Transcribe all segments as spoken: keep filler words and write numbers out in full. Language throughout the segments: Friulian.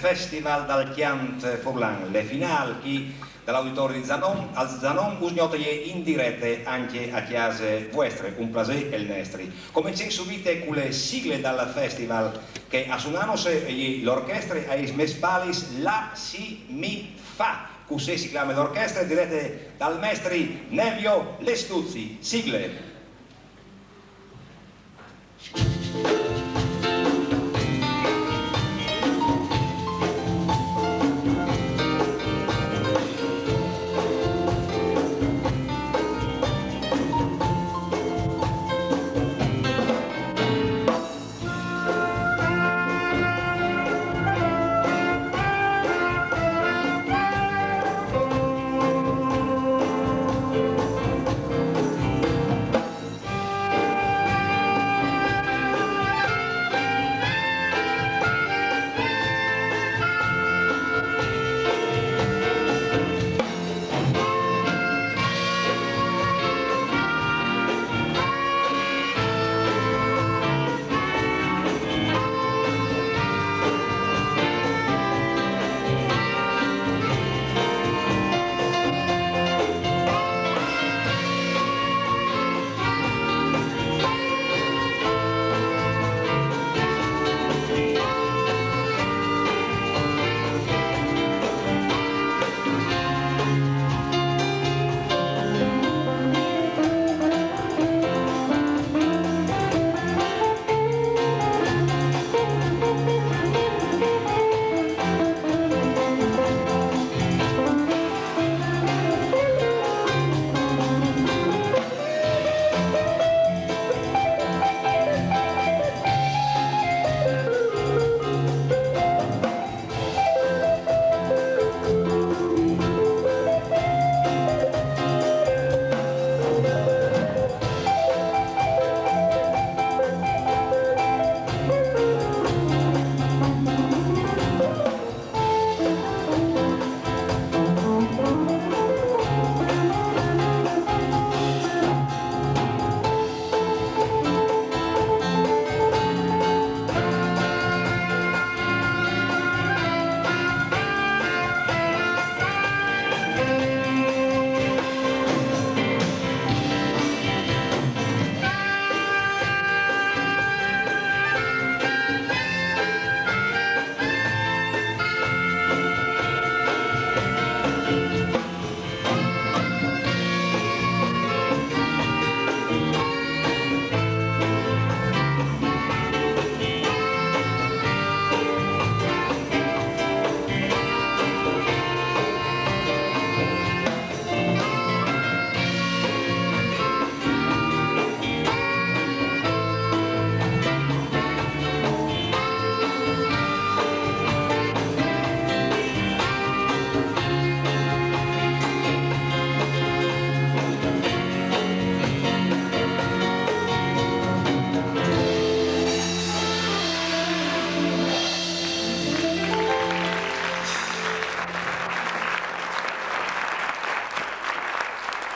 Festival dal Cjant Furlan, le finâl chi da l'auditori di Zanon, al Zanon us gnote je in direte ancje a cjase vuestre, un plasê il nestri. Comencìn subite cu le sigle dal festival che a sunânose je l'orchestre a is mês spalis La Si Mi Fa, cussì si clame l'orchestre, direte dal mestri Nevio Lestuzzi. Sigle.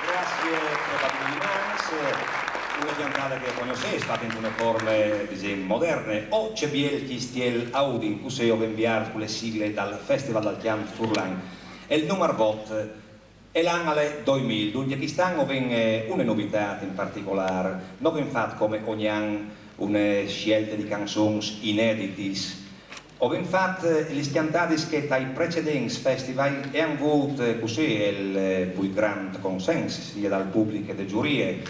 Graciis, probabilments, une cjantada che o cognossês, fate intune forme, disìn, moderne, O ce biel cjistiel a Udin, cussì o vin viert cu le sigle dal Festival dal Cjant Furlan. E il numar vot e l'an al è doi mil, duncje chest an o vin, eh, une novitât in particolâr. No vin fat come ogni an une sielte di canzons ineditis. O vin fat, eh, lis cjantadis che tai precedents festival e àn vût, eh, cussì il, eh, plui grant consens, sie dal public che de zurie,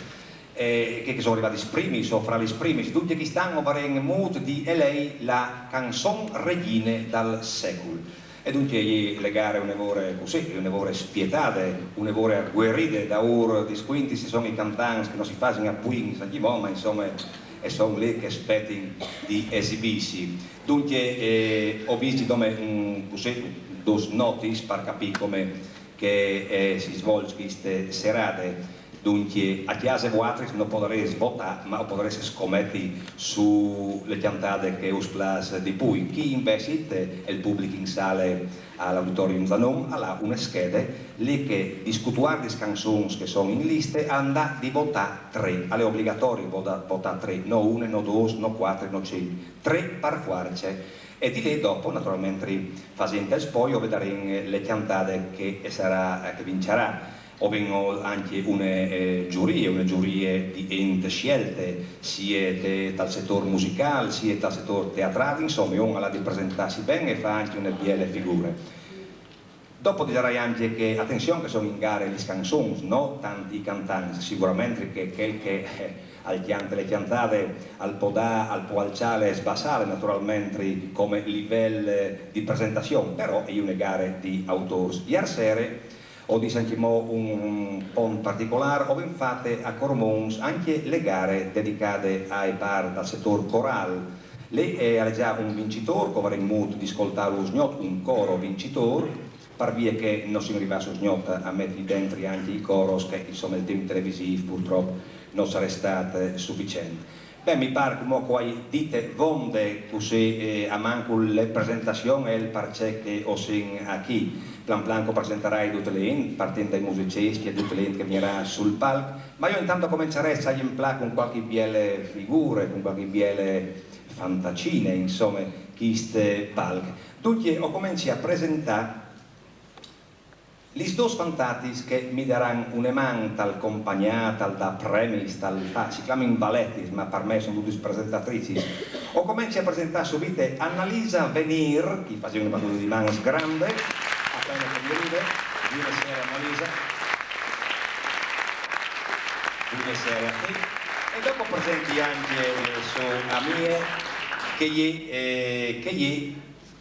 eh, che, che a son rivadis primis o fra lis primis. Duncje chest an o varìn mût di elei la canzon regjine dal secul. E duncje e je une gare une vore cussì, une vore spietade, une vore agueride, daûr di scuinti si son i cjantants che no si fasin a puint, sa chi mo, ma insome, e son li che a spetin di esibîsi. Duncje, eh, o visi dome, mm, cussì, dôs notis par capî come che, eh, si svolç cheste serade. Duncje, a cjase vualtris no podarês votâ, ma o podarês scometi su le cjantade che us plâs di plui. Chi invezit, eh, il public in sale al Auditorium Zanon al à une schede, li che di scutuardis canzons che a son in liste al à di votâ trê, al è obligatori vota-, votâ trê, no une, no dôs, no cuatri, no cinc, trê par fuarce. E di lì dopo, naturalmentri, fasint il spoi, o vedarìn le cjantade che e sarà, eh, che vinçarà. O vin ancje une, eh, zurie, une zurie di int sielte, sie te, tal setôr musicâl, sie tal setôr teatrâl, insome, un al à di presentâsi ben e fâ ancje une biele figure. Dopo disarai ancje che, atenzion, che a son in gare lis cançons, no tant i cjantants, siguramentri che chel che, eh, al cjante le cjantade al pò dâ, al pò alçâle e sbassâle, naturalmentri, come livel, eh, di presentazion, però e je une gare di autôrs. Ier sere, o dîs ancjemò un, un pont particolâr, o vin fate a Cormons ancje le gare dedicade ae part dal setôr corâl. Lì, eh, al è za un vincitôr, che o varìn mût di scoltâlu usgnot, un coro vincitôr, par vie che no sin rivâts usgnot a meti dentri ancje i coros, che, insome, il timp televisîf purtrop nol sarès stât, eh, suficient. Ben, mi pâr cumò che o ai dite vonde, cussì, eh, almancul le presentazion e il parcè che o sin achì. Plan plan che o presentarai dute le int, partint dai musiciscj e dute le int che e vignarà sul palc, ma jo intant o començarès, se jin plât, cun cualchi biele figure, cun cualchi biele fantacine, insome, chist palc. Duncje, o comenci a presentâ lis dôs fantatis che mi daran une man tal compagnâ, tal dâ premis, tal fâ, si clamin valetis, ma par me a son dutis presentatricis. O comenci a presentâ subite Annalisa Venir, che o fasi une batude di mans grande, apene che mi rive. Buine sere, Annalisa. Buine sere a ti. E dopo o presenti ancje, eh, sô amie, che e je, eh, che e je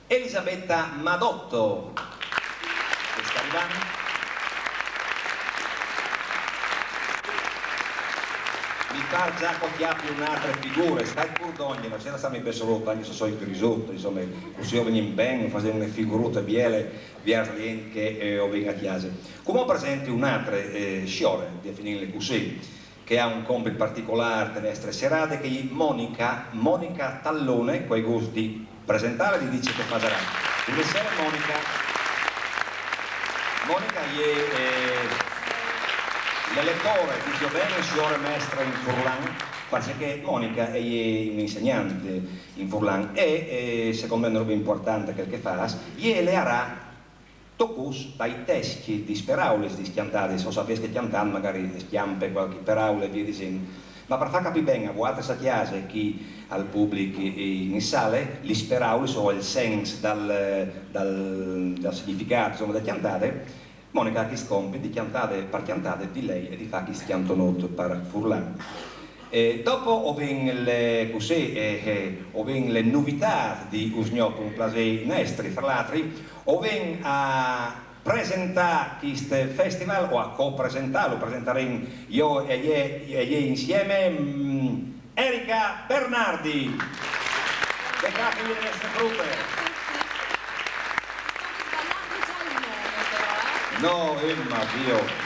Elisabetta Madotto, che e sta rivant. Mi pâr za che o cjapi une altre figure, stait pûr dongje, no si à di stâ ben solo, ancje se o soi grisut, insome, cussì o vignìn ben, o fasìn une figurute biele viers le int che, eh, o vin a cjase. Cumò o presenti une altre, eh, siore, di finîle cussì, che e à un compit particolâr te nestre serade, che e je Monica, Monica Tallone, che o ai gust di presentâle, di dî ce che e fasarà. Buine sere, Monica. Monica e je, eh, le letore, disio ben, siore mestre in furlan, parcè che Monica e je une insegnante in furlan e, eh, secont me e je une robe impuartante chel che e fâs, e e learà tocs dai tescj dis peraulis dis cjantadis, o savês che cjantant magari e scjampe cualchi peraule e vie disint, ma par fâ capî ben a voaltris a cjase, chi al public in sale, lis peraulis o il sens dal, dal, dal significât, insome, de cjantade, Monica e à chist compit di cjantade par cjantade di lei e di fâ chist cjantonut par furlan. E dopo o vin le, cussì, eh, eh, o vin le novitât di usgnot, un plasê nestri, fra l'altri, o vin a presentâ chist festival, o a copresentâlu, presentarìn jo e jê, e jê insieme, mm, Erika Bernardi. Becât che e je nestre trupe. No, Emma, Dio.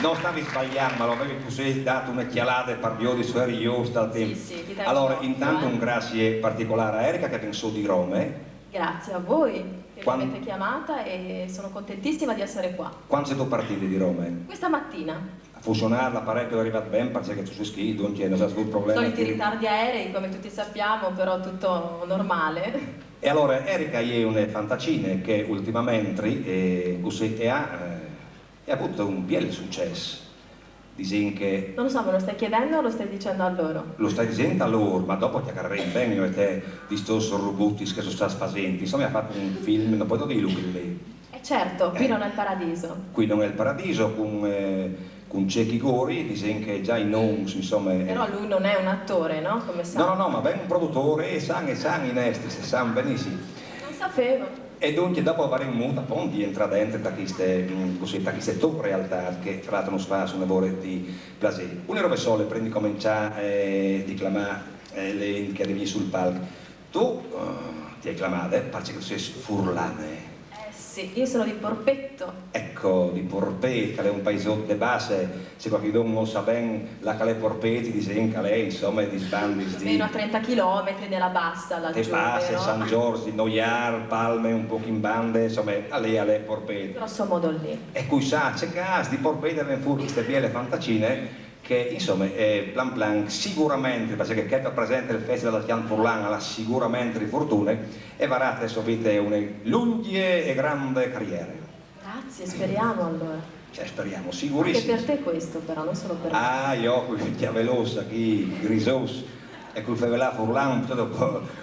No, o stavi sbaliant, ma o vevi cussì dât une cjalade par viodi se o jeri just al timp. Sì, sì, chi te... Alore, intant un graciis particolâr a Erika che e ven sù di Rome. Grazie a voi che mi avete chiamata e sono contentissima di essere qua. Cuant sêstu partide di Rome? Questa mattina. Al à funzionât l'aparelh, al è rivât ben, parcè che tu sês chi, duncje no sarà stât probleme. Soliti ritardi aerei, come tutti sappiamo, però tutto normale. E alore, Erika e je une fantacine che ultimamentri, eh, cussì e à, eh, e à vût un biel sucès. Disìn che... Non lo so, me lo stai chiedendo o lo stai dicendo a loro? Lu stai disint a lôr, ma dopo o cjacararìn ben jo e te di stôs robutis che o soi stâts fasint. Insome, e à fat un film, no pues dîlu chel lì. Eh, certo, Qui non è il paradiso. Qui non è il paradiso, cun, eh, cun Cecchi Gori, disìn che za i nons, insome, eh. Però lui non è un attore, no? Come sa. No, no, no, ma ben un produtôr, e a san, e a san i nestris, a san benissim. Non sapevo. E duncje dopo o varìn mût apont di jentrâ dentri ta chiste, mm, cussì, ta chiste tô realtât, che fra l'altri nus fâs une vore di plasê. Une robe sole, prin di començâ, eh, di clamâ, eh, le int che e à di vignî sul palc. Tu, eh, ti ai clamade, parcè che tu sês furlane. Eh sì, io sono di Porpetto. Ecco, di Porpet, che al è un paisot de basse, se cualchidun nol sa ben là che al è Porpet, i disìn che al è, insome, dis bandis di... Più o meno a trenta chilometri nella bassa, laggiù, vero? Te basse, San Zorç, Noiâr, Palme, un pôc in bande, insome, al è, al è Porpet. Grosso modo lì. E cui sa, ce câs, di Porpet e ven fûr chiste biele fantacine, che, insome, eh, plan plan, sigurementri, parcè che chel che al presente il Festival dal Cjant Furlan al à sigurementri fortune, e al varà subit une lungje e grande cariere. Grazie, speriamo allora. Cioè, speriamo, Anche sigurissimo. Per te questo però, non solo per me. Ah, jo cul cjavelus, chi, grisùs, e cul fevelâ furlan,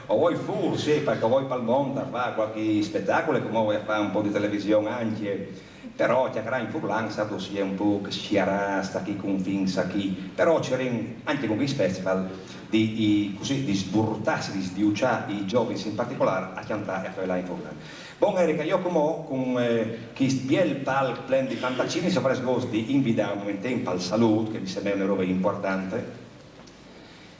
o voi fûr, sì, parcè o voi pal mont a fâ cualchi spetacul, e cumò o voi a fâ un pôc di television ancje. Però cjacarâ in furlan, sâstu, si è un pôc sierâts a chei confins chi. Però o cirìn ancje cun chest festival di, di, cussì, di sburtâsi, di sbiuçâ i zovins in particolâr a cjantâ e a fevelâ in furlan. Bon, Erika, jo cumò cun, eh, chest biel palc plen di fantacinis o varès gost di invidâ un moment pal salût, che mi semble une robe impuartante,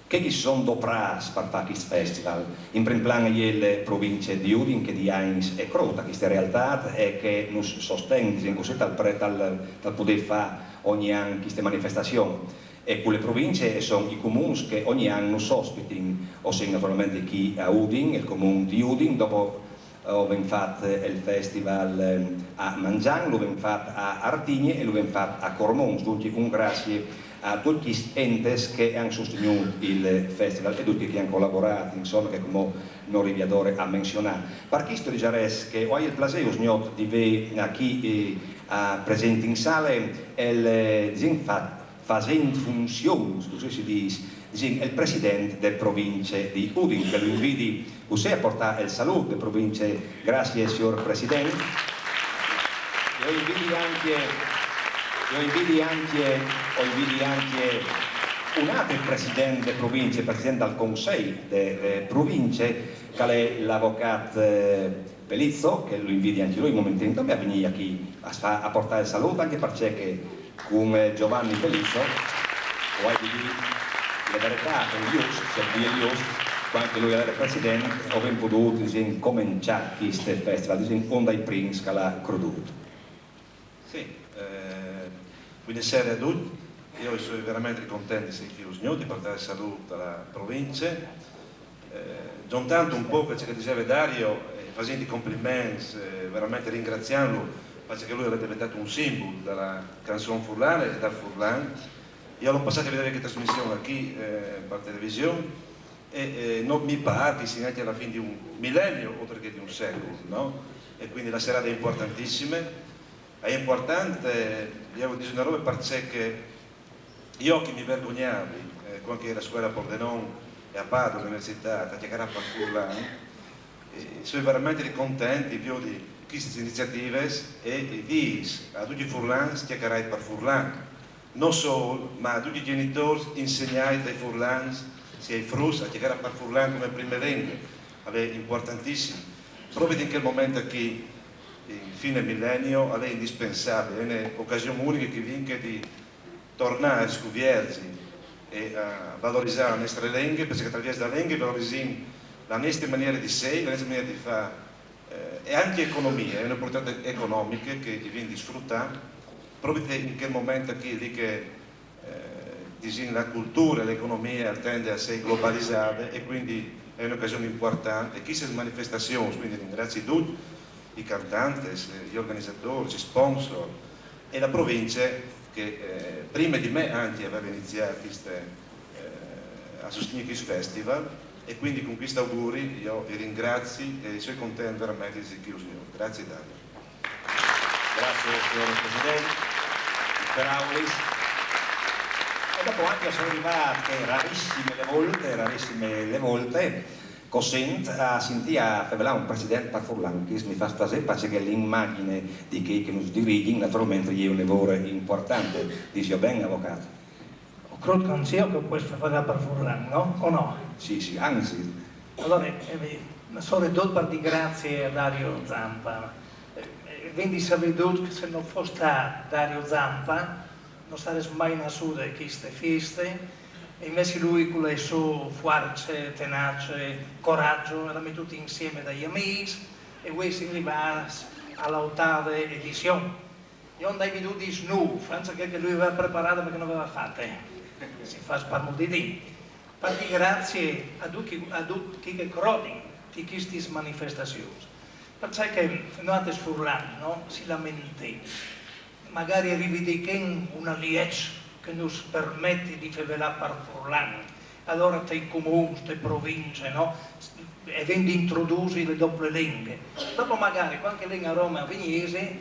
chei che si son doprâts par fâ chest festival. In prin plan e je la provincie di Udin che di agns e crôt a cheste realtât e che nus sosten, disìn cussì, tal pre-, tal, tal podê fâ ogni an cheste manifestazion. E cu la provincie a son i comuns che ogni an nus ospitin, o sin naturalmentri chi a Udin, il comun di Udin, dopo, eh, o vin fat il festival, ehm, a Manzan, lu vin fat a Artigne e lu vin fat a Cormons. Duncje un graciis a ducj chescj ents che a àn sostignût il festival e ducj chei che a àn colaborât, insome, che cumò no rivi adore a menziunâ. Par chest o disarès che o ai il plasê usgnot di vê chi, eh, presint in sale, il, eh, disìn, fa-, fasint funzions, cussì si dîs, disìn, il president de provincie di Udin, che lu invidi cussì a puartâ il salût de provincie. Graciis, siôr president. E o invidi ancje, e o invidi ancje, o invidi ancje un altri president de provincie, president dal consei de, de provincie, che al è l'avocât, eh, Pelizzo, che lu invidi ancje lui un moment, a vignî chi a, a puartâ il salût, ancje parcè che cun, eh, Giovanni Pelizzo o ai di dî la veretât, il just, cioè, il just, cuant che lui al jere president, o vin podût, disìn, començâ chest festival, disìn, un dai prins che al à crodût. Sì, eh, buine sere a ducj. Jo o soi verementri content di sei chi usgnot, di puartâ il salût a la provincie. Eh, zontant un pôc ce che al diseve Dario, eh, fasint i compliments, eh, verementri ringraciantlu, parcè che lui al è deventât un simbul de cançon furlane e dal furlan. Jo lu ai passât a viodi cheste trasmission chi, eh, par television, e, eh, no, mi pâr che o sin ancje a la fin di un milenio, oltri che di un secul, no? E cuindi la serade e je impuartantissime. E je impuartante, jo o dîs une robe parcè che jo che mi vergognavi, eh, cuant che o jeri a scuele a Pordenon e a Padove, a l'universitât, a cjacarâ par furlan, eh, o soi verementri content di viodi chestis iniziativis e, e dî a ducj i furlans: cjacarait par furlan. No sôl, ma a ducj i gjenitôrs: insegnait ai furlans, si ai fruts, a cjacarâ par furlan come prime lenghe. Al è impuartantissim. Propit in chel moment chi, in fin milenio, al è indispensabil, e je une ocasion uniche che o vin chi di tornâ a riscuvierzi e a valorizâ la nestre lenghe, parcè che a traviers de lenghe o valorizìn la nestre maniere di sei, la nestre maniere di fâ, eh, e ancje economie, e je une oportunitât economiche che o vin di sfrutâ, propit in chel moment chi, li che, eh, disìn, la culture, la economie e tende a sei globalizade e cuindi e je une ocasion impuartante. E chestis manifestazions, cuindi o ringrazi ducj, i cantants, eh, i organizadôrs, i sponsor, e la provincie che, eh, prime di me ancje e veve iniziât cheste, eh, a sostignî chest festival, e cuindi cun chest auguri jo i ringrazi e o soi content verementri di sei chi usgnot. Graciis, Dario. Graciis, siôr president. Peraulis. E dopo ancje o soi rivât, che rarissime le volte, rarissime le volte, che o sint, a sintî a fevelâ un president par furlan, che mi fâs plasê, parcè che la imagjin di chei che nus dirigjin, naturalmentri, e je une vore impuartante. Disio ben, avocât? O crôt che ancje jo o pues fevelâ par furlan, no? O no? Sì, sì, anzit. Alore, eh, soredut par dî graciis a Dario Zampa. Eh, eh, vin di savê ducj che se no fos stât Dario Zampa, no sarès mai nassude cheste fieste, e invezit lui cu la sô fuarce, tenace, coraç, al à metût insiemi dai amîs, e vuê o sin rivâts a la otave edizion. Jo 'nd ai viodût di nûf, anzit chê che lui al veve preparade, ma che no veve fate. Si fâs par mût di dî. Par dî graciis a ducj, a ducj chei che a crodin di chestis manifestazions. Parcè che noaltris furlans, no, si lamentìn, magari o rivindichin une lieç, che nus permeti di fevelâ par furlan. Alore tai comuns, tai provincis, no? E vin di introdusi la dople lenghe. Dopo magari cuant che len a Rome a vignisin: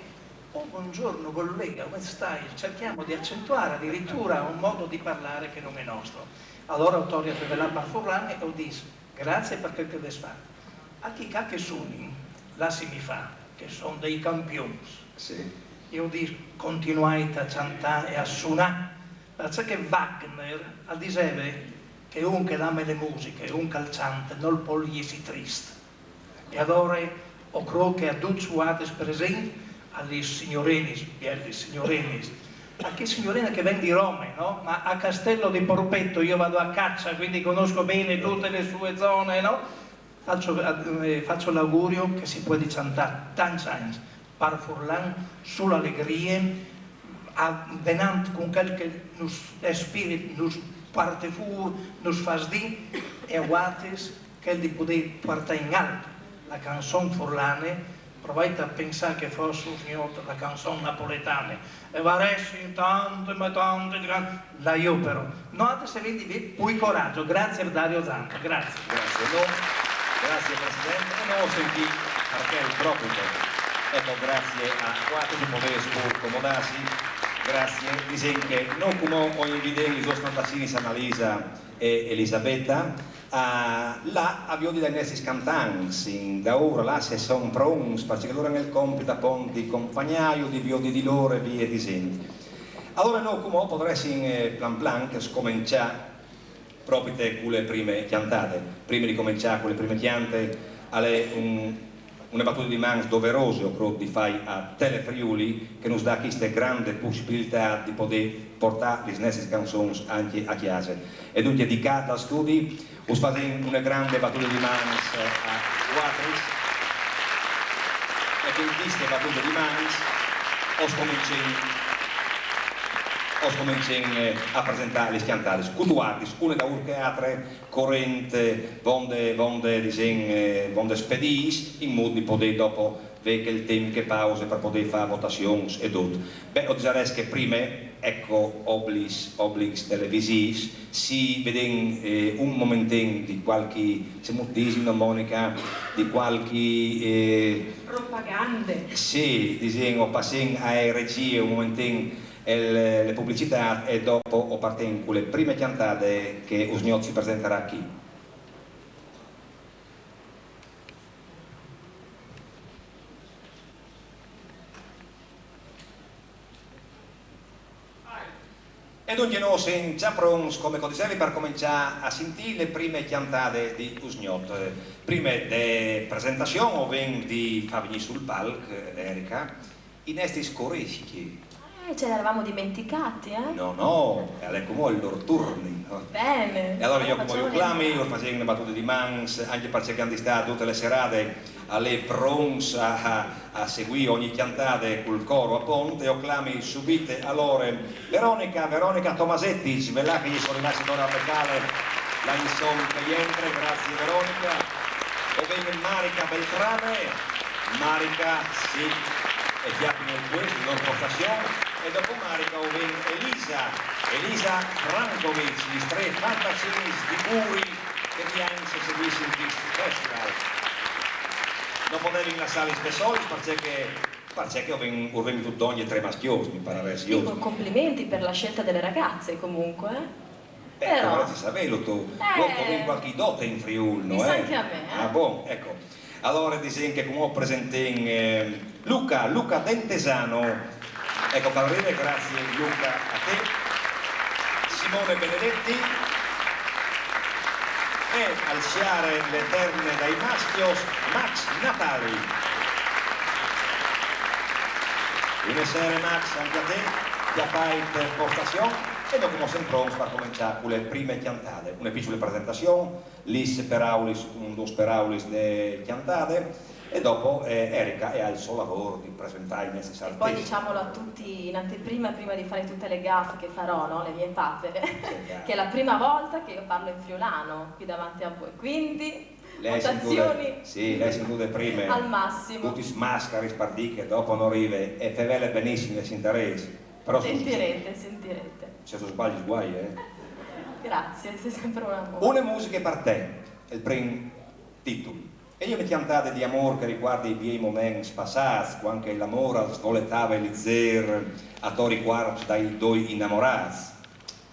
"Oh, buongiorno collega, come stai?" Cerchiamo di accentuare addirittura un modo di parlare che non è nostro. Alore o torni a fevelâ par furlan e o dîs: "Grazie par chel che o vês fat." A chei ca che a sunin, lassimi fâ, che a son dai campions. Sì. E o dîs: "Continuait a cjantâ e a sunâ." Parcè che Wagner al diseve che un che al ame la musiche, un che al cjante, nol pol jessi trist. E alore o crôt che a ducj vuatis presents, a lis signorenis, bielis signorenis, a chê signorina che ven di Rome, no? Ma a Castello di Porpetto io vado a caccia, quindi conosco bene tutte le sue zone, no? Faccio, eh, faccio l'augurio che si puedi cjantâ tancj agns par furlan, su la alegrie, a, denant cun chel che nus, il spirit nus puarte fûr, nus fâs dî, e a vuatris chel di podê puartâ in alt la cançon furlane. Provait a pensâ che a fos, usgnot, la cançon napoletane. E varessin tante, ma tante, gran-, la jo però. Noaltris o vin di vê plui coragjo. Grazie Dario Zanca, grazie. Grazie, no. Grazie, President. E nô o sin chi parcè propit, eco, grazie a vuatris, o podês pûr comodâsi. Grazie. Disìn che nô cumò o invidìn lis duas cantasinis Annalisa e Elisabetta a lâ a viodi dai nestris cantants, indaûr là, se a son pronts, parcè che lôr a àn il compit apont di compagnâju, di viodi di lôr e vie disint. Alore nô cumò o podaressin, eh, plan plan scomençâ propit cu la prime cjantade. Prime di començâ cu la prime cjante, al è un, une batude di mans doverose, o crôt, di fâi a Telefriuli, che nus dà cheste grande pussibilitât di podê puartâ lis nestris cançons ancje a cjase. E duncje di ca dal studi us fasìn une grande batude di mans a vuatris, e cun cheste batude di mans o scomencìn, o scomencìn, eh, a presentâ lis cjantadis. Cutuardis, une daûr chê altre, corint, eh, vonde, vonde, disìn, eh, vonde spedîts, in mût di podê dopo vê chel timp che pause par podê fâ votazions e dut. Beh, o disarès che prime, eco, oblics, oblics televisîfs, si vedìn, eh, un momentin di cualchi, cemût disino, Monica, di cualchi, eh, propagande. Sì, disìn, o passìn ae regjie un momentin e le, le publicitât e dopo o partìn cu le prime cjantade che usgnot si presentarà chi. E duncje nô o sin za pronts, come che o disevi, par començâ a sintî le prime cjantade di usgnot. Prime de presentazion o vin di fâ vignî sul palc, eh, Erika, i nestris coriscj. Eh, ce l'eravamo dimenticati, eh? No, no, e al è cumò il lôr turni, no? Bene. E alore jo cumò ju clami, us fasìn une batude di mans, ancje parcè che a àn di stâ dute le serade a lê pronts a, a, a seguî ogni cjantade cul coro apont, e o clami subite alore Veronica, Veronica Tomasetti, svele che e je rivade adore a becâle là insom che e jentre, grazie Veronica. O vin Marica Beltrame, Marica, sì, e cjapi nel puest, in lôr postazion, e dopo Marica o vin Elisa, Elisa Frankovic, lis trê fantasinis di Buri, che di agns a seguissin chest festival. No podevin lassâlis bessolis, parcè che, parcè che o vin, o vin dongje trê mascjôs, mi pararès just. Dico, complimenti per la scelta delle ragazze, comunque. Eh, però dovresti saverlo tu. Eh. Vuoi comunque qualche dote in Friuli, no? Mi sa anche a me, eh. Ah, bon, eco. Alore disìn che cumò o presentìn, eh, Luca, Luca Dentesano. Eco, par ride, grazie Luca a te. Simone Benedetti. E al cjare le terne dai mascjos, Max Natali. Une sere Max, ancje a te, cjapait postazion, e dopo o sin pronts par començâ cu le prime cjantade. Une piçule presentazion, lis peraulis, un dôs peraulis de cjantade, e dopo, eh, Erika e à il so lavôr di presentâ i nestris artiscj. E poi diciamolo a tutti in anteprima, prima di fare tutte le gaffe che farò, no? Le mie papere, sì, chiaro, che è la prima volta che io parlo in friulano qui davanti a voi, quindi votazioni, sì, le ai sintude prime, al massimo. Dutis mascaris par dî che dopo no rive, e fevele benissim, le sintarês. Però se, Sentirete, sentirete. Se tu sbagli, guai, eh? Grazie, sei sempre un amore. Une musiche par te, el prim titul. E jo me cjantade di amor che ricuarde i biei moments passâts, cuant che l'amor al svoletave lizêr ator i cuarps dai doi inamorâts.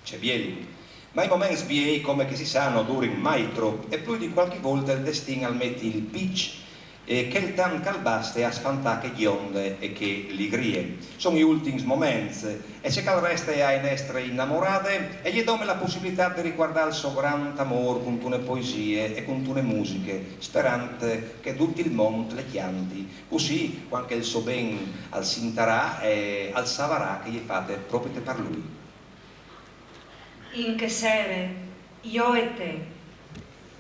Ce biel. Ma i moments biei, come che si sa, no durin mai trop, e plui di cualchi volte il destin al meti il piç e chel tant che al baste a sfantâ chê gjonde e chê ligrie. Son i ultins moments, e ce che al reste ae nestre inamorade e je dome la pussibilitât di ricuardâ il so grant amor cuntune poesie e cuntune musiche, sperant che dut il mont le cjanti. Cussì, cuant che il so ben al sintarà, e al savarà che e je fate propit par lui. In chê sere, jo e te,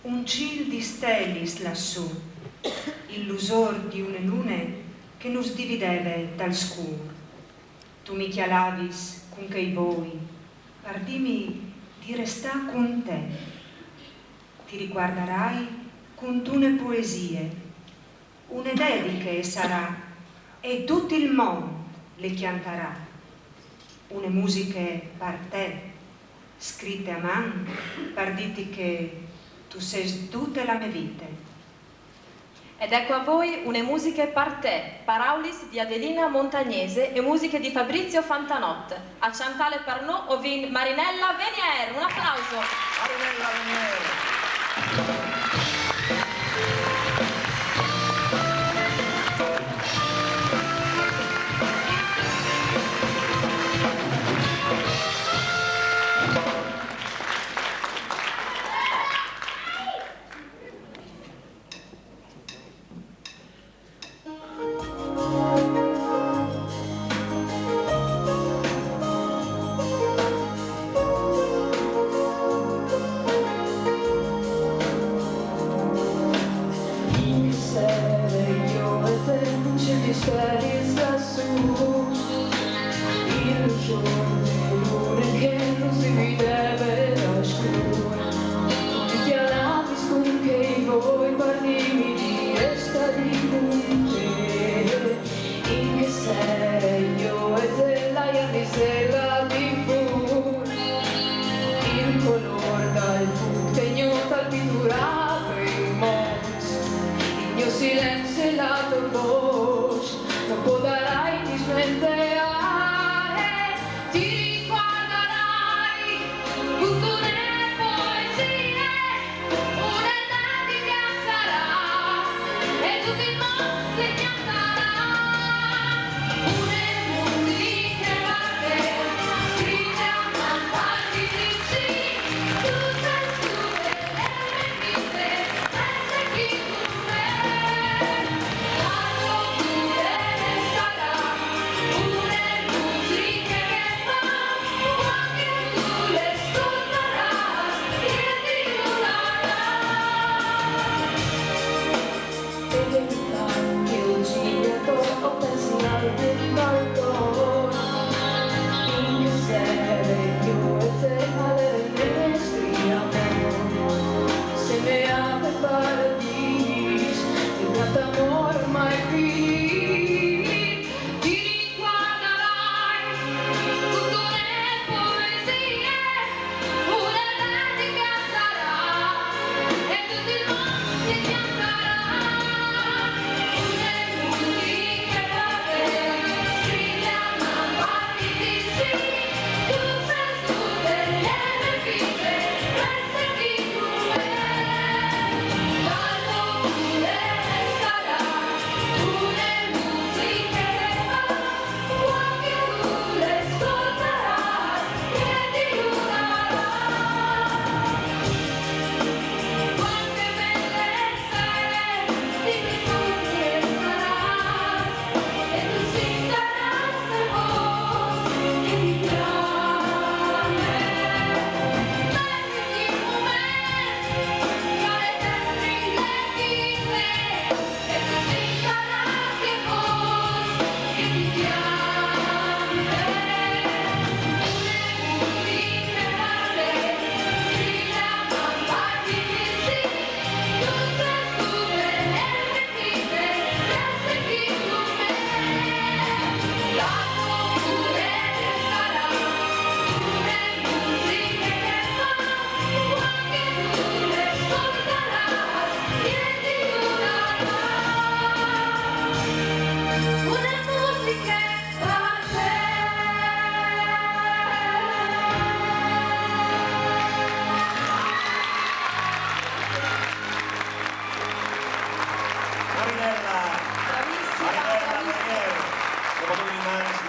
un cîl di stelis lassù, il lusôr di une lune che nus divideve dal scûr. Tu mi cjalavis cun chei voi, par dîmi di restâ cun te. Ti ricuardarai cuntune poesie, une dediche e sarà, e dut il mont le cjantarà. Une musiche par te, scrite a man, par dîti che tu sês dute la mê vite. Ed ecco a voi une musiche par te, paraulis di Adelina Montagnese e musiche di Fabrizio Fantanot. A cjantâle par nô o vin Marinella Venier. Un aplauso. Marinella Venier. In chê sere jo e te la jardisela di fûr, il colôr dal fûc tegno tal piturâ pei monts, il gno silenzi e la tô vôs, no podarai dismenteâ. Ti ricuardarai cuntune poesie, une dediche e sarà, e dut il mont le cjantarà. Une musiche par te, scrite a man par dîti sì, tu sês dute la mê vite, e sês chi tu.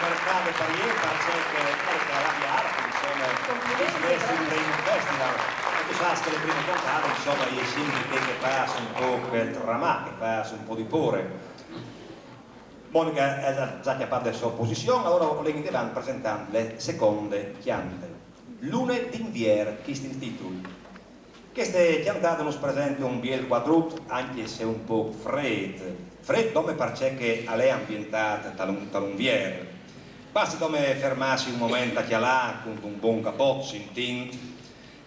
Mercado Parier, perché che, perché la mia arte, insomma, Complimenti, Festival, però. Rain Festival. E tu sai che le prime puntate, insomma, io sempre che, che fa un po' che trama, che fa un po' di pore. Monica ha già chiappato la sua posizione, allora volevo andare presentant le seconde chiante. Lune d'invier, chist il titolo. Queste chiantate nos presenta un biel quadrut, anche se un po' fred. Fred come perché che l'è ambientat tal, tal unvier. Basta come fermarsi un moment a chialà con un bon capot, sentint.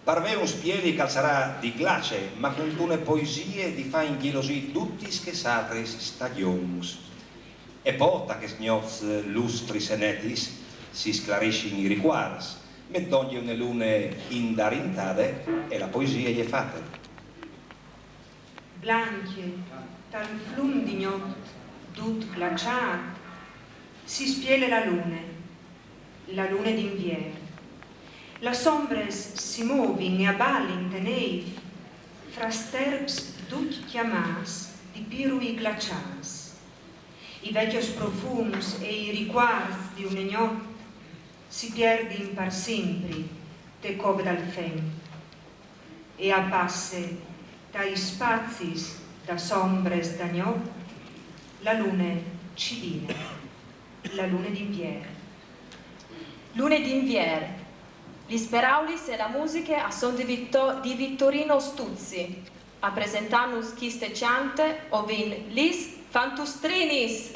Parve un spieli che sarà di glace, ma con una poesia di fa ingelosì tutti che satris stagions. E po, ta che sgnoz lustris e netis, si sclarissin i ricuards, met dongje une lune indarintade e la poesia je fate. Blancje, tal flum di gnot, dut glaciat, si spiele la lune, la lune d'invier. Las ombres si movin e abalin te neiv, fra sterps dut chiamats di pirui glaciats. I vecjos profums e i ricuards di une gnot si pierdin par simpri te cov dal fen. E a passe tai spazis das ombres da gnot la lune cidine, la lune d'invier. Lune d'invier. Lis peraulis e la musiche a son di, Vitto- di Vittorino Stuzzi. A presentà-nus chiste ciante o vin lis Fantustrinis.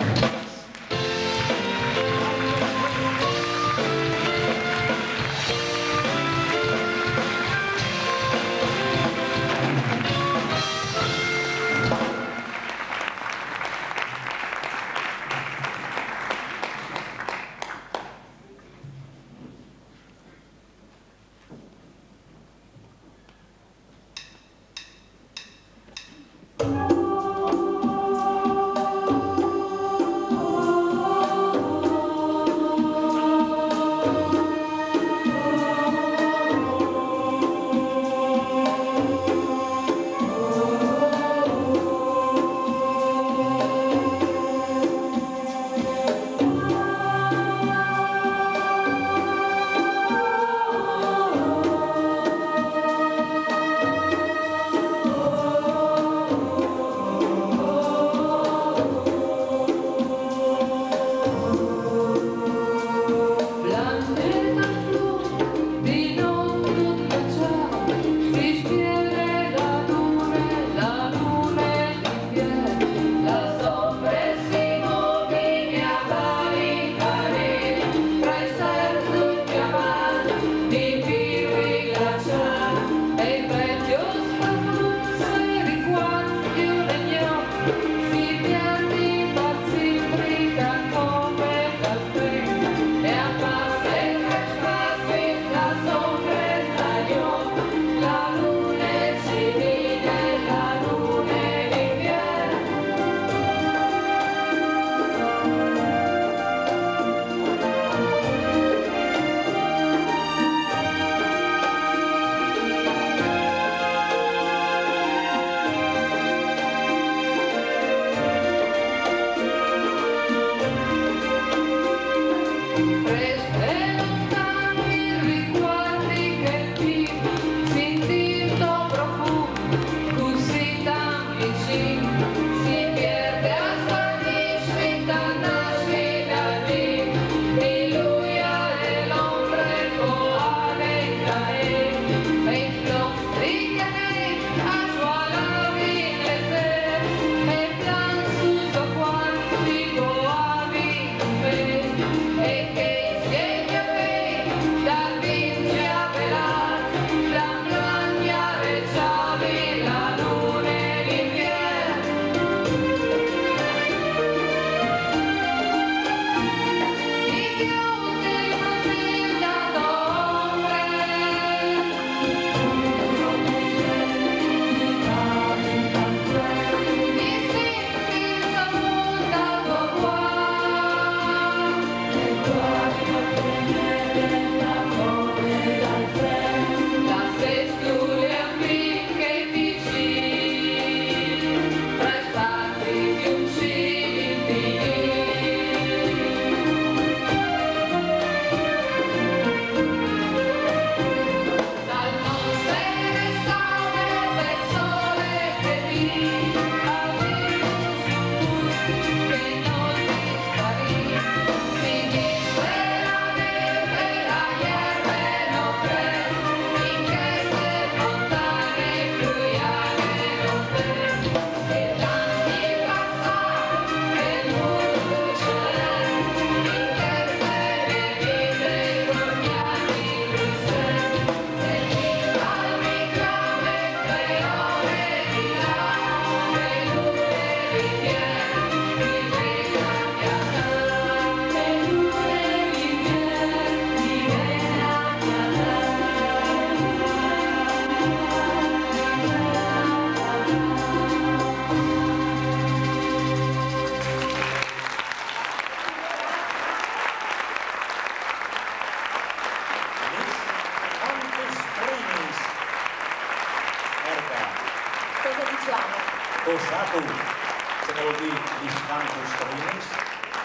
Cosa vuol dire i fantustrinis?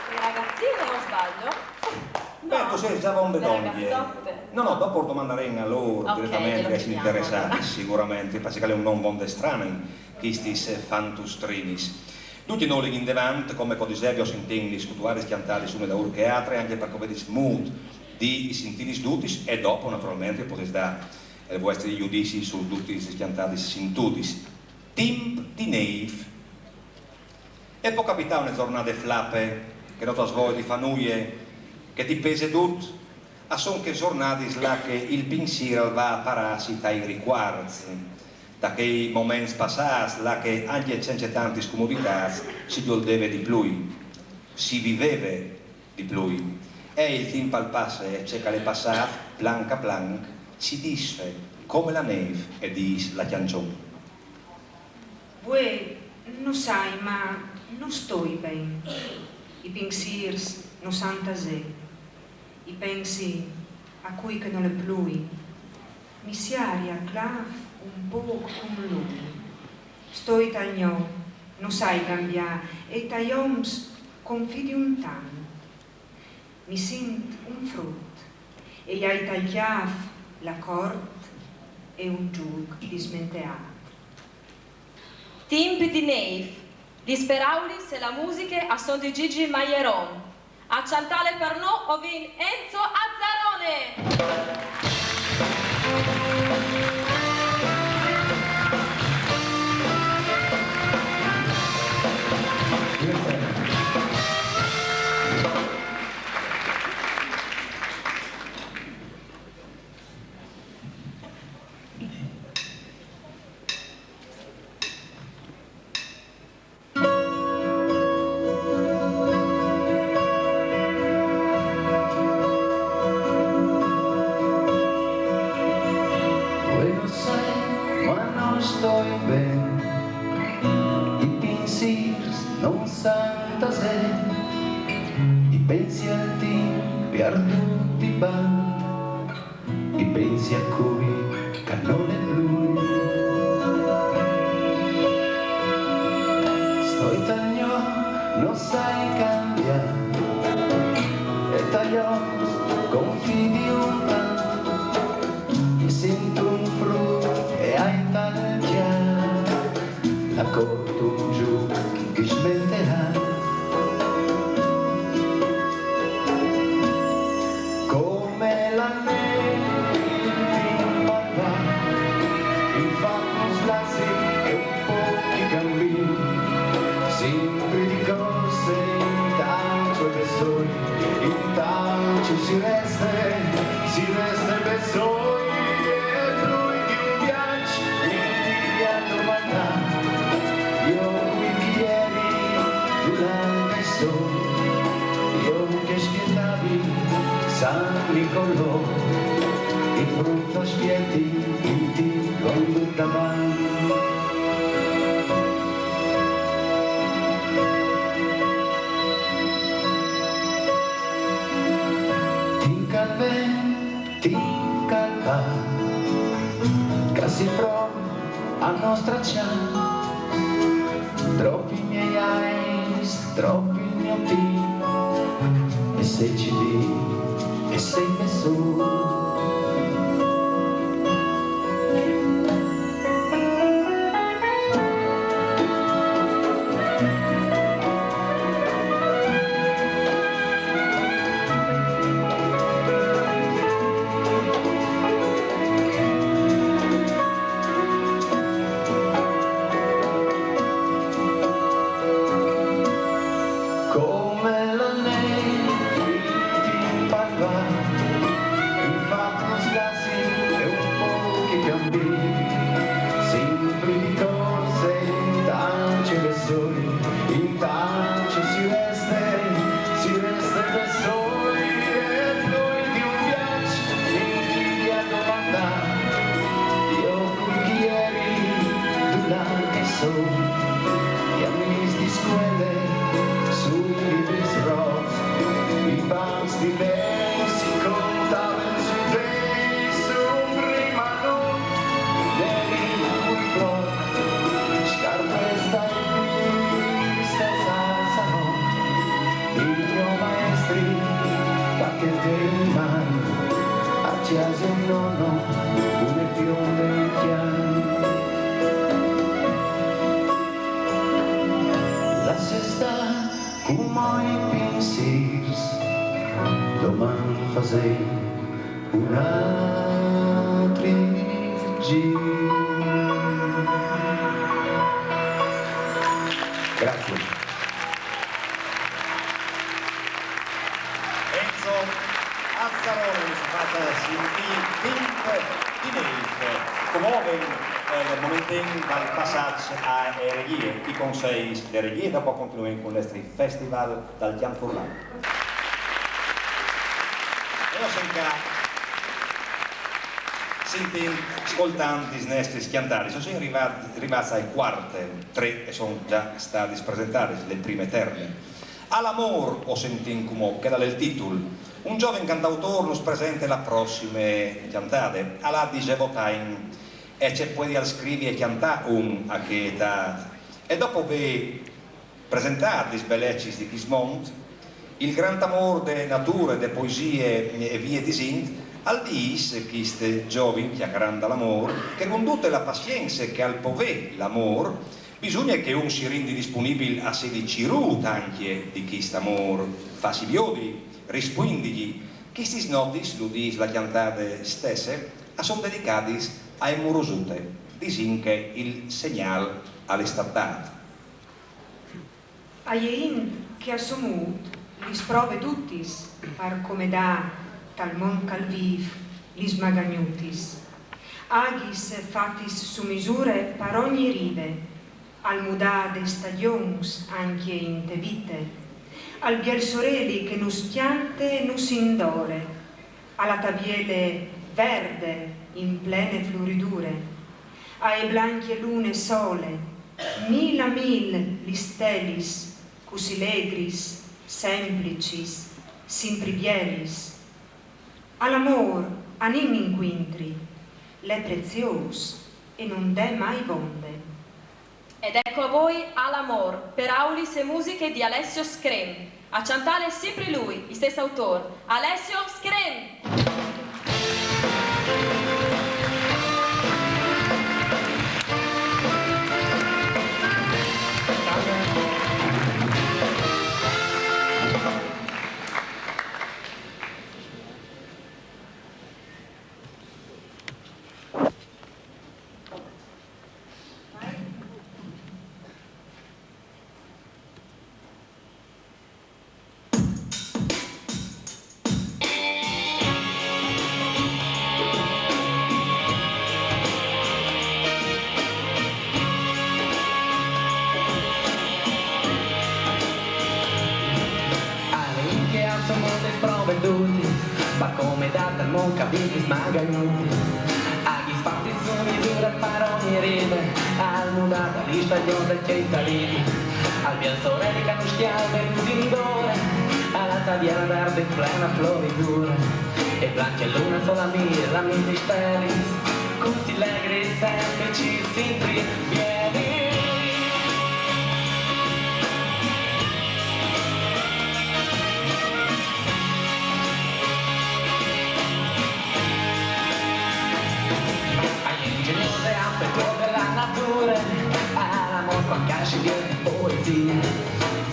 Le ragazzine, o sbaglio? Beh, tu sei già bombe Le donne. ragazzotte. No, no, dopo domanderemo a loro Ok, direttamente glielo che sono chiediamo. Interessati sicuramente, perché è un non bombe strano, questi fantustrinis. Tutti noi in davanti, come codisevi o sentendo, scutuare schiantare su da urcheatre, anche per come dismut di i sentini dutis, e dopo naturalmente potete dare i vostri giudizi su tutti i schiantati sentutis. Timp di neve. E può capitare una giornata flape, che non ti svoglia di fare nulla, che ti pese tutto, a son che giornate là che il pensiero va a pararsi dai ricordi, da quei momenti passati là che anche senza tante scomodità si goldeva di più, si viveva di più. E il tempo al passa e ciò che è passato, planc a planc, si disfe come la neve e dis la canzone. Vuê, no sai, ma no stoi ben. I pensiers no san tasê. I pensi a cui che nol è plui. Mi siaria claf un poc cun lui. Stoi tal gno, no sai cambiâ, e tai oms confidi un tant. Mi sint un frut, e i ai tal cjâf la cort e un zûc dismenteât. Timp di neve, lis peraulis e la musiche a son di Gigi Maieron. A cjantâle par nô o vin Enzo Azzarone. Vuê no sai, ma no stoi ben. I pensiers no san tasê. I pensi al timp pierdût di bant. I pensi a cui che nol è plui. Stoi tal gno, no sai cambiâ. E tai oms confidi un tant. Mi sint un frut e i ai tal cjâf la cort un zûc dismenteât. Come la nêf il timp al va, il fat nus lassi e un poc i cambi. Simpri di corse, intant che soi, intant che si reste, si reste bessôi. E plui di un viaç, mi ti a domandâ, jo cui che jeri, dulà che soi, jo che spietavi San Nicolò, i fruts a spietin, in ti con dut davant. Timp che al ven, timp che al va, che si prova a no stracciâ. Trop i miei ais, trop il gno timp, e se ci vin, e se i me sun. Come la nêf il timp al va, il fat nus lassi e un poc i cambi. Simpri di corse, intant che soi, intant che si reste, si reste bessôi. E plui di un viaç, mi ti a domandâ, jo cui che jeri, dulà che soi, i amîs di scuele, sui libris rots, i bancs di ben si contavan sui dêts, un rimanut, jeri cui flot, scarpes tai pîts, Sta cumò i pinsîrs, doman fasìn un altri gîr. Grazie. Enzo Azzaroni si fat sintî Timp di nêf. Cumò o vin, eh, il moment dal passaç ae regjie, i conseis de regjie, e dopo o continuìn cul nestri festival dal cjant furlan. E o sin ca, sintint, scoltant lis nestris cjantadis, o sin rivâts, rivâts ae cuarte, trê e son za stadis presentadis, le prime eterne. Al amôr o sintìn cumò, chel al è il titul. Un zovin cantautôr nus presente la prossime cjantade. Al à disevot agns e ce puedial scrivi e cjantâ un a chê etât. E dopo vê presentât lis belecis di chist mont, il grant amôr de nature, de poesie e vie disint, al dîs chist zovin, cjacarant dal amôr, che cun dute la pazience che al pò vê l'amôr, bisugne che un si rindi disponibil a sedi cirût ancje di chist amôr, fâsi viodi, rispuindigji. Chistis notis, lu dîs la cjantade stesse, a son dedicadis ae morosute, disint che il segnâl al è stât dât. A je int che a so mût lis prove dutis par comedâ tal mont ch'al vîf lis magagnutis. Aghis fatis su misure par ogni rive, al mudâ des stagjons ancje inte vite, al biel soreli che nus cjante e nus indore, a la taviele verde in plene fluridure, ae blancje lune sole, mil a mil lis stelis, cussì legris, semplicis, simpri bielis. Al amôr anìn incuintri, l'è preziôs e no 'nd è mai vonde. Ed ecco a voi Al amôr, peraulis e musiche di Alessio Screm. A cjantâle simpri lui, istès autôr, Alessio Screm! Al è int che a so mût lis prove dutis, par comedâ tal mont ch'al vîf lis magagnutis. Aghis fatis su misure par ogni rive, al mudâ lis stagjons dal cjait al vîf. Al biel soreli che nus cjante e nus indore, a la taviele verde in plene fluridure, e blancje lune sole, mil a mil stelis, cussì legris, semplicis, simpri bielis. Ae ingjeniose, apetuose la nature, al amôr cuant ch'al scrîf di poesie,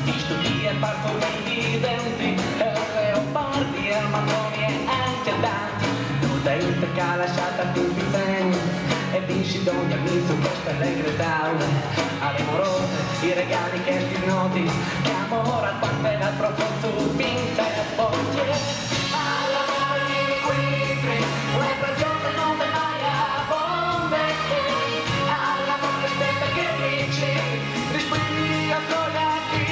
si studie par furmî di denti, e leopardi e madonis e ancje dants. Dute int che al à lassât tantis segns, e vincj dongje a mi su cheste alegre taule. A lis morôs i regali chestis notis, che amôr al puarte dal profont sù pinte e pocje. Al amôr di chei doi, une preziose, no 'nd è mai vonde. Al amôr al spiete che o dici, rispuindi a chel chi.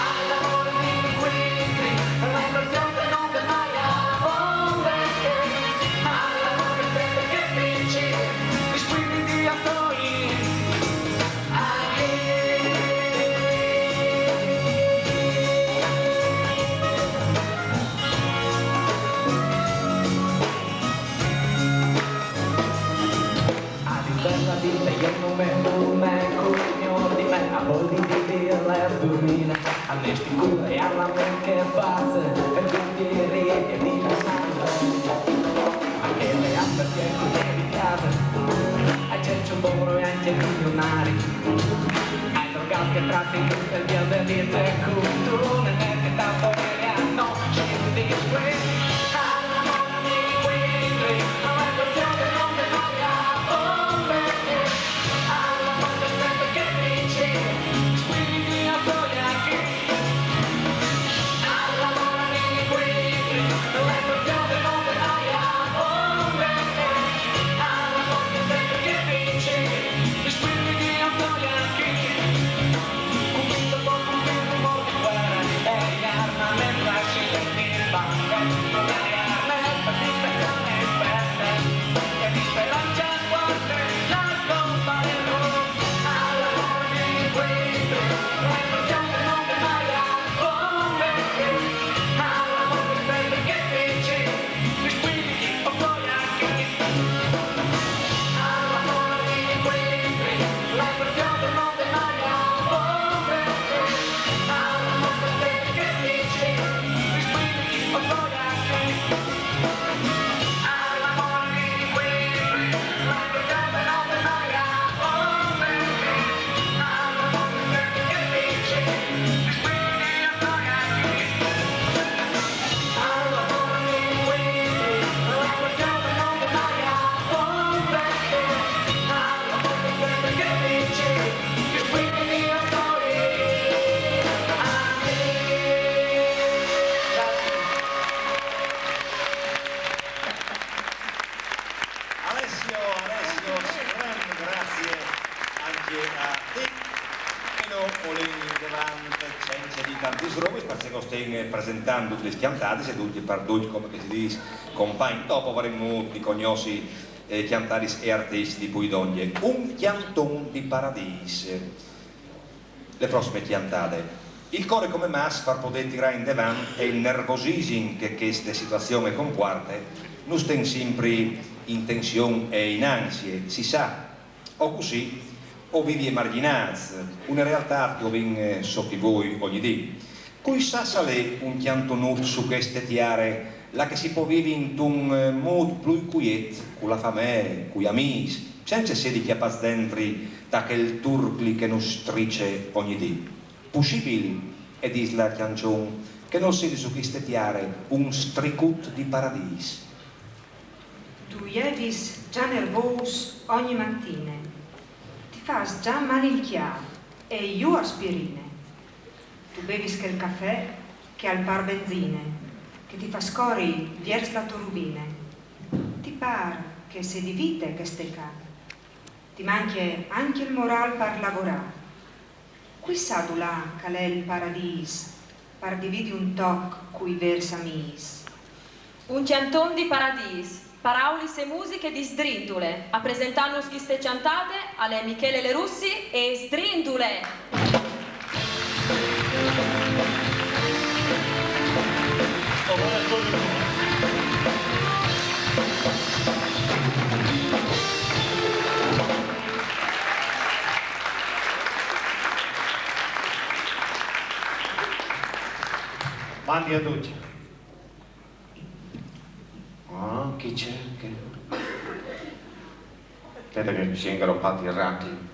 Al amôr di chei doi, une preziose, no 'nd è mai vonde. Al amôr al spiete che o dici, rispuindi a chel chi. A dî la verite, jo no me, no me cugno di me, a vûl dî di dî la durmine, a nestri cure e al amôr che o fâs, e cun di rîs e di sangue. Ma che le ape che cun di cjase, a cjacjon boro e ancje milionari, a drogâs Alessio, Alessio, gran grazie anche a te. E no volem indevant cence dî tantis robis, parcè che o stem presentant dutis lis cjantadis e duncje par ducj, come che si dîs, compagn. Dopo o varìn mût di cognossi, eh, cjantadis e artiscj di plui dongje. Un cjanton di paradîs. Le prossime cjantade. Il core come màs par podê tirâ indevant e il nervosisim che cheste situazion e compuarte nus ten simpri in tension e in ansie, si sa. O cussì o vivi emargjinâts, une realtât che o vin, eh, sot i voi ogni dì. Cui sa s'al è un cjantonut su cheste tiare, là che si pò vivi intun, eh, mût plui cuiet, cu la famee, cui amîs, cence sedi cjapâts dentri ta chel turcli che nus strice ogni dì. Pussibil, e dîs la cjançon, che nol sedi su cheste tiare un stricut di paradîs. Tu jevis za nervôs ogni matine, ti fâs za mâl il cjâf e ju aspirine. Tu bevis chel cafè che al pâr benzine, che ti fâs cori viers la tô ruvine. Ti pâr che e sedi vite cheste ca. Ti mancje ancje il morâl par lavorâ. Cui sa dulà che al è il paradîs, par dividi un toc cui vêrs amîs. Un cjanton di paradîs, paraulis e musiche di Sdrindule. A presentânus cheste cjantade al è Michele Lerussi e Sdrindule. Mandi a ducj. Ah, chi che... Spiete che si è ingroppati i rati.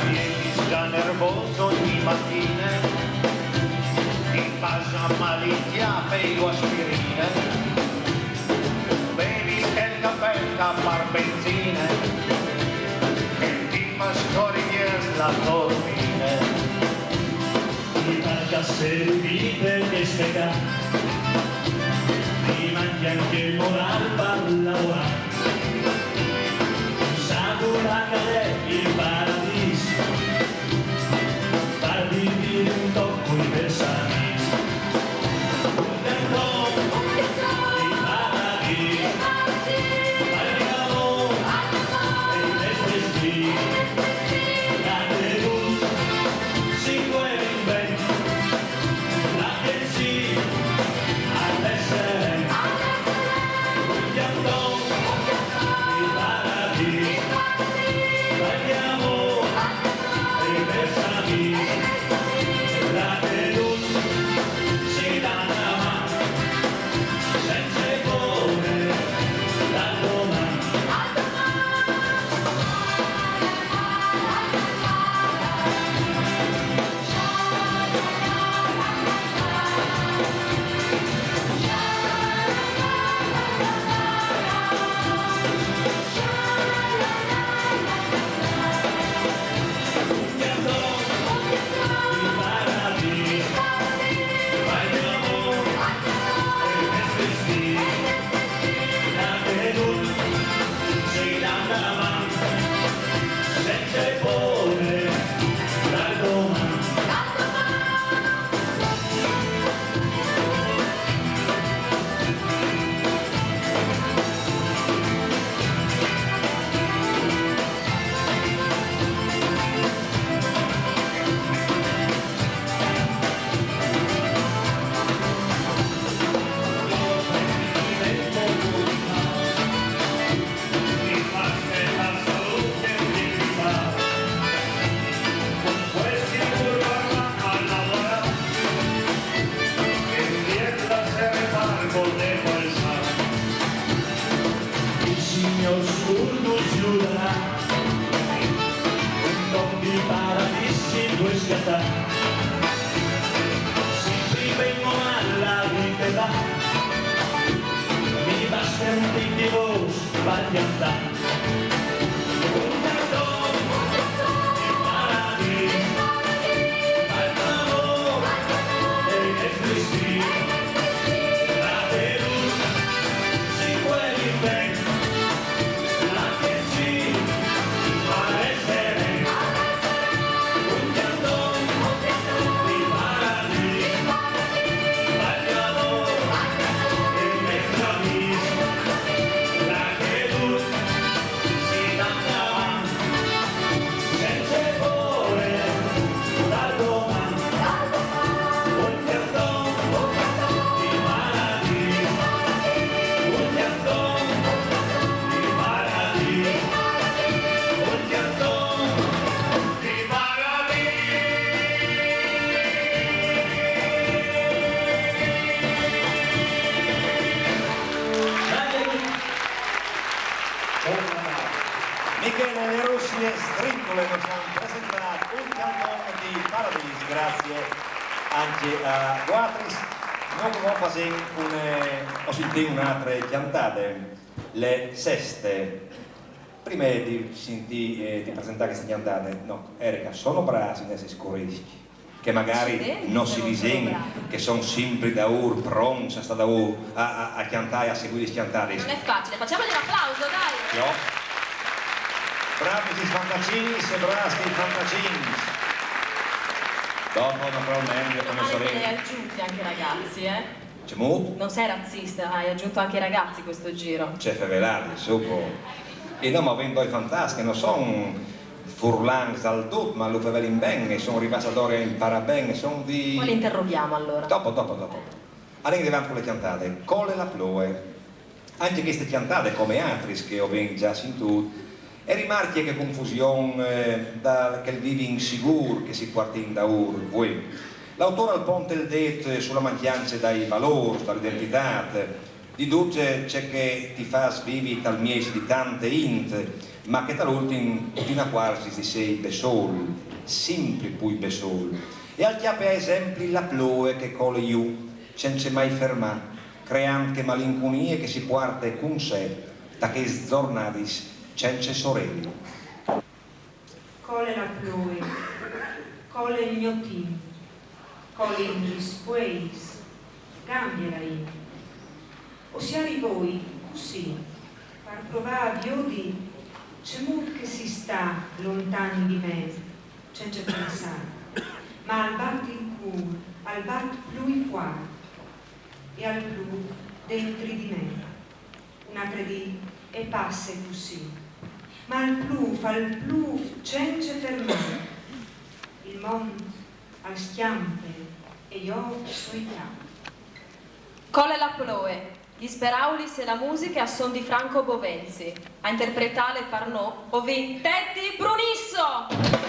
Vien già nervoso ogni mattina, ti passa male il cjâf e ju aspirine. Bevis chel cafè che al pâr benzine, che ti fâs cori viers la tô ruvine. Ti pâr che e sedi vite cheste ca, ti mancje ancje il morâl par lavorâ. Sa dulà che al è il paradîs, par dividi un toc cui vêrs amîs. Signor surdo giurà, un toc di paradisi due scattà. Si prima alla vita va, mi basta un picchio sbagliata. Un cartone di paradiso, al amore e le tristezze. Michele Russi e Stringole nos han presentât un canton di paradis, graciis ancje a vualtris. No, no fasìn un, eh, o sintìn une altre cjantade, le seste. Prime di sintî, eh, di presentâ cheste cjantade, no, Erika, sono brâfs i nestis coriscj, che magari no si dîs che a son simpri daûr pronts a stâ daûr a, a, a cjantâ e a seguî lis cjantadis. Non è facile, facciamogli un applauso, dai! Jo. Brâfs i fantacins e brâfs i fantacins. Dopo, naturalmentri, come... Hai aggiunti anche i ragazzi, eh? Cemût? Non sei razzista, hai aggiunto anche i ragazzi questo giro. Ce fevelade, su po. E no, ma o vin doi fantats che no son furlans dal dut, ma lu fevelin ben, e son rivâts adore a imparâ ben, e son di... Ma li interroghiamo allora. Dopo, dopo, dopo. Anìn devant cu la cjantade. Cole la ploie. Ancje cheste cjantade, come altris che o vin za sintût, e rimarcje chê confusion, eh, da chel vivi insigûr che si puartìn daûr, vuê. L'autôr al ponte il dêt su la mancjance dai valôrs, da la identitât, di dut ce che ti fâs vivi tal mieç di tante int, ma che tal ultin ti inacuarzis di sei bessôl, simpri plui bessôl. E al cjape a esempli la ploie che e cole jù, cence mai fermâ, creant chê malincunie che si puarte cun se ta chês zornadis cence soreli. Cole la ploie, cole il gno timp, colin lis fueis, gambie la int. O sieri voi cussì, par provâ a viodi cemût che si sta lontan di me, cence pensâ, ma al bat il cûr, al bat plui fuart e al plûf dentri di me. Une altre dì e passe cussì. Ma al plûf, al plûf cence fermâ. Il mont al scjampe e jo soi ca. Cole la ploie, lis peraulis e la musiche a son di Franco Bovenzi. A interpretâle par nô o vin Teddy Brunisso!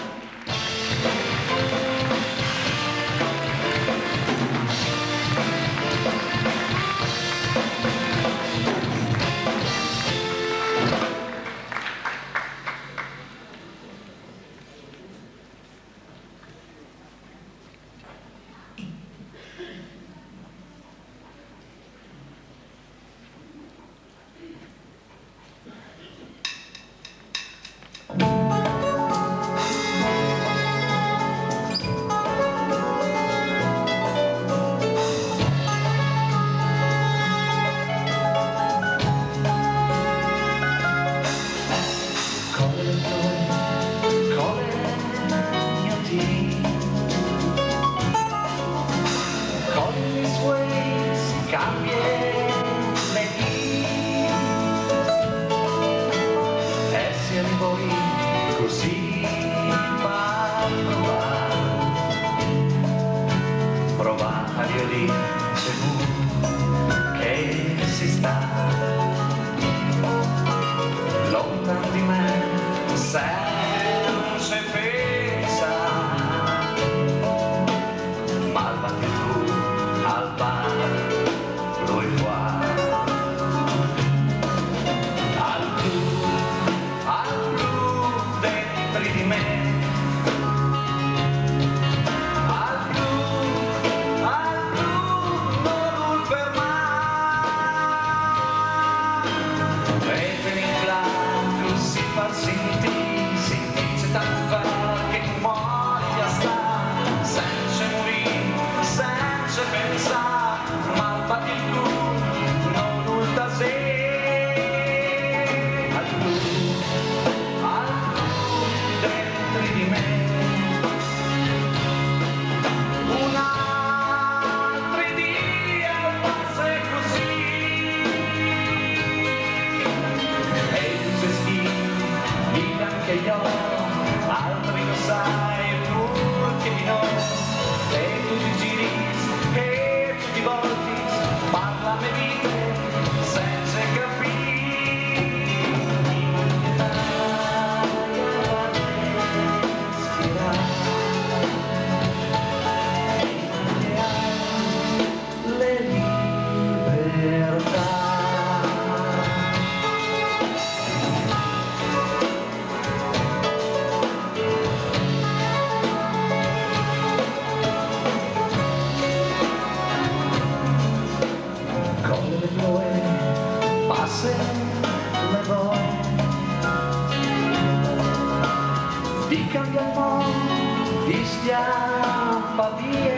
Ciampa vie,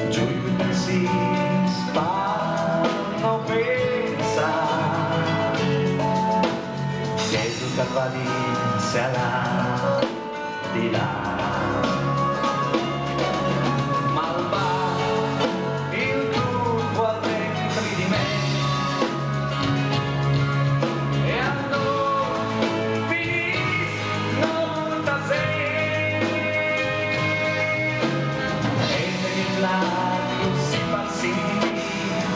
giù i pensieri sparano pensa, se tu salvati se là di là. Malva il tuo dentro di me e allora finisco un taser e te mi placo si passi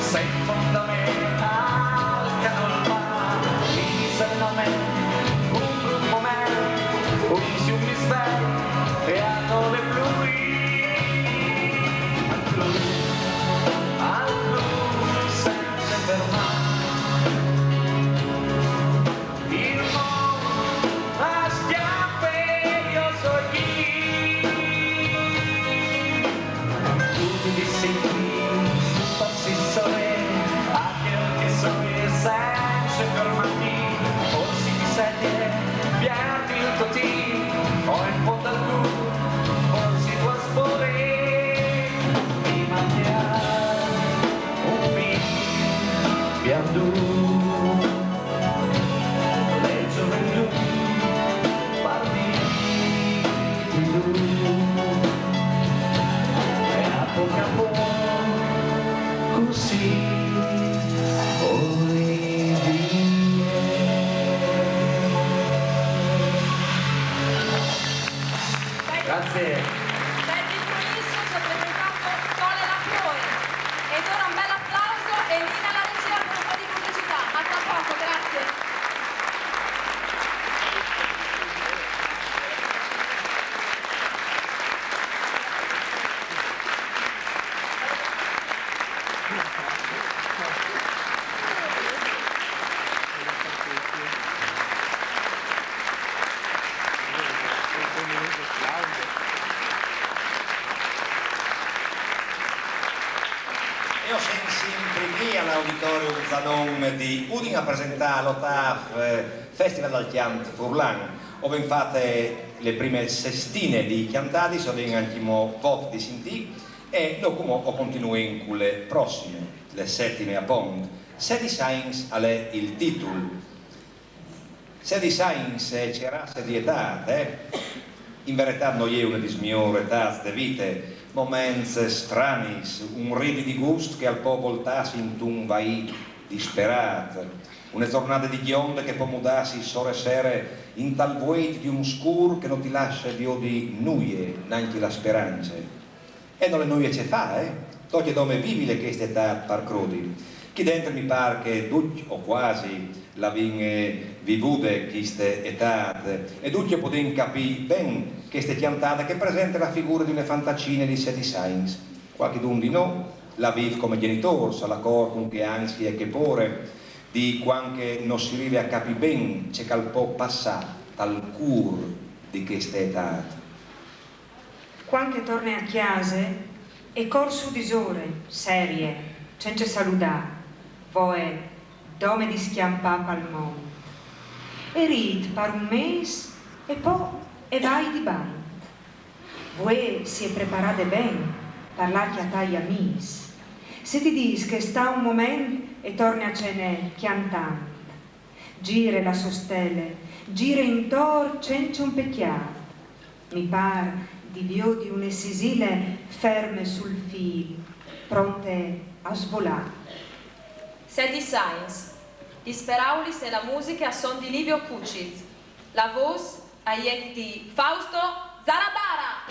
sempre da me al canal va mi se no me un gruppo me un si un mi svegli e hanno le plui al blu al blu senza fermare il mondo a schiaffe io so chi tu ti dissi qui passi sole a quel che so io senza fermarti o si ti sente piardi il tuo team o in fondo al cuore o si può spore di mangiare un film piarduto le gioventù parti e a poco a poco così voi via. Grazie. Sergio Pruniscio ci ha presentato Tole la Fiore. Ed ora un bel applauso e Nina alla regia per un po' di pubblicità. A tra poco, grazie. E o sem simpri chi al Auditorium Zanon di Udin a presentâ l'otâf, eh, Festival dal Cjant Furlan. O vin fate le prime sestine di cjantadis, o vin ancjemò vot di sintî, e nô cumò o continuìn cu le prossime, le setime apont. Sedis agns al è il titul. Sedis agns, eh, ce raze di etât, eh? In veretât no je une des miôr etâts de vite, moments stranis, un ridi di gust che al pò voltâsi intun vaît disperât, une zornade di gjonde che pò mudâsi sore sere intal vueit di un scûr che no ti lasse viodi nuie, nancje la sperance. E nol è nuie ce fâ, eh? Tocje dome vivile cheste etât par crodi. Chi dentri mi pâr che ducj, o cuasi, la vin, eh, vivude cheste etât, e ducj o podìn capî ben cheste cjantade che e presente la figure di une fantacine di sedis agns. Cualchidun di nô la vîf come gjenitôr, al à cûr cun chê ansie e chê pôre di cuant che no si rive a capî ben ce che al pò passâ tal cûr di cheste etât. Cuant che e torne a cjase, e cor sù disore, serie, cence saludâ, voie dome di scjampâ pal mont. E rît par un mês e po e vaie di bant. Vuê si è preparade ben par lâ a cjatâ i amîs. Se ti dîs che e sta un moment e torne a cene cjantant. Gire la sô stele, gire intor cence un pecjât. Mi pâr di viodi une sisile ferme sul fîl, pronte a svolâ. Sedis agns. Lis peraulis e la musiche a son di Livio Cucit. La vôs a je di Fausto Zarabara.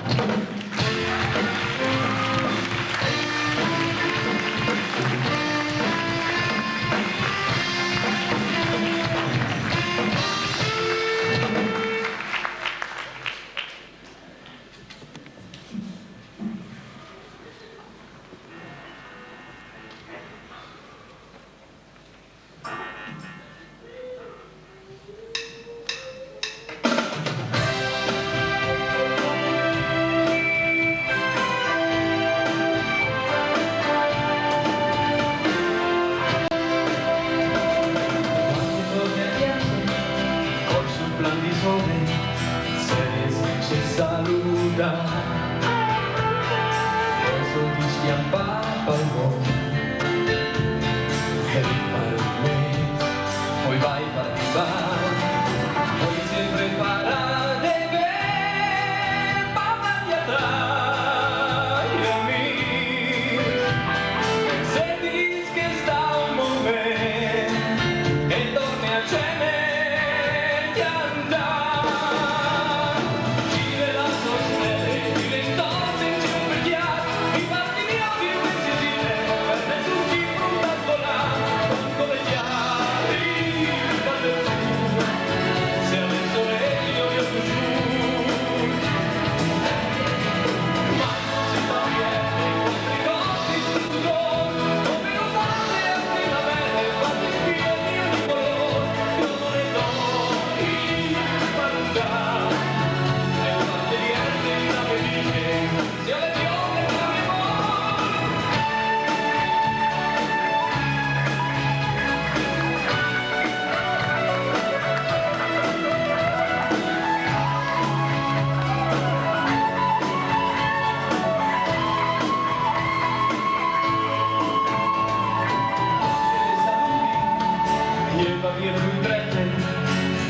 E va via lui drete,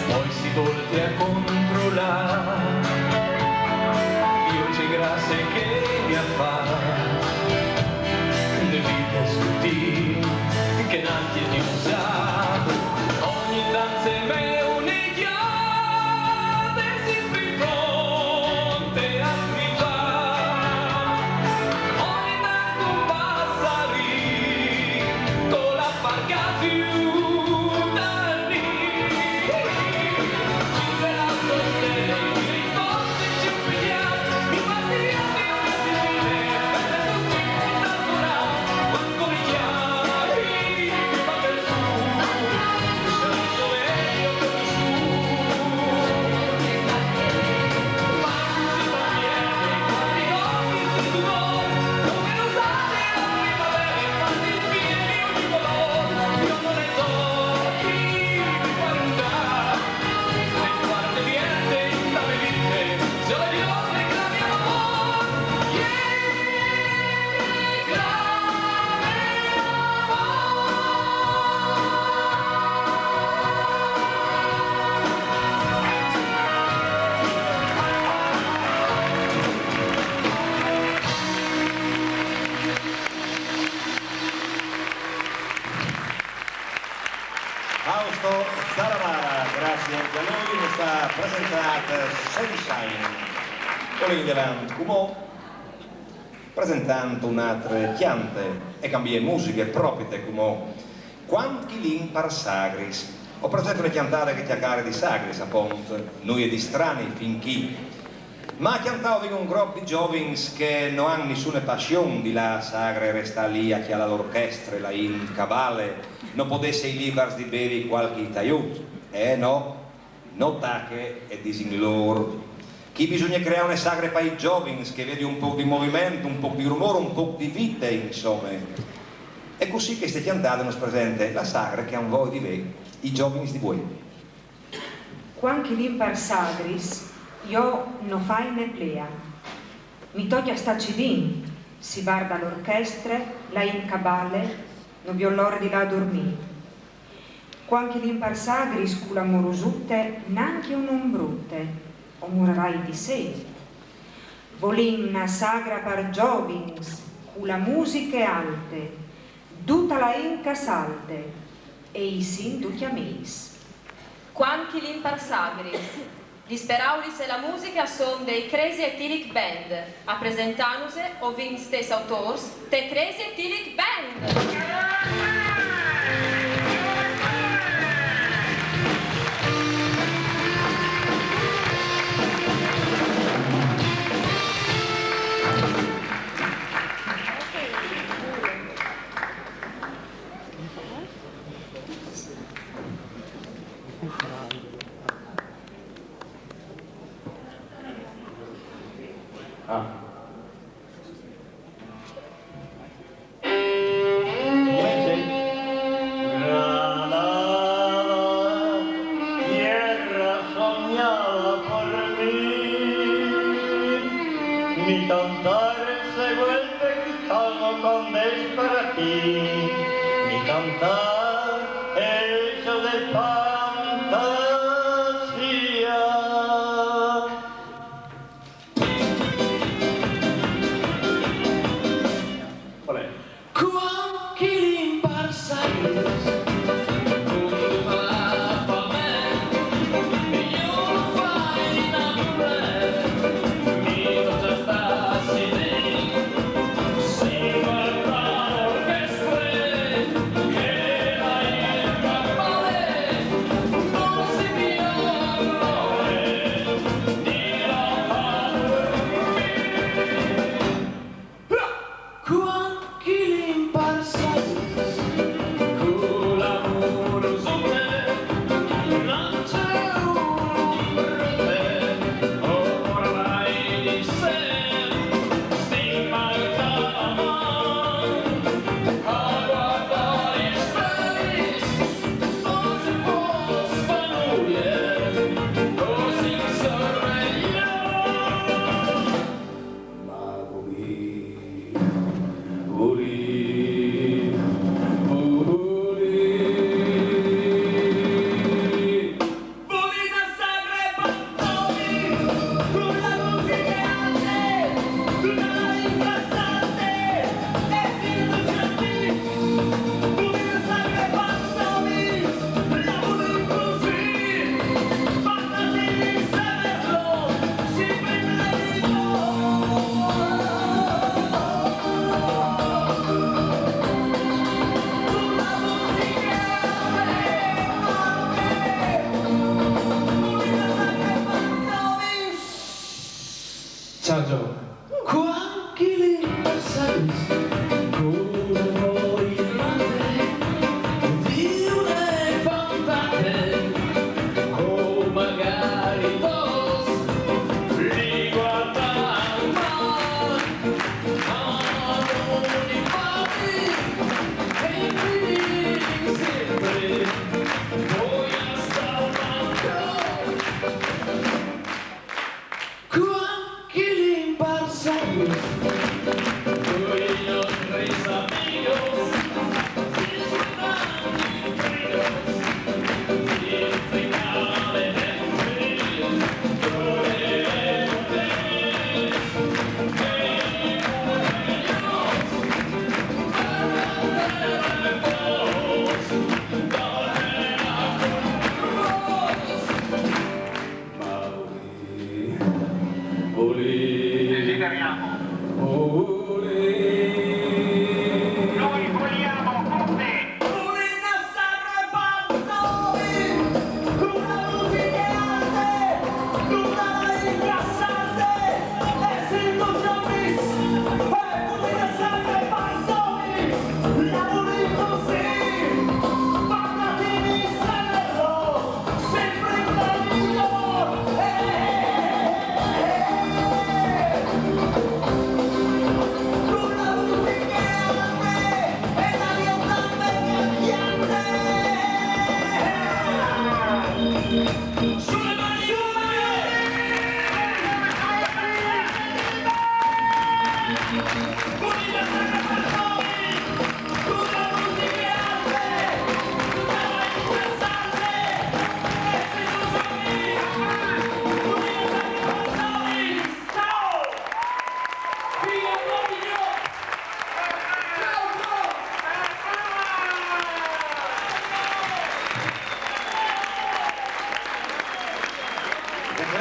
poi si voltea a controlar. Dio ce grazie che mi ha fatto, de vite su ti, che nanti di un sapo, ogni danze me unichiate, sempre pronte a sfidar. Ogni tanto un passarin con la barca più Fausto Zaravara, grazie anche a lui, nos ha presentât Sunshine. Volìn indevant cumò presentant une altre cjante e cambiâ musiche propite cumò. Cuant chi lin par sagris. O presente une cjantade che e cjacare di sagris, apont, nuie di strani fin chi. Ma a cjantâ o vin un grop di zovins che no àn nissune passion di lâ a sagre e restâ li a cjalâ la orchestre, la int che e bale, no podê sei libars di bevi cualchi taiut. Eh no, no tache, e disin lôr. Chi bisugne creâ une sagre pai zovins che e vedi un pôc di moviment, un pôc di rumôr, un pôc di vite, insome. E cussì cheste cjantade nos presente la sagre che a àn voie di vê i zovins di vuê. Cuant chi lin par sagris, jo no fai ne plea. Mi tocje a stâ cidin, si varda la orchestre, la int che e bale, no viôt la ore di lâ a durmî. Cuant chi lin par sagris cu la morosute, nancje une ombrute, o murarai di sêt. Volìn une sagre par zovins, cu la musiche alte, dute la int che e salte, e i sin ducj amîs. Cuant chi lin par sagris. Lis peraulis e la musiche a son dai Crazy Ethylic Band. A presentânuse o vin tes autôrs, te Crazy Ethylic Band! Mi cantare seguente quando quando es para ti, mi cantar es de fantasía.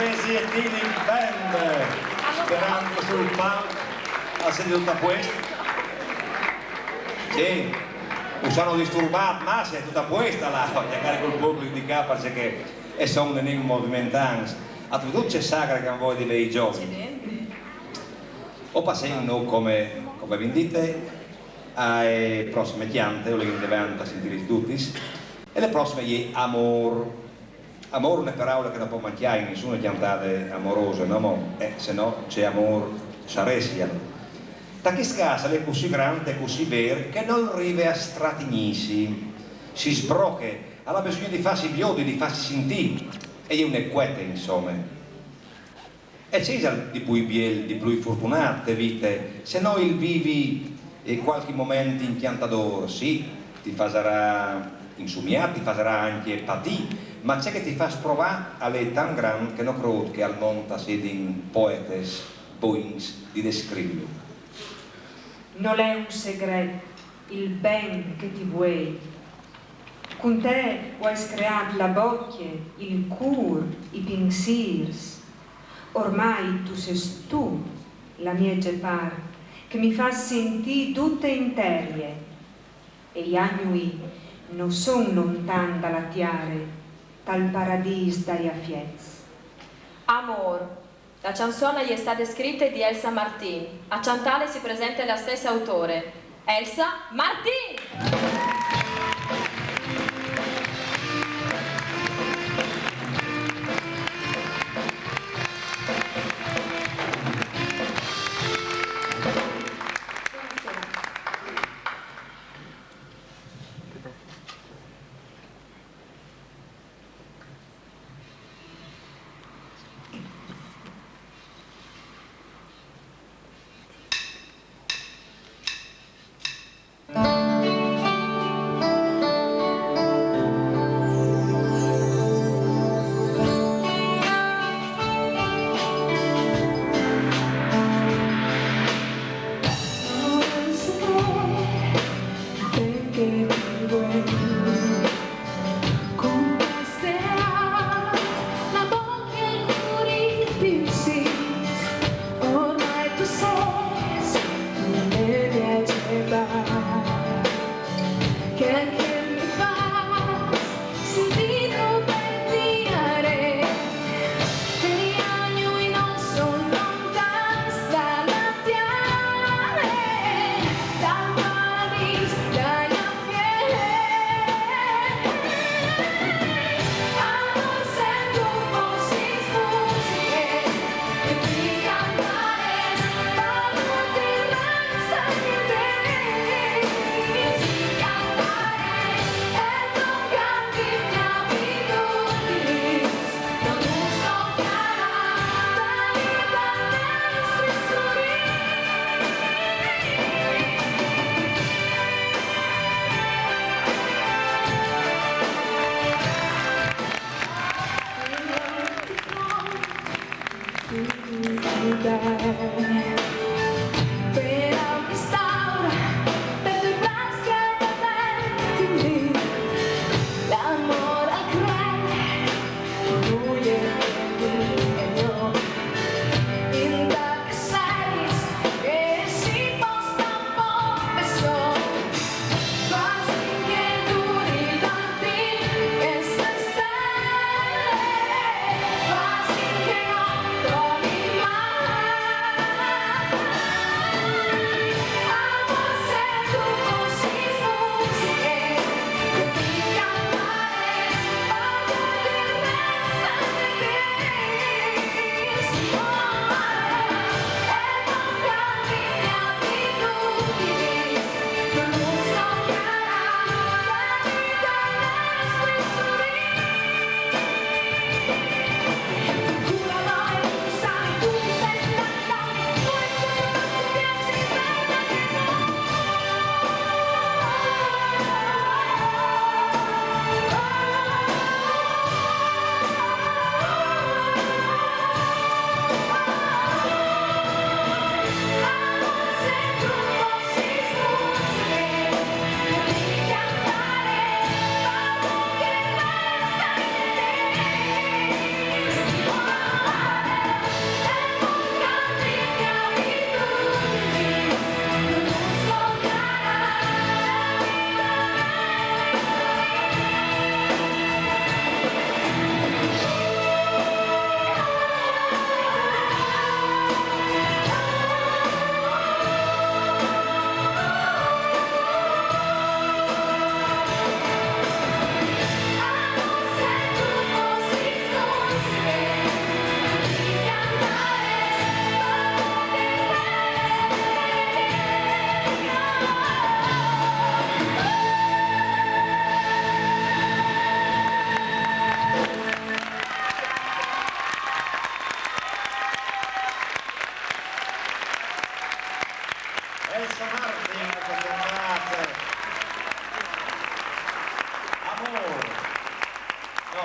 Sì, e Tini Band, sperant che sul palc al sedi dut a puest. Sì, us àn disturbât masse, dut a puest là, a cjacare cul public di ca, parcè che a son nen movimentants. Âstu viodût ce sagre che a àn voie di vê i zovins? O passìn nô, come, come vin dit, ae prossime cjante, o lin indevant a sintîlis dutis, e la prossime e je Amôr. Amôr, une peraule che no pues mancjâ in nissune cjantade amorose, no mo? Eh, se no ce amôr saressial? Ta chest câs al è cussì grant e cussì vêr che nol rive a stratignîsi. Si sbroche, al à bisugne di fâsi viodi, di fâsi sintî. E je une cuete, insome. E ce isal di plui biel, di plui fortunât te vite, se no il vivi, eh, cualchi moment incjantadôr? Sì, ti fasarà insumiâ, ti fasarà ancje patî, ma ce che ti fâs provâ al è tant grant che no crôt che al mont a sedin poetes bogns di descrivilu. Nol è un segret il ben che ti vuei. Cun te o ai screât la bocje, il cûr, i pinsîrs. Ormai tu sês tu la mieze part che mi fâs sintî dute interie. E i agnui no son lontan da la tiare, tal paradîs dai afiets. Amôr. La chanson e je stade scrite di Elsa Martin. A chantâle si presente la stesse autore, Elsa Martin!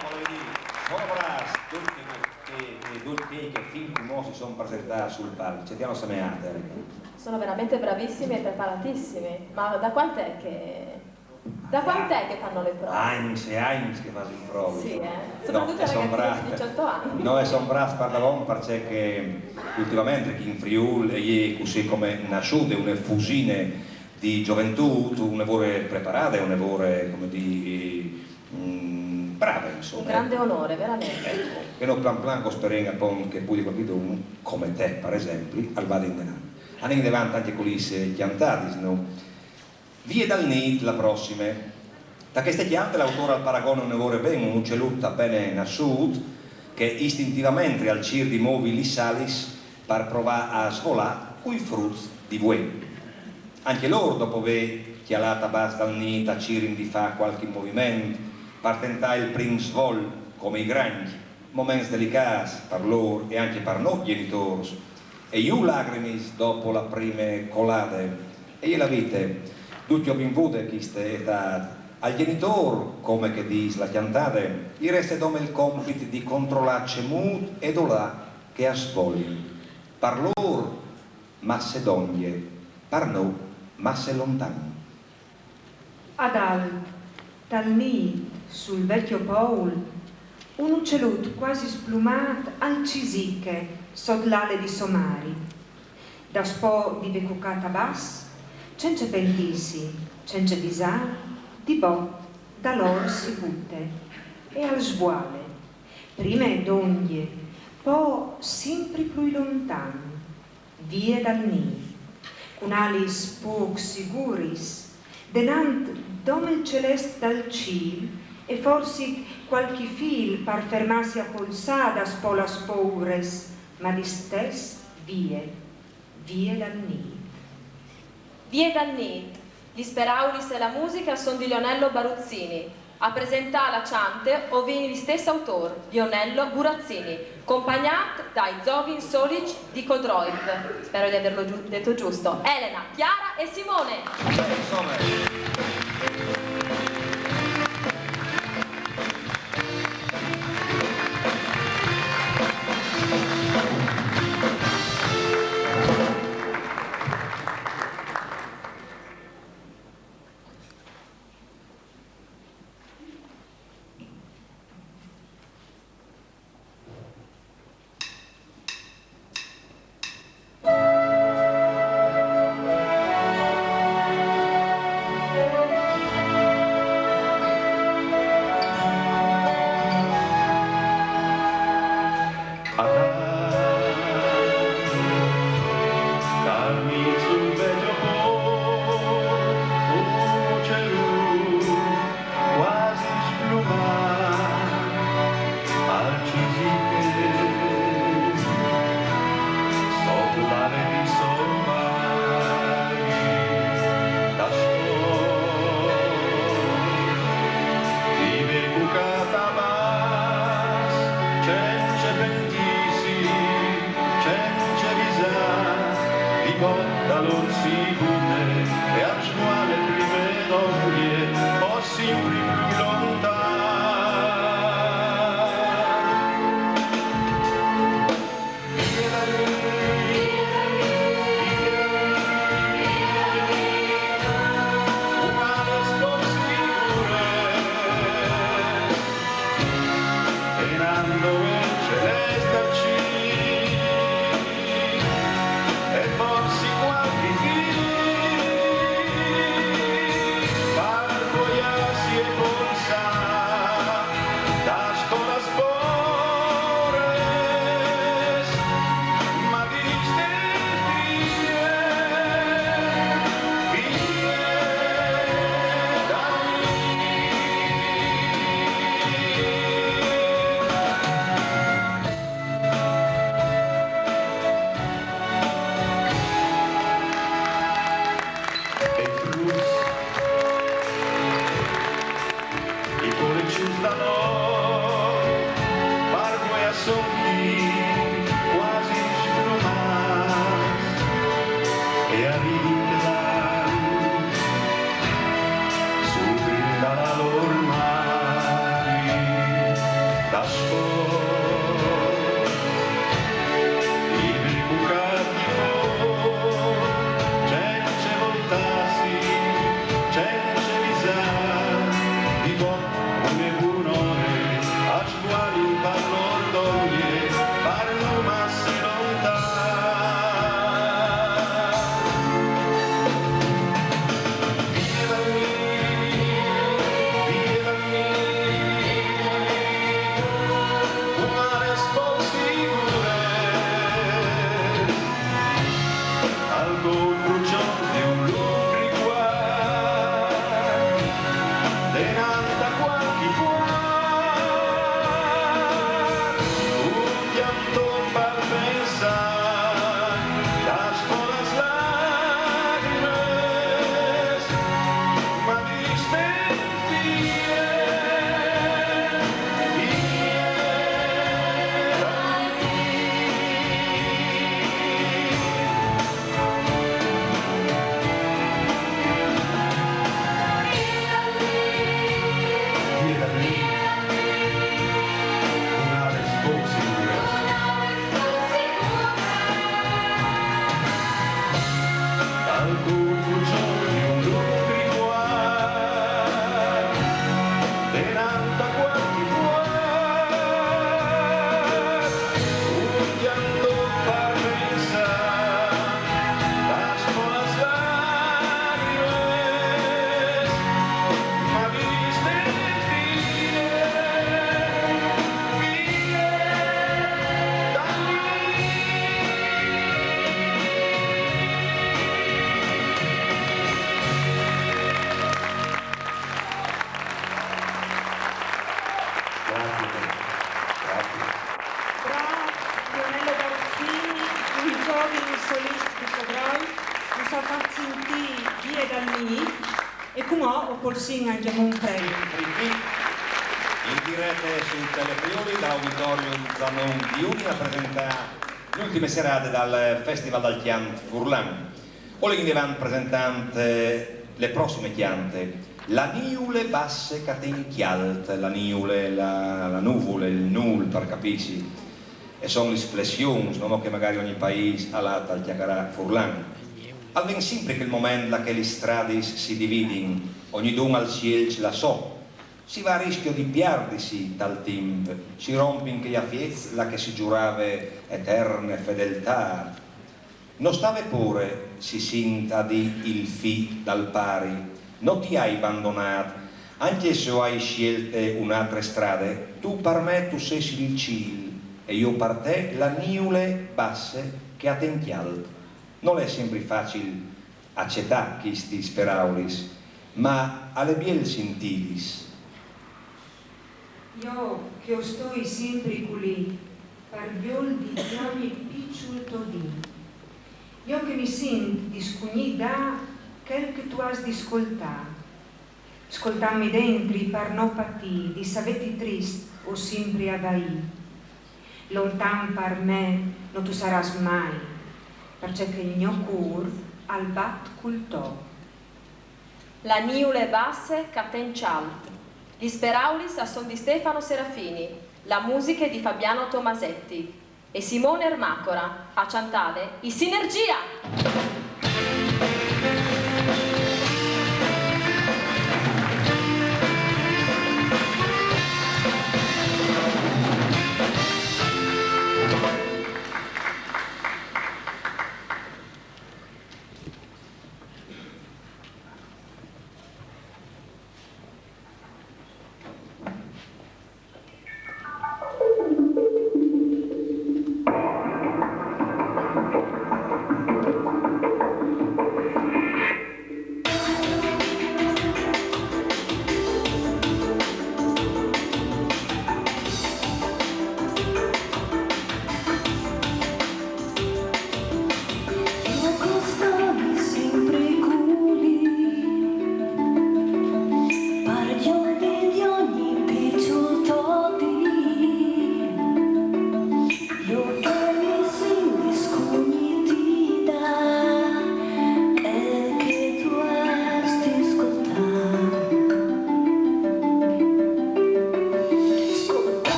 Volevi dî, sono brâfs ducj chei che, che, ducj chei che fin cumò si son presentâts sul palc, ce ti àn semeât, Erika? Sono veramente bravissimi e preparatissimi, ma da quant'è che, da quant'è che fanno le prove? Agns e agns che a fasin provis. Sì, eh? Soprattutto i ragazzini di diciotto anni. No, e a son brâfs pardabon, parcè che ultimamentri chi in Friûl e je cussì come nassude une fusine di zoventût, une vore preparade, une vore, come dî, mm, brave, insome. Un grande onore, veramente. Eco, e nô plan plan o sperìn apont che plui di cualchidun, come te, par esempli, al vade indenant. Anìn indenant ancje cu lis cjantadis, no? Vie dal nît la prossime. Ta cheste cjante l'autôr al paragone une vore ben un ucielut a pene nassût, che istintivamentri al cîr di movi lis alis par provâ a svolâ cui fruts di vuê. Ancje lôr, dopo vê cjalât a bas dal nît, a cirin di fâ cualchi moviment par tentâ il prin svol, come i grancj. Moments delicâts par lôr e ancje par nô gjenitôrs. E jù lagrimis dopo la prime colade. E je la vite, ducj o vin vude cheste etât. Al gjenitôr, come che dîs la cjantade, i reste dome il compit di controlâ cemût e dulà che a svolin. Par lôr masse dongje, par nô masse lontan. Adalt, tal nît, sul vecjo pôl, un ucielut cuasi splumât al cisiche sot l'ale di sô mari. Daspò di vê cucât a bas, cence pentîsi, cence visâ, di bot dal ôr si bute e al svuale, prime dongje, po simpri plui lontan, vie dal nît, cun alis pôc siguris, denant dome il celest dal cîl e forsit cualchi fîl par fermâsi a polsâ daspò las pôuris, ma distès vie, vie dal nît. Vie dal nît, lis peraulis e la musiche a son di Lionello Baruzzini. A presentâ la cjante o vin il stes autôr, Lionello Burazzini, compagnât dai Zovins Soliçs di Codroip. Spero di averlo giu- detto giusto. Elena, Chiara e Simone. Beh, insome. Polsin anche un premio. In diretta su Telefriuli dall'auditorium Zanon di Udine a presentare le ultime serate dal Festival dal Chiant Furlan. O in avant presentant le prossime chiante, la niule basse che ten chialt, la niule, la, la nuvule, il nul per capirsi, e sono le espressioni, no? Che magari ogni paese ha l'altro al chiacchierà furlan. Al vegn sempre quel momento là che le strade si dividin, ognidun al sielge la so. Si va a rischio di piardisi tal timp, si rompin che affiez là che si giurave eterne fedeltà. No stave pore, si sint a di il fi dal pari, no ti hai bandonat, anche se o hai sielte un'altre strade, tu par me tu ses il cil e io par te la niule basse che a ten chialt. Non è sempre facile accettare questi speraulis, ma alle biel sentilis. Io che o stoi sempre culì, par biol di ogni piccul to dì. Io che mi sint di scugnì da quel che tu has di scoltà. Scoltammi dentri par no patì, di saveti trist o simpri a vaì. Lontan par me no tu saràs mai, perché che il gno cur al bat cul to. La niule basse che a ten cialt. Gli speraulis a son di Stefano Serafini, la musiche di Fabiano Tomasetti e Simone Ermacora, a ciantade i Sinergia!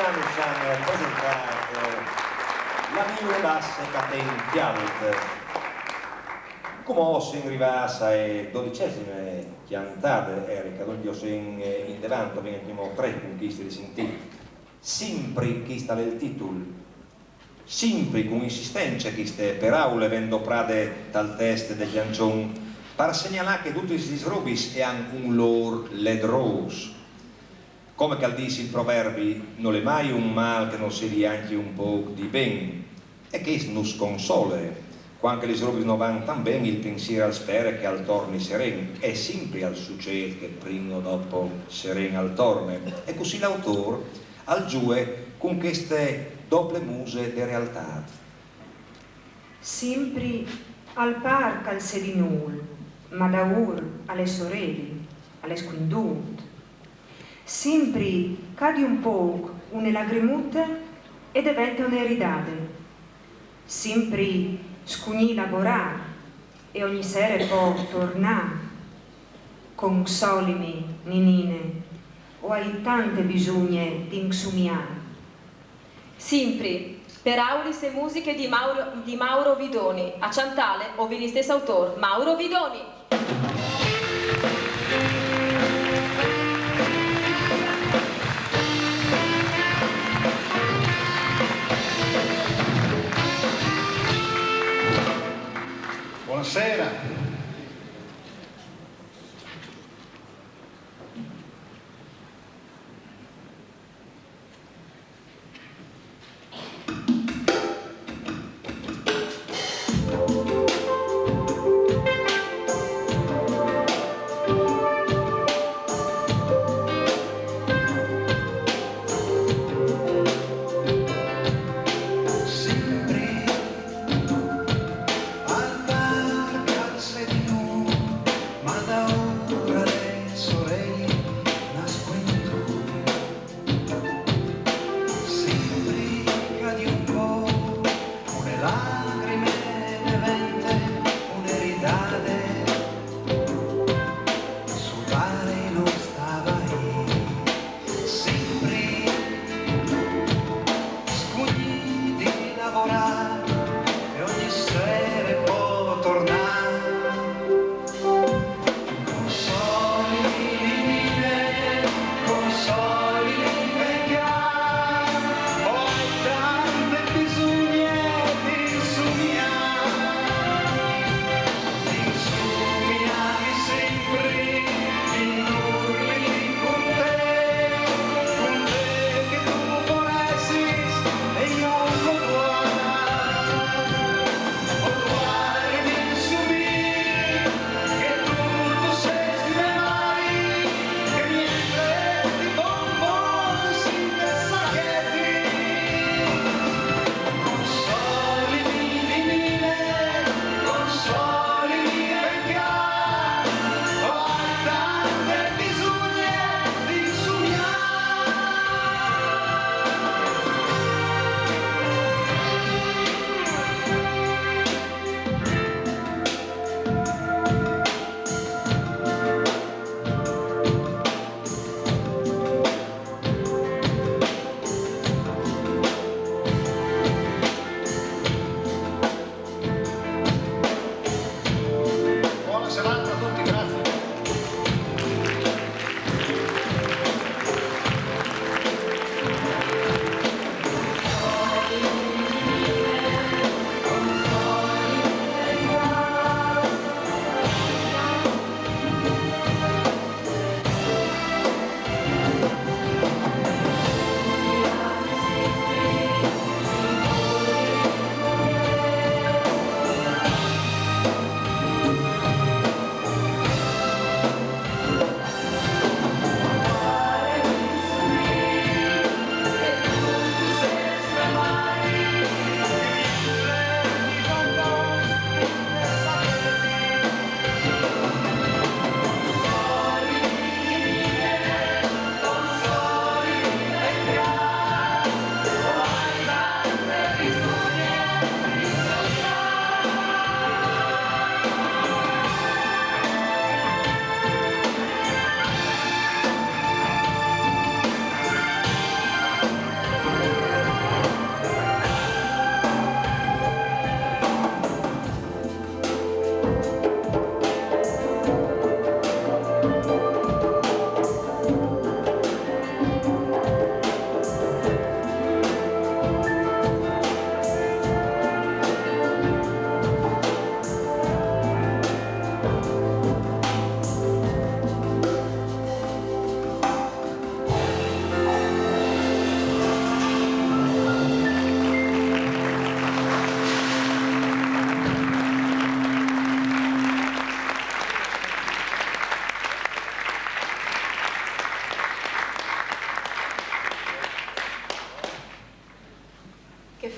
Nos àn presentât La miule basse ca ten cjalt. Cumò o sin rivâts ae dodicesime cjantade, Erika, duncje o sin indevant, o vin ancjemò trê cun cheste di sintî. Simpri, chest al è il titul. Simpri, cun insistence, cheste peraule ven doprade tal test de cjançon, par segnalâ che dutis lis robis e àn un lôr ledrôs. Come che al dîs il proverbi, nol è mai un mâl che nol sedi ancje un pôc di ben. E chest nus console. Cuant che lis robis no van tant ben, il pinsîr al spere che al torni seren, e simpri al sucêt che prin o dopo seren al torne. E cussì l'autôr al zuie cun cheste dople muse de realtât. Simpri al pâr che al sedi nûl, ma daûr al è soreli, al è scuindût. Simpri cadi un pôc une lagrimute e devente une ridade. Simpri scugnî lavorâ e ogni sere po tornâ. Consolimi, ninine, o ai tante bisugne di insumiâ. Simpri, peraulis e musiche di Mauro, di Mauro Vidoni, a cjantâle o vin il stes autôr, Mauro Vidoni. Buonasera.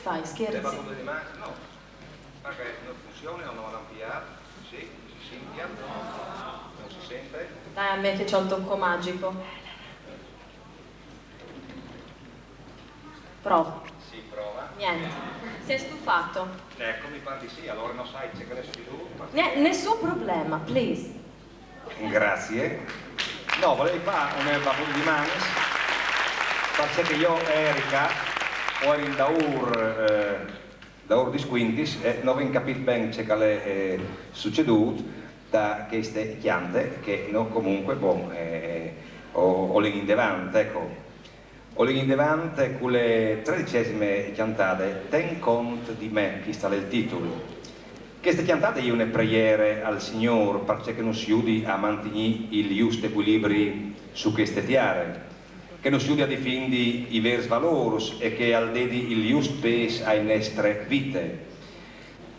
Dai, scherzi. Leva tutte le mani? No. Perché non funziona, non va a pigliare? Sì, si sente? Non si sente? Dai, a me che c'ho il tocco magico. Prova. Si prova. Niente. Si è stufato. Ecco, mi pare di sì, allora non sai c'è che adesso di tu. Ne- nessun problema, please. Grazie. No, volevi fare un battute di mani, perché io, Erika, ho in daur, eh, daur di squintis e non ho capito bene ciò che è eh, succeduto da queste piante che no, comunque, boh, eh, ho, ho in davanti, ecco. O lì in davanti con le tredicesime cantate, Ten cont di me, questo è il titolo. Questa cantata è una preghiera al Signore perché che non si aiuti a mantenere il giusto equilibrio su queste terre, che non si aiuti a difendere i veri valori e che al dedi il giusto peso alle nostre vite.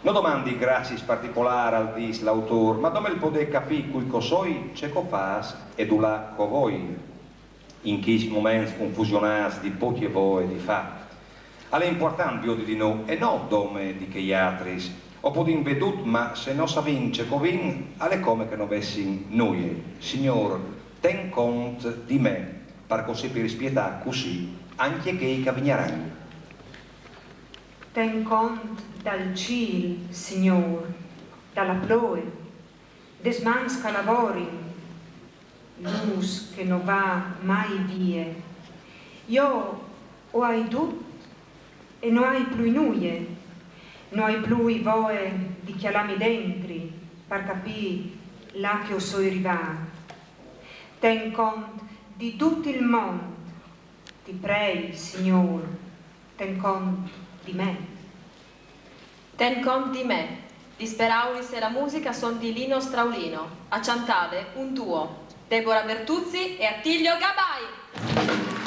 Non domandi grazie particolare al dis l'autore, ma dome il poter capire cui cosoi, ce co fas e dulà co voi. In questi momenti confusionati di poche voie di fa. Allora è importante viodi di noi e non dome di che altri. O podin vedut, ma se non sa vince covin, alle come che non vessin noi. Signor, ten cont di me, par così per rispiettare così anche che i cavignaran. Ten cont dal cil, Signor, dalla ploe, des mans che lavorin, lus che no va mai vie. Io o hai dut e no hai plui nuie, no hai plui voe di chialami dentri par capì là che o soi rivà. Ten cont di dut il mont, ti prei, Signor, ten cont di me. Ten cont di me. Disperauris e la musica son di Lino Straulino. A ciantade un duo. Debora Bertuzzi e Attilio Gabai.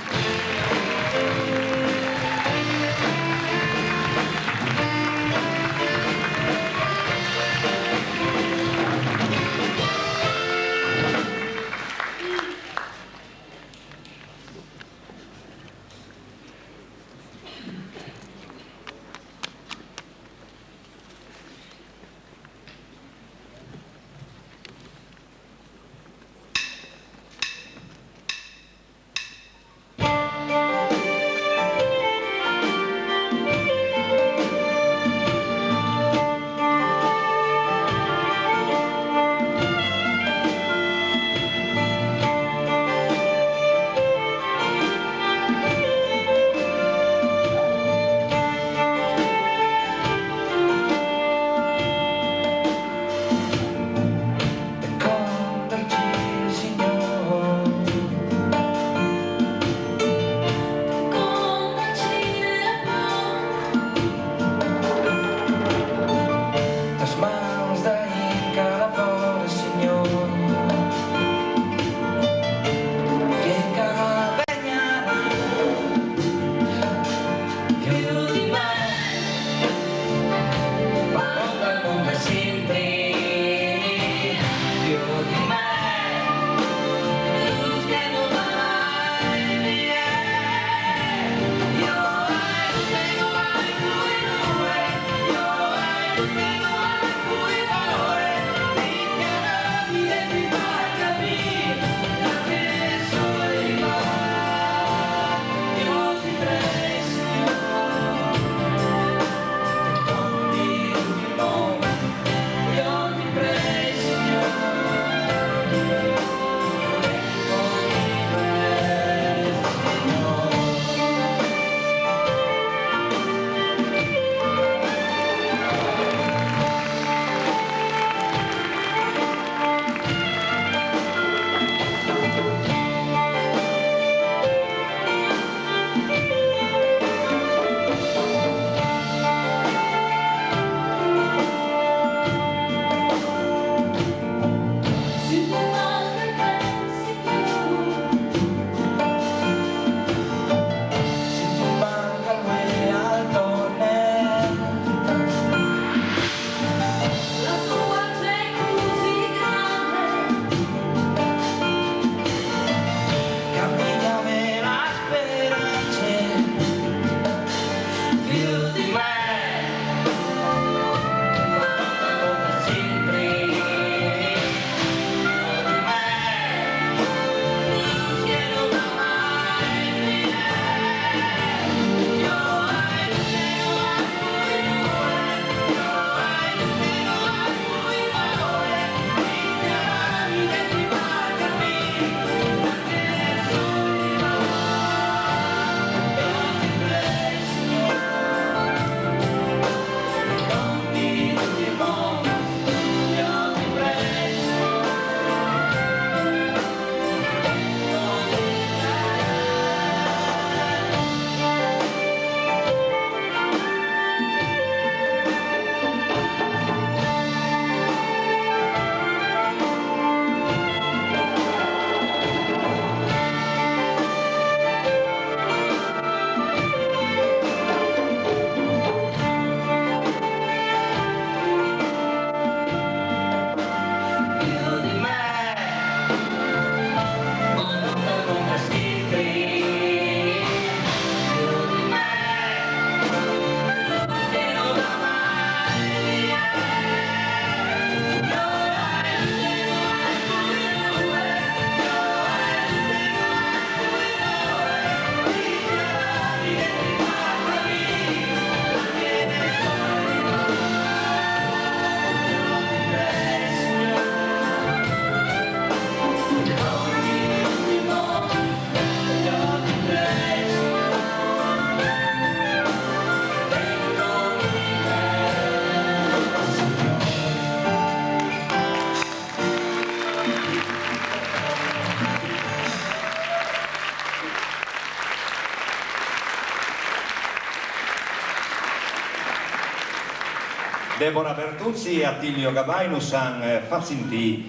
Debora Bertuzzi e Attilio Gabai nus àn, eh, fat sintî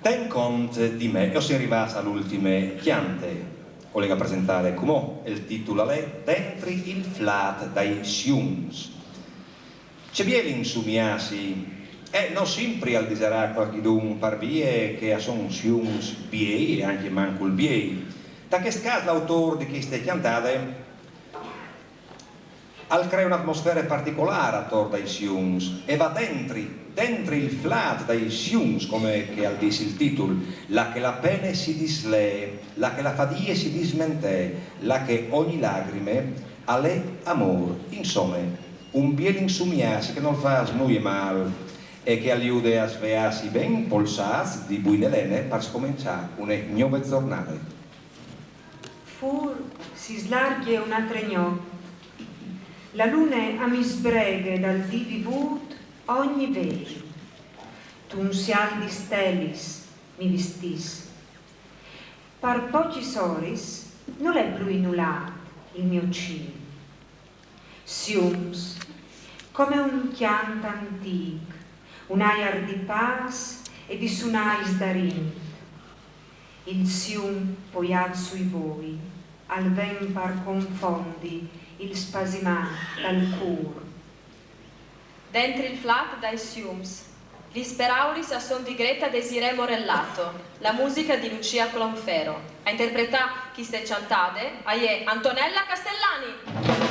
Ten cont di me, e o sin rivâts a l'ultime cjante. O leg a presentâ cumò, il titul al è Dentri il flât dai siums. Ce biel insumiâsi, e no simpri al disarà cualchidun, par vie che a son siums biei e ancje mancul biei. Ta chest câs l'autôr di cheste cjantade al cree une atmosfere particolâr ator dai siums e va dentri, dentri il flât dai siums, come che al dîs il titul, là che la pene si dislee, là che la fadie si dismentee, là che ogni lagrime al è amôr. Insome, un biel insumiâsi che nol fâs nuie mâl e che al jude a sveâsi ben polsâts di buine lene par scomençâ une gnove zornade. Fûr si slargje une altre gnot. La lune a mi sbreghe dal dì vivût ogni vêl. Tun siâl di stelis mi vistìs. Par pocjis oris nol è plui nulât il gno cîl. Siums, come un cjant antîc, un aiar di pâs e di sunais da rint. Il sium poiât sui voi al ven par confondi il spasimâ dal cûr. Dentri il flât dai siums. Lis peraulis a son di Greta Desirée Morellato, la musica di Lucia Clonfero. A interpretâ cheste cjantade a je Antonella Castellani.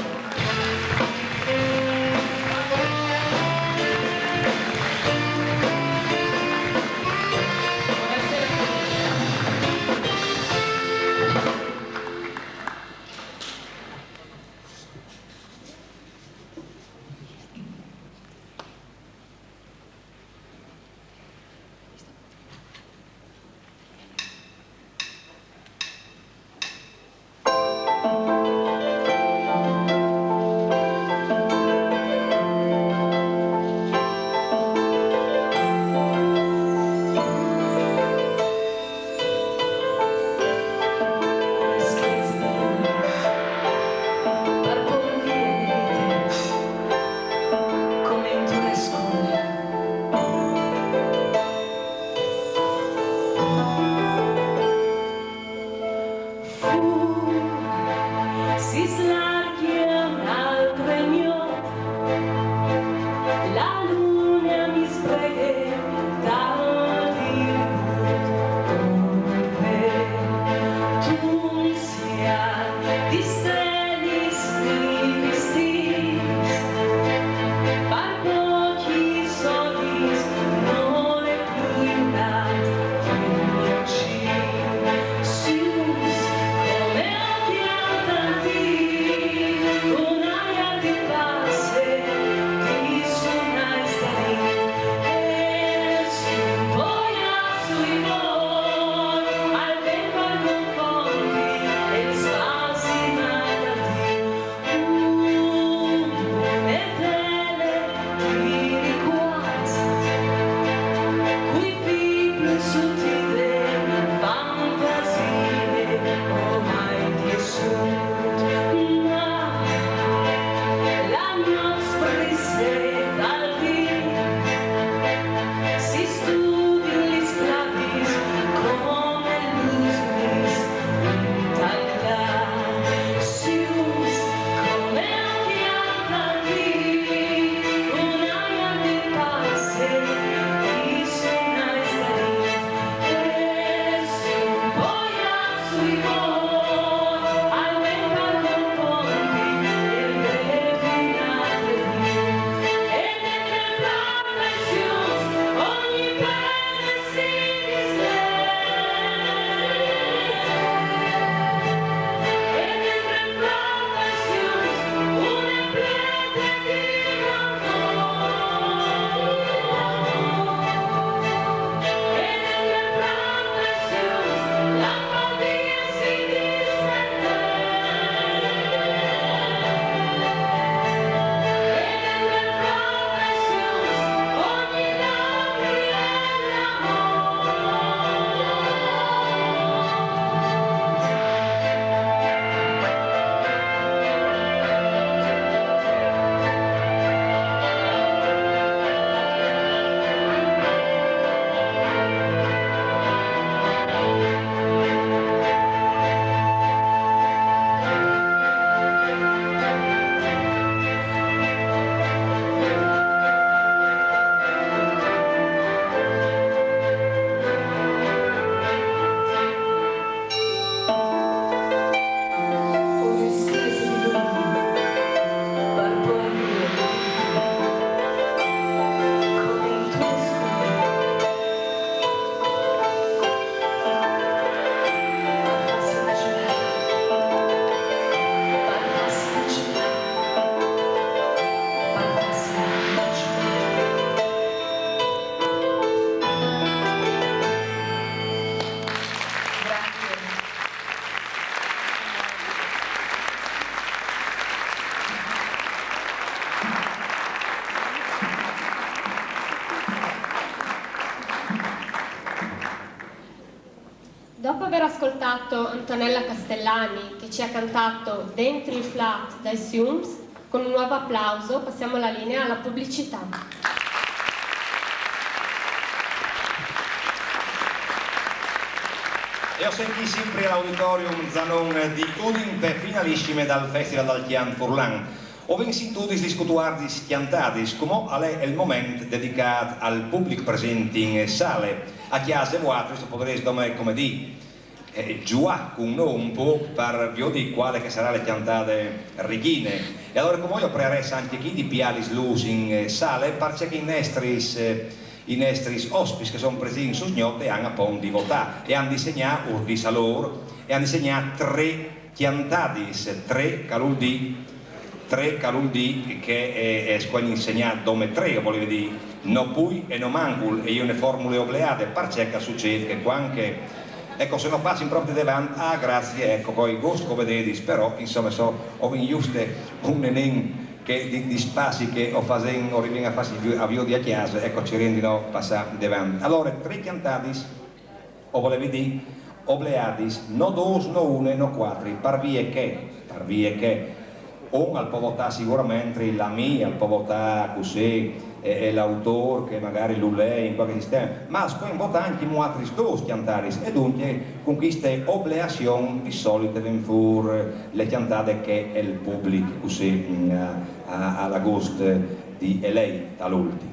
Dopo aver ascoltato Antonella Castellani, che ci ha cantato Dentri il flat dai Siums, con un nuovo applauso passiamo la linea alla pubblicità. E o sìn simpri a l'Auditorium Zanon di Udin pe finalissime dal Festival dal Cjant Furlan. O vin sintudis lis cutuardis cjantadis, cumò al è il moment dedicât al public present in sale. A cjase vuatris o podarês dome, come dî, eh, zuiâ cun nô un pôc par viodi cuale che e sarà la cjantade regjine. E alore cumò jo o prearès ancje chi di piâ lis lûs in, eh, sale, parcè che i nestris, eh, i nestris ospits che a son presints usgnot a àn apont di votâ, e a àn di segnâ, ur dîs a lôr, e a àn di segnâ trê cjantadis, trê, che al vûl dî, trê, che al vûl dî che, eh, eh, si pues segnâ dome trê, o volevi dî, no plui e no mancul, e je une formule obleade, parcè che al sucêt che cuant che, eco, se no passin propit devant, ah, grazie, eco, cui gust che o vedês, però, insome, so, o vin juste un ninin che di, di spazi che o fasìn, o rivìn a fâsi a viodi a cjase, eco, cirìn di no passâ devant. Alore, trê cjantadis, o volevi dî, obleadis, no dôs, no une, no cuatri, par vie che, par vie che un al pò votâ siguramentri la mê, al pò votâ cussì, e, e l'autôr che magari lu lee in cualchi sisteme, ma si pues votâ ancjemò altris dôs cjantadis, e duncje cun cheste obleazion di solit e ven fûr la cjantade che il public cussì, mm, al à, al à gust di elei tal ultin.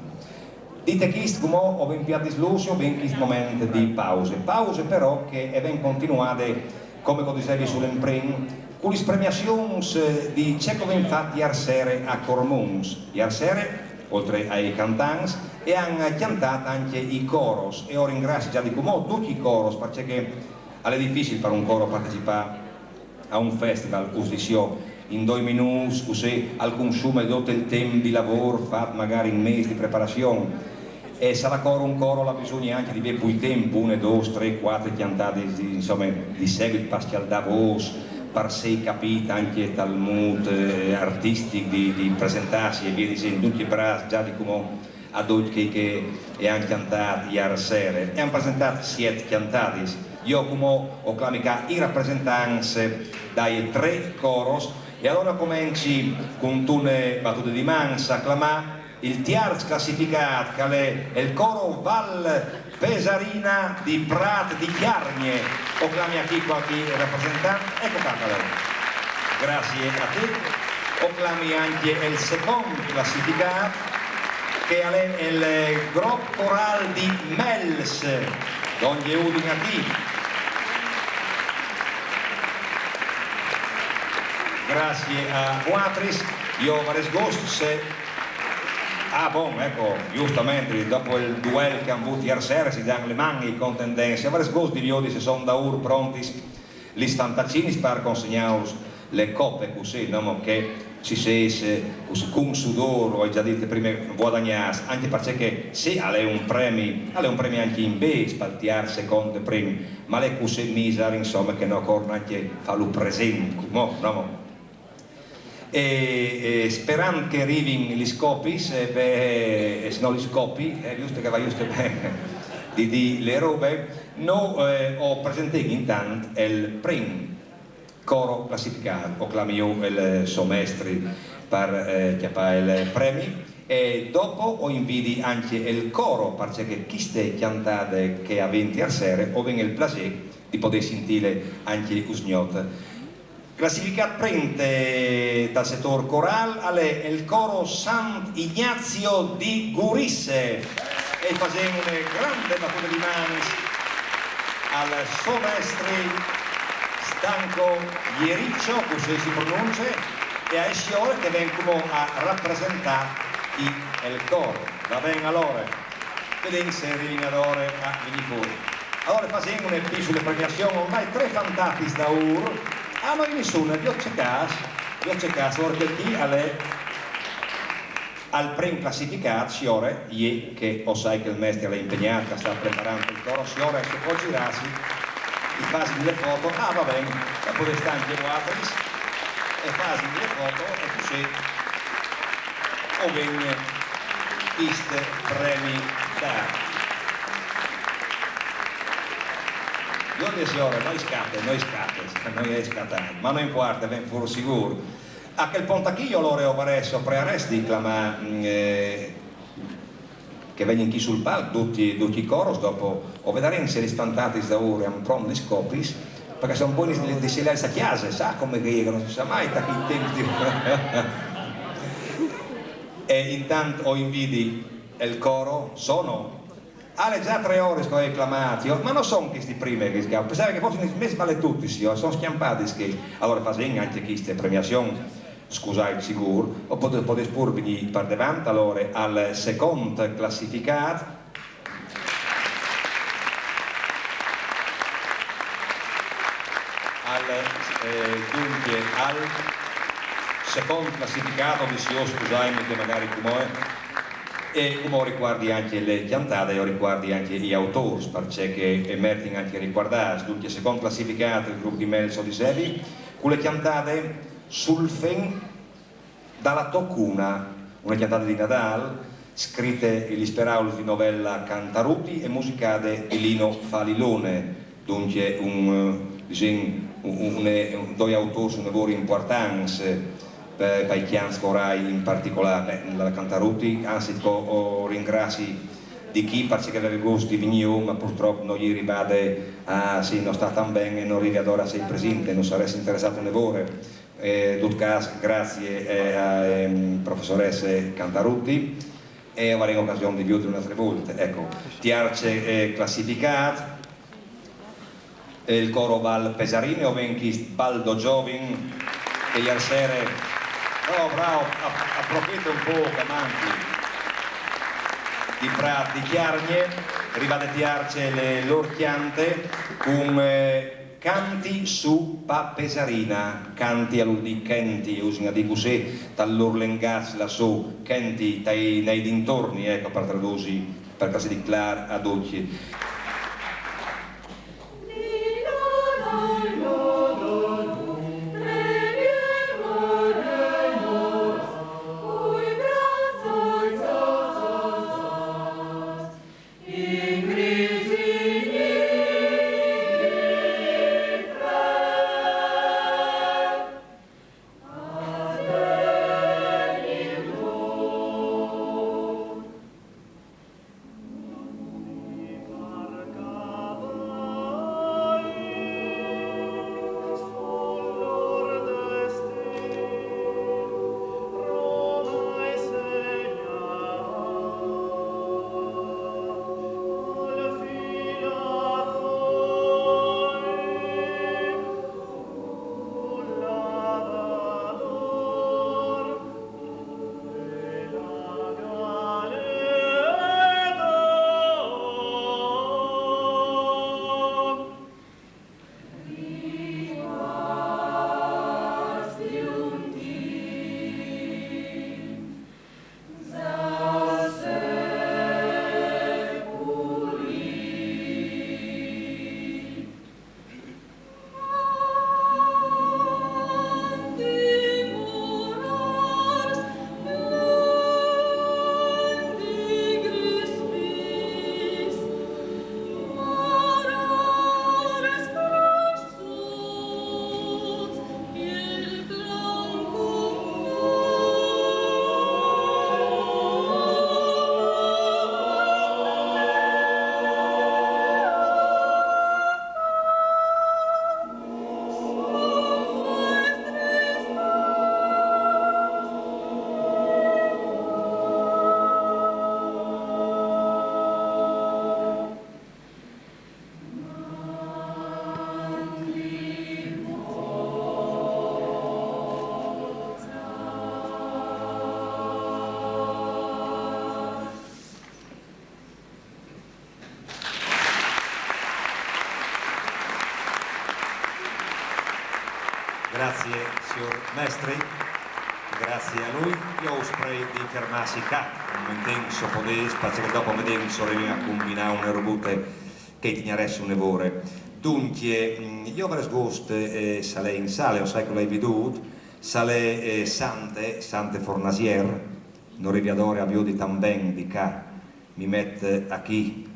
Dit chest, cumò o vin piât lis lûs, o vin chest moment di pause. Pause però che e ven continuade, come che o disevi sul imprin, cu lis premiazions, eh, di ce che o vin fat ier sere a Cormons. Ier sere, oltri ai cjantants, a àn cjantât ancje i coros, e o ringrazi za di cumò ducj i coros, parcè che al è dificil par un coro partecipâ a un festival, us dîs jo, in doi minûts, cussì, al consume dut il timp di lavôr fat magari in mês di preparazion. E sarà che un coro al à bisugne ancje di vê plui timp, une, dôs, trê, cuatri cjantadis, di, insome, di seguit par scjaldâ vôs, par sei capît ancje tal mût, eh, artistic di, di presentâsi e vie disint, duncje brâfs za di cumò a ducj chei che a àn cjantât ier sere. A àn presentât siet cjantadis. Jo cumò o clami ca i rapresentants dai trê coros, e alore o comenci cuntune batude di mans a clamâ il tierç classificât, che al è il coro Val Pesarina di Prât di Cjargne. O clami achì cualchi rapresentant, eco ca, alore. Grazie a te. O clami ancje il secont classificât, che al è il grop corâl di Mels, dongje Udin achì. Grazie a vuatris, jo o varès gust se... Ah, bon, eco, justamentri, dopo il duel che a àn vût ier sere si dan le man i contendents, o varès gust di viodi se a son daûr prontis lis fantacinis par consegnâus le cope, cussì, no, che si sês, eh, cussì, cun sudôr, o ai za dit prime, vuadagnâts, ancje parcè che sì, al è un premi, al è un premi ancje in bêçs pal tierç, secont e prin, ma al è cussì mizar, insome, che no ocor nancje fâlu presint, cumò, no? E, e sperant che a rivin lis copis, e ben, e se no lis copi, eh, juste che al va juste ben di dî le robe, nô, eh, o presentìn intant il prin coro classificât, o clami jo il so mestri par, eh, cjapâ il premi, e dopo o invidi ancje il coro, parcè che cheste cjantade che e à vint ier sere o vin il plasê di podê sintîle ancje usgnot. Classificât prin dal setôr corâl al è il coro Sant Ignazio di Gurize, e o fasìn une grande batude di mans al so mestri Stanco Iericcio, cussì si pronunce, e ae siore che e ven cumò a rapresentâ il coro. Va ben, alore, vedìn se a rivin adore a vignî fûr. Alore o fasìn une piçule premiazion, ormai trê fantatis daûr. Ah, no, nissune, viôt ce câs, viôt ce câs, alore chel chi al è al prin classificât, siore, jê che o sai che il mestri al è impegnât, che al sta preparant il coro, siore, se o pues zirâsi, i fasin le foto, ah, va ben, e o podês stâ ancje vuatris, e o fasin le foto, e cussì o vin chest premi dât. Signore e signore, no i scate, no i scate, no i scate, ma no importa, ven fûr sigûr. A chel pont achì jo alore o varès, o prearès di clamâ, mm, eh, che a vegnin chi sul palc ducj, ducj i coros, dopo o vedarìn se lis fantatis daûr a àn pront lis copis, parcè che a son bognis di, di sielis a cjase, sa come che e je, no si sa mai, ta chei timps di... E intant o invidi il coro, sono... Al è za trê oris che o ai clamât jo, ma no son chestis primis che o pensave che a fossin lis mês valetutis, jo, a son scjampadis chei. Alore fasìn ancje cheste premiazion, scusait sigûr, o podês, podês pûr vignî par devant, alore al secont classificât, al, eh, duncje, al secont classificât, o dîs jo, scusaitmi che magari cumò, eh, e cumò o ricuardi ancje la cjantade, o ricuardi ancje i autôrs, parcè che a mertin ancje ricuardâts. Duncje, secont classificât il grup di Melzo di Sevi, cu la cjantade Sul fen da la tô cuna, une cjantade di Nadâl, scrite lis peraulis di Novella Cantarutti e musicade di Lino Falilone, duncje un, eh, disìn, un, un, une, un, doi autôrs une vore impuartants, eh, pe, pai cjants corâi in particolâr. Beh, la Cantarutti, anzit, o, o ringrazi di chi, parcè che e veve gust di vignî, ma purtrop no je rivade a, sì, no sta tant ben e no rive adore a sei presinte, nus sarès interessât une vore. Eh, dut câs, graciis, eh, a, ehm, professoresse Cantarutti, e o varìn ocasion di viodile une altre volte. Eco, tierç, eh, classificât, il coro Val Pesarine, o ven chest Baldo Giovin, che iersere, bravo, bravo, ap-, aprofite un pôc, amanti, di Prât di Cjargne, rivade tierç la lôr cjante cun, eh, Canti su pa Pesarina, canti al vûl dî chenti, e usin a dî cussì, tal lôr lengaç lassù, chenti, tai, nei dintorni, eco, par tradusi, par che al sedi clâr a ducj. Graciis, siôr mestri. Graciis a lui. Jo us prei di fermâsi ca un momentin, se o podês, parcè che dopo o vedìn se o rivìn a cumbinâ une robute che i tignarès une vore. Duncje, mm, jo o varès gust, eh, se al è in sale, o sai che lu ai vidût, se al è, eh, Sante, Sante Fornasier, no rivi adore a viodi tant ben di ca, mi met achì,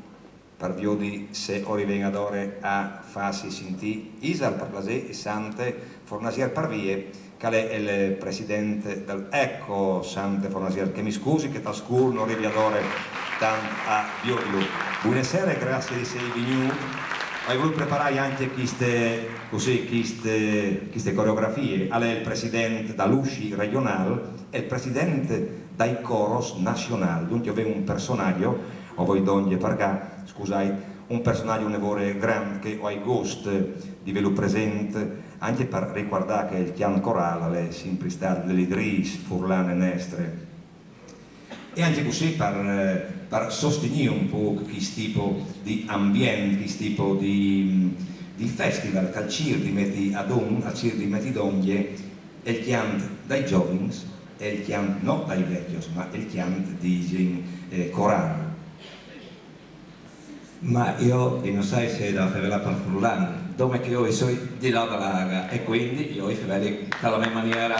par viodi se o riven adore a fâsi sintî. Isal, par plasê, e Sante Fornasier, par vie che al è il president dal... Eco, Sante Fornasier, che mi scusi che tal scûr no rivi adore tant a viodilu. Buine sere, graciis di sei vignût. O ai volût preparâ ancje cheste, cussì, cheste, cheste coreografie. Al è il president dal usci regjonâl e il president dai coros nazionâls. Duncje o vin un personaç, o voi dongje par ca, scusait, un personaç une vore grant che o ai gust di vêlu presint, ancje par ricuardâ che il cjant corâl al è simpri stât la lidrîs furlane nestre. E ancje cussì par, par sostignî un pôc chest tipo di ambient, chest tipo di, di festival che al cîr di meti adun, al cîr di meti dongje il cjant dai zovins e il cjant no dai vecjos, ma il cjant, disìn, eh, corâl. Ma jo, jo no sai se i à da fevelâ par furlan, dome che jo i soi di là da la aga e cuindi jo i feveli da la mê maniere,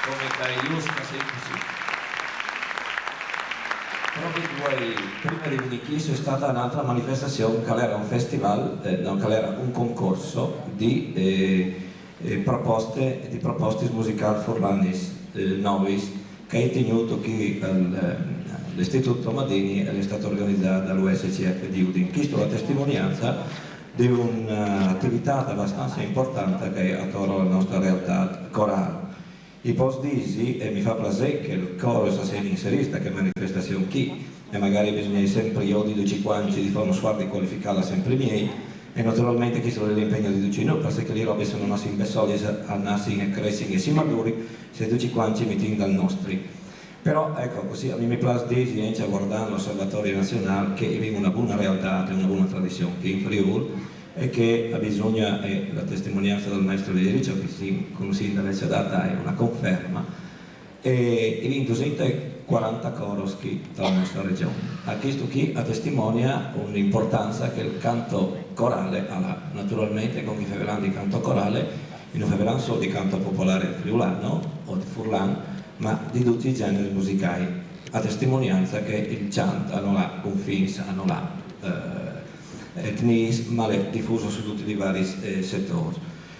come che al è just, sì, cussì. Propit vuei, prime di vignî chi, o soi stât a une altre manifestazion, che al jere un festival, eh, no, che al jere un concors di, eh, eh, proposte, di propostis musicâls furlanis, eh, novis, che o ai tignût chi al, eh, l'Istitut Tomadini e al è stât organizât dal U S C F di Udin. Cheste e je la testimoniance di une, eh, ativitât abastance impuartante che e je ator a la nestre realtât corâl. I pues dî, e mi fâs plasê che il coro si sedi inserît in cheste manifestazion chi, e magari bisugne simpri, jo o dîs, ducj cuancj di fâ un sfuarç di cualificâle simpri miei, e naturalmentri chest al è l'impegn di ducj nô, parcè che lis robis a son invezit solis, a nassin e a cressin e si madurin, se ducj cuancj i metìn dal nestri. Però, eco, cussì, a mi mi plâs dî, ancje guardant l'Osservatori Nazionâl, che o vin une bone realtât e une bone tradizion chi in Friûl, e che e bisugne, e la testimoniance dal maestri Liric, che si cognossìn da vecja date, e je une conferme, e o vin dusinte e cuarante coros chi ta la nestre regjon. E chest chi al testimonie une impuartance che il cjant corâl al à. Naturalmentri, cuant che o fevelìn di cjant corâl, no fevelìn sôl di cjant popolâr friulan o di furlan, ma di ducj i gjeneris musicâi. A testimoniance che il cjant nol à confins, nol à, eh, etniis, ma al è difûs su ducj i varis, eh, setôrs.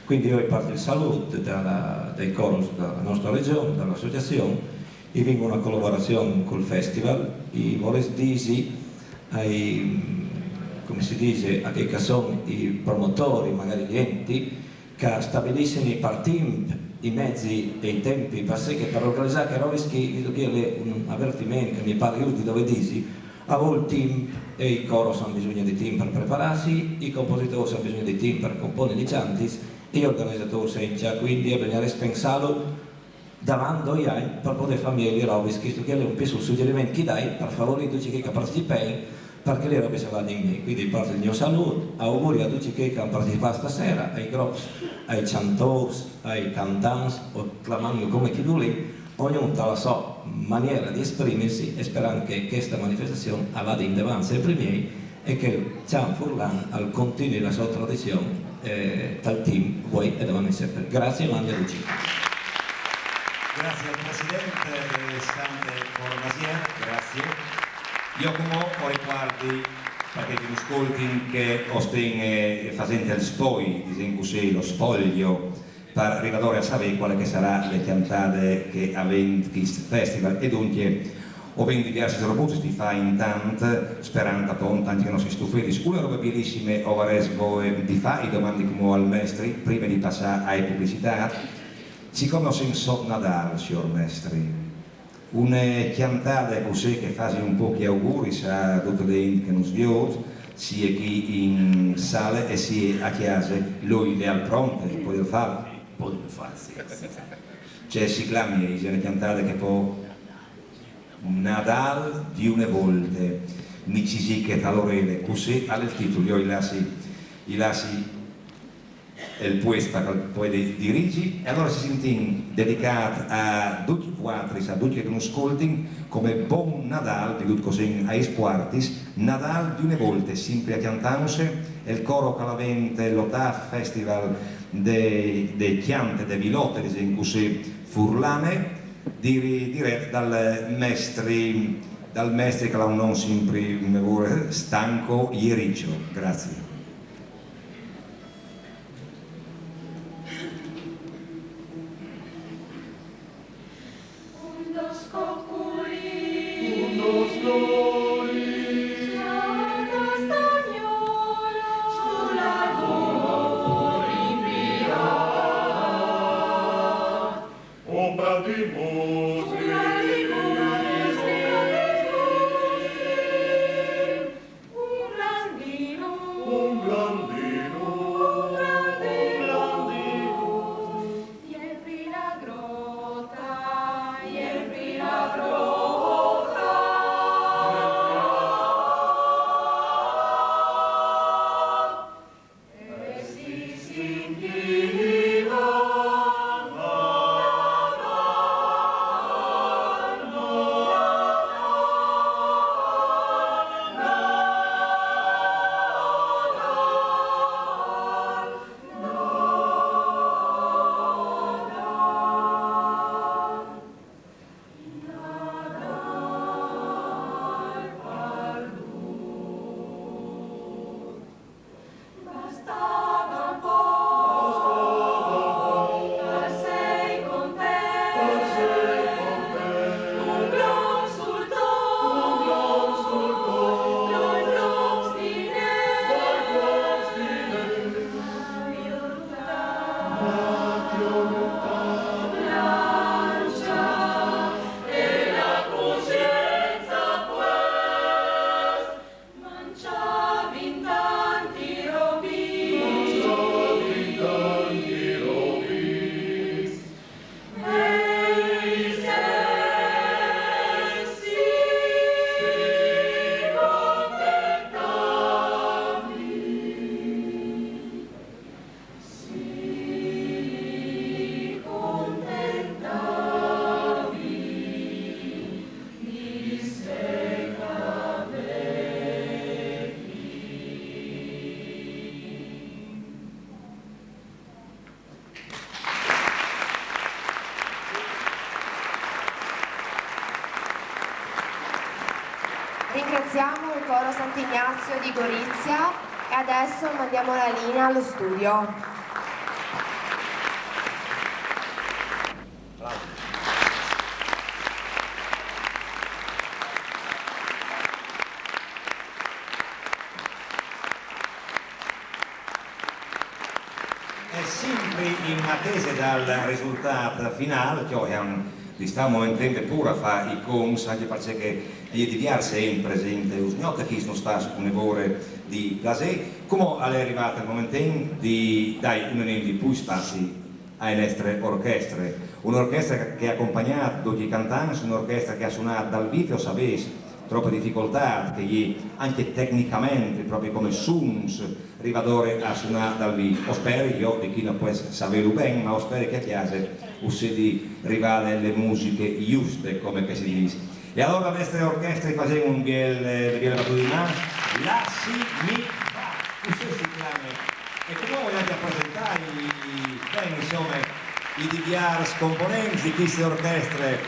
Cuindi jo i puarti il salût da la, dai coros da la nestre regjon, da la associazion, i vin une colaborazion cul festival, i volès dî ai, come si dîs, a chei che a son i promotôrs, magari i ents, che a stabilissin par timp i mieçs e i timps, parcè che par organizâ chês robis chi, viodût che al è un avertiment che mi pâr just di dovê dî, al vûl timp, e i coros a àn bisugne di timp par preparâsi, i compositôrs a àn bisugne di timp par componi lis cjantis, e i organizatôrs ancje, cuindi al bisogne pensâlu davant doi agns par podê fâ miei lis robis. Chest chi al è un piçul sugjeriment che o dai par favorî ducj chei che a partecipin, par che lis robis a vadin miei. Cuindi i puarti il gno salût, auguri a ducj chei che a àn partecipât stasere, ai grops, ai cjantôrs, ai cantants, o clamìnlu come che o volìn, ognun ta la sô maniere di esprimisi, e sperìn che cheste manifestazion e vadi indevant simpri miei, e che il cjant furlan al continui la sô tradizion, eh, tal timp, vuei e devant simpri. Graciis e mandi a ducj. Graciis al president, eh, Sante Fornasier, graciis. Jo cumò o ricuardi, par chei che nus scoltin, che o stin, eh, fasint il spoi, disìn cussì, lo spoglio, par rivâ adore a savê cuale che e sarà la cjantade che e vent chest festival. E duncje, o vin diviersis robuzis di fâ intant, sperant apont ancje che no si stufedis. Une robe bielissime o varès voie di fâ, i domandi cumò al mestri, prime di passâ ae publicitât. Sicome o sin sot Nadâl, siôr mestri, une cjantade cussì che e fasi un pôc i auguris a dute la int che nus viôt, sie chi in sale e sie a cjase, lui le à pronte, al pues fâ. Pues fâ, sì, sì. Ce si clame, e je une cjantade che po... Nadâl di une volte, mi cjisicje ta la orele, cussì al è il titul, jo i lassi, i lassi il puest par che al puedi dirigi, e alore si sintìn dedicât a ducj vualtris, a ducj chei che nus scoltin, come bon Nadâl, viodût che o sin aes puartis, Nadâl di une volte, simpri a cjantânus, il coro che al vent l'otâf festival de, de cjante, de vilote, disìn cussì, furlane, diri-, diret dal mestri Dal mestri che l'ha un non simpri un lavoro stanco, Iericio. Grazie. Ringraziamo il coro Sant'Ignazio di Gorizia e adesso mandiamo la linea allo studio. E simpri in atese dal risultât finâl, cioè, di stâ un moment pûr a fâ i conts, ancje parcè che e je di viers in presente, us gnot che chest nus fâs une vore di plasê, cumò al è rivât il moment di dâi une nin di plui spazi ae nestre orchestre. Une orchestre che e à compagnât ducj i cantants, une orchestre che e à sunât dal vîf, o savês, trope dificoltât che e je ancje tecnicamente, propit come suns, rivâ adore a sunâ dal vîf. O speri, jo di chi no pues savêlu ben, ma o speri che a cjase us sedi rivade la musiche juste, come che si dîs. E alore la nestre orchestre i fasìn un biel, une biele batude di man, Lassimi fâ, cussì si clame. E cumò o voi a presentâ i, ben, insome, i diviers components di cheste orchestre,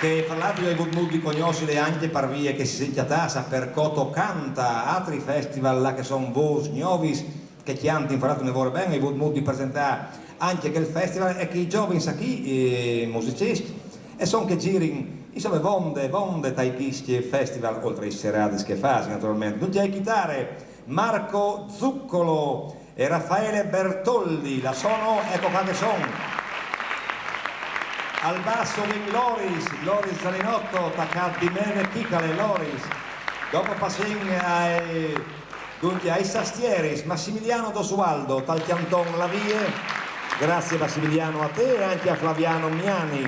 che fra l'altri o ai vût mût di cognossile ancje par vie che si sint cjatâts a Percoto Canta, altri festival là che a son vôs gnovis, che a cjantin fra l'altri une vore ben, o ai vût mût di presentâ ancje chel festival, e chei zovins achì, eh, musiciscj, a son che a zirin, insome, vonde, vonde tai chescj festival, oltri aes seradis che a fasin, naturalmentri. Duncje, ae chitare Marco Zuccolo e Raffaele Bertoldi, là a son, eco ca che a son. Al bas o vin Loris, Loris Zaninotto, tacât di me, chi che al è Loris. Dopo o passìn ae Duncje, aes tastieris, Massimiliano Dosualdo, tal cjanton là vie. Graciis Massimiliano a te e ancje a Flaviano Miani,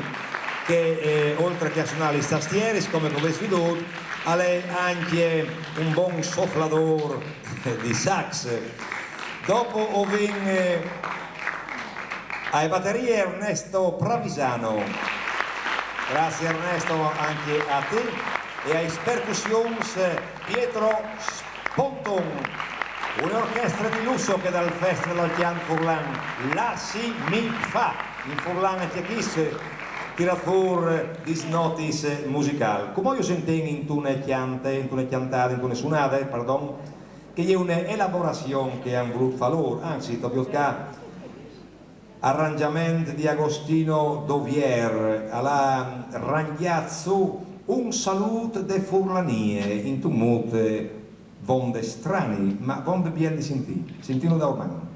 che, eh, oltri che a sunâ lis tastieris, come che o vês viodût, al è ancje un bon sofladôr di sax. Dopo o vin, eh, ae baterie Ernesto Pravisano. Graciis Ernesto, ancje a te. E aes percussions, eh, Pietro Ponton, une orchestre di lusso che dal Festival dal Cjant Furlan, Lassimi fâ, in furlan ancje chest, Tirâ fûr dis notis musicâl. Cumò ju sintìn intune cjante, intune cjantade, intune sunade, pardon, che e je une elaborazion che a àn volût fâ lôr, anzit, o viôt ca, aranjament di Agostino Dovier, al à ranjât sù Un salût de furlanie, intun mût, eh, vonde strani, ma vonde biel di sintî. Sintìnlu daurman.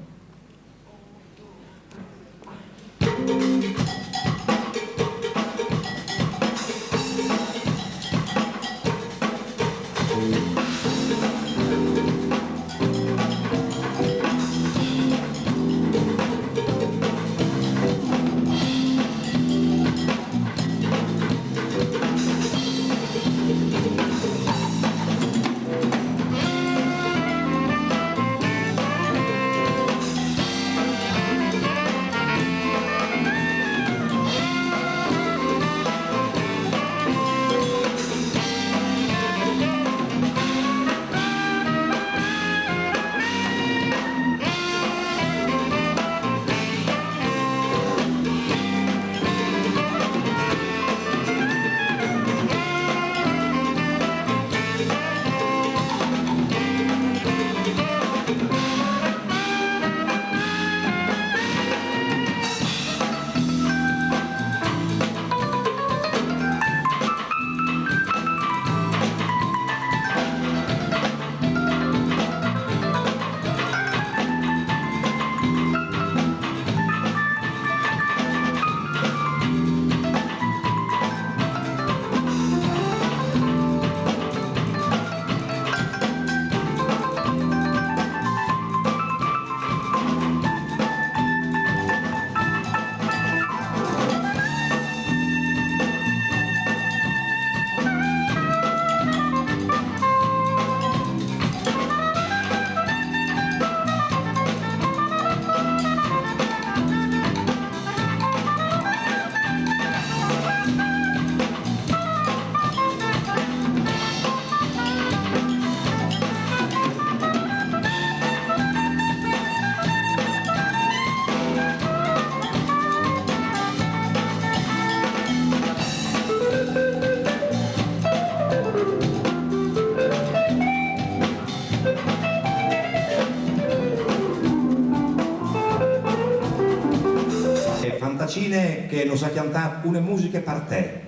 E Fantacine che nus à cjantât Une musiche par te.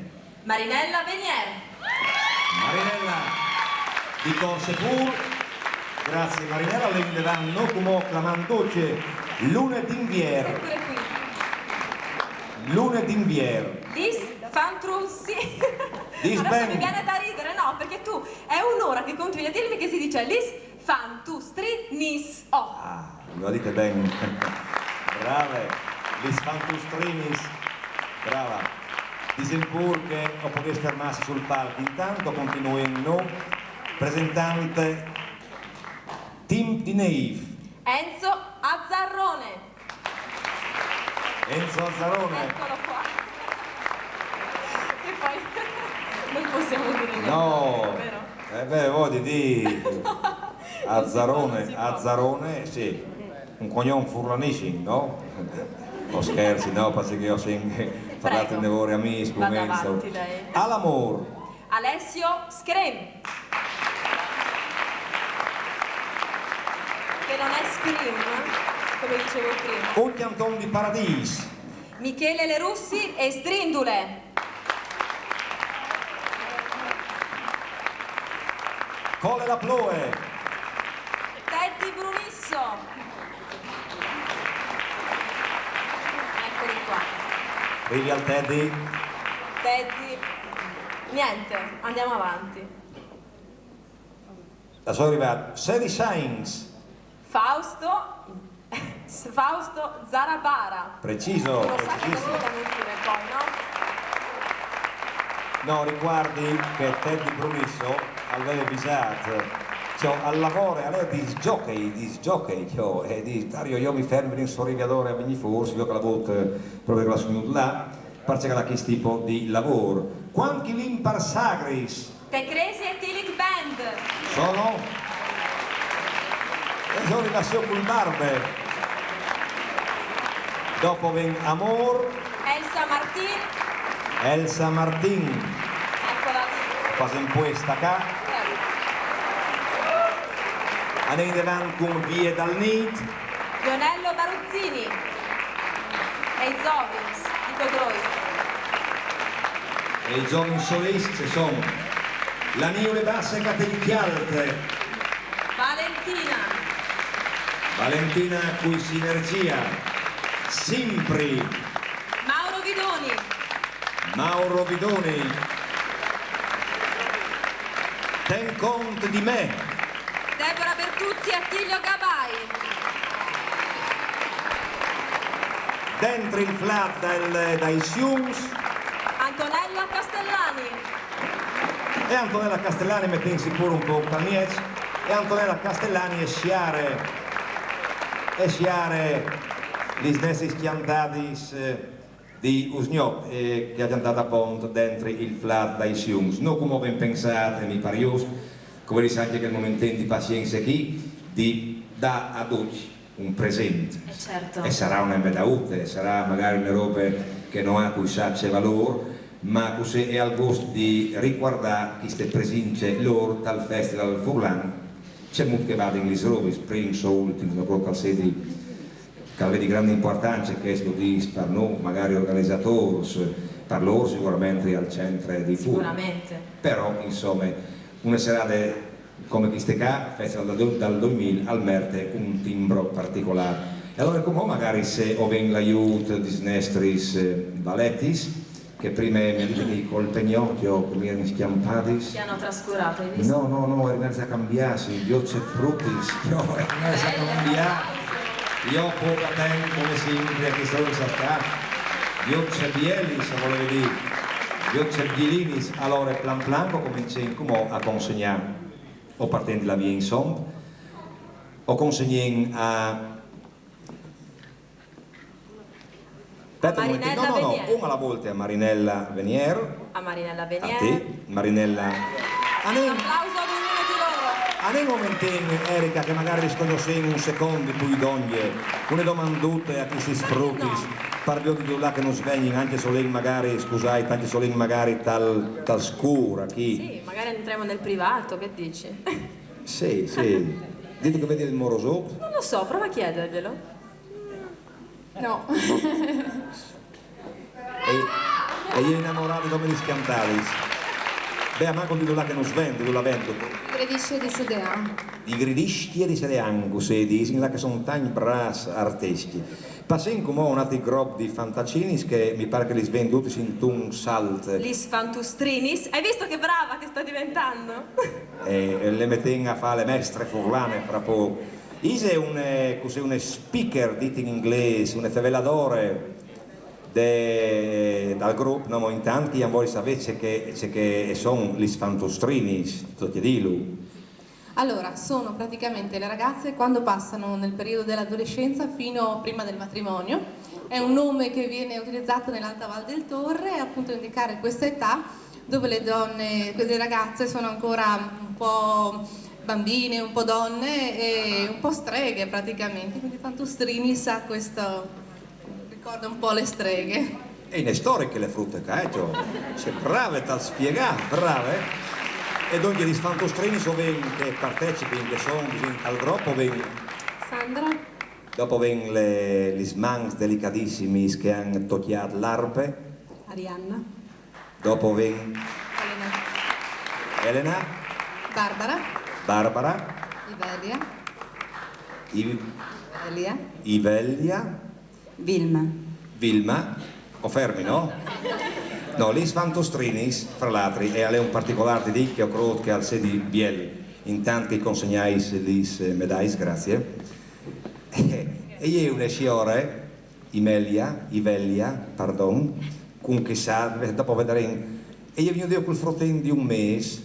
Marinella Venier. Marinella di Corse pûr. Grazie Marinella, lin indevant, cumò clamant ducj Lune d'Invier. Eccole qui. Lune d'Invier. Lis Fantrussi. Dis ben. Adesso mi viene da ridere, no, perché tu, è un'ora che continui a dirmi che si dice Lis Fantustrinis. Oh. Ah, lo dite ben. Brave. Lis Fantustrinis. Brava. Disìn pûr che o podês fermâsi sul palc. Intant o continuìn, no? Presentant Timp di Nêf. Enzo Azzarone. Enzo Azzarone. Eccolo qua. E poi non possiamo dire niente, no, vero? Eh beh, voglio dire, Azzarone, non si può. Azzarone, sì. Un cognome furlanissim, no? O scherzi, no? Parcè che o sin, prego, fradets di vore, amîs, va avanti, dai. Al amôr. Alessio Scream. Che non è scream, come dicevo prima. Un cjanton di paradîs. Michele Lerussi e Sdrindule. Cole la ploe. Teddy Brunisso. Eccoli qua. Rivi al Teddy. Teddy. Niente, andiamo avanti. Al è rivât Sadie Sainz. Fausto, Fausto Zarabara. Preciso, precisissimo. Lo sa che cosa vuol dire poi, no? No, ricuardi che Teddy Brunisso al veve visât, cioè, al lavore, al è disc jockey, disc jockey, cioè, e dîs: Dario, jo mi fermi in sto riviadôr a vignî fûr, si viôt che al à vût, eh, propit chel sugnut là, parcè che al à chest tipo di lavôr. Cuant che i lin par sagris, Te Cresi Ethylic Band. Sono? E sono in azione col barbe. Dopo ven Amor. Elsa Martin. Elsa Martin. Eccola. Fasem puest ca. Anem indevant cun Vie dal Nît. Lionello Baruzzini. E i zovins, dico droi. E i zovins soliscj a son la Niule Basse Catecchialte. Valentina. Valentina cui Sinergia. Simpri. Mauro Vidoni. Mauro Vidoni. Ten cont di me. Deborah Bertuzzi e Attilio Gabai. Dentri il flat dai, dai Siums. Antonella Castellani. E Antonella Castellani, mettem sicur un po' tal mieç. E Antonella Castellani e siare, e siare lis nestris cjantadis, eh, di usgnot, eh, che e à cjantât apont dentri il flat dai Siums. No, cumò o vin pensât, e mi par just, cumò dîs, ancje chel moment di pazience chi, di dâ a ducj un present. Eh, certo. E sarà une bedaute, sarà magari une robe che no à cuissà ce valôr, ma cussì e à il gust di ricuardâ cheste presince lôr tal Festival Furlan, cemût che a vadin lis robis, prins o ultins, no crôt che al sedi, che al vedi grande impuartance chest, lu dîs, par nô, magari organizadôrs, par lôr sigurementri al centre di Furlan. Sigurementri. Però, insome, une serade come cheste ca, Festival dal, dal doi mil, al merte un timbri particolâr. E alore, cumò magari se o vin l'aiût des nestris, eh, valetis, che prime mi àn dit che cul pegnocjo che mi jerin scjampadis. Ti hanno trascurato, hai visto? No, no, no, a jerin za cambiâts, jo ce frutis, jo a jerin za cambiâts. Jo po a temp, come simpri, a cheste ore sa ca. Jo ce bielis, o volevi dî. Jo ce bielinis. Alore, plan plan, o comencìn cumò a consegnâ. O partìn di là vie, insome. O consegnìn a Aspeta un momentin. Marinella Venier. No, no, no, una a la volte a Marinella Venier. A Marinella Venier. A ti, Marinella. Un applauso ad ognuno di loro. Anem un momentin, Erika, che magari lis cognossìn un secont di plui dongje. Une domandute a chestis frutis. No. Par viodi di là che nus vegnin, ancje se o lin magari, scusait, ancje se o lin magari tal, tal scûr, chi. Sì, magari entriamo nel privato, che dici? Sì, sì. Dito che vedi il morosut? Non lo so, prova a chiederglielo. No. E, e je inamorade dome lis cjantadis. Beh, ma cun di là che nus ven, di là ven. Di Gridiscje di Sedean. Di Gridiscje di Sedean, cussì a disin, là che a son tancj brâfs artiscj. Passìn cumò a un altri grop di fantacinis che mi pâr che lis vin dutis intun salt. Lis fantustrinis. Hai visto che brava che sto diventando? E, e le metìn a fâ la mestre furlane fra pôc. Ise une, cussì, une speaker, dit in inglês, une feveladore de, dal grup, no? Ma intant che jo o voio savê ce che, ce che a son lis fantustrinis, tu dîlu. Allora, sono praticamente le ragazze quando passano nel periodo dell'adolescenza fino prima del matrimonio. È un nome che viene utilizzato nell'Alta Val del Torre, appunto a indicare questa età dove le donne, le ragazze sono ancora un po' bambine, un po' donne e un po' streghe praticamente, quindi fantustrinis a questo, ricorda un po' le streghe. E je une storiche la frute ca, eh, cjo. Sì, brave, tal spiegâ, brave. E dongje lis fantustrinis o vin che a partecipin, che a son, disìn, al grop, o vin Sandra. Dopo a vin le, lis mans delicadissimis che a àn tocjât l'arpe. Arianna. Dopo a vin Elena. Elena. Barbara. Barbara. Ivelia. Iv-, Ivelia. Ivelia. Vilma. Vilma. O fermi, no? No, lis fantustrinis, fra l'altri, e al è un particolâr di dì che o crôt che al sedi biel, intant che consegnais lis, eh, medais, grazie. E, e je une siore, Imelia, Ivelia, pardon, cun chê sat, dopo o viodarìn. E je vignudie cul frutin di un mês,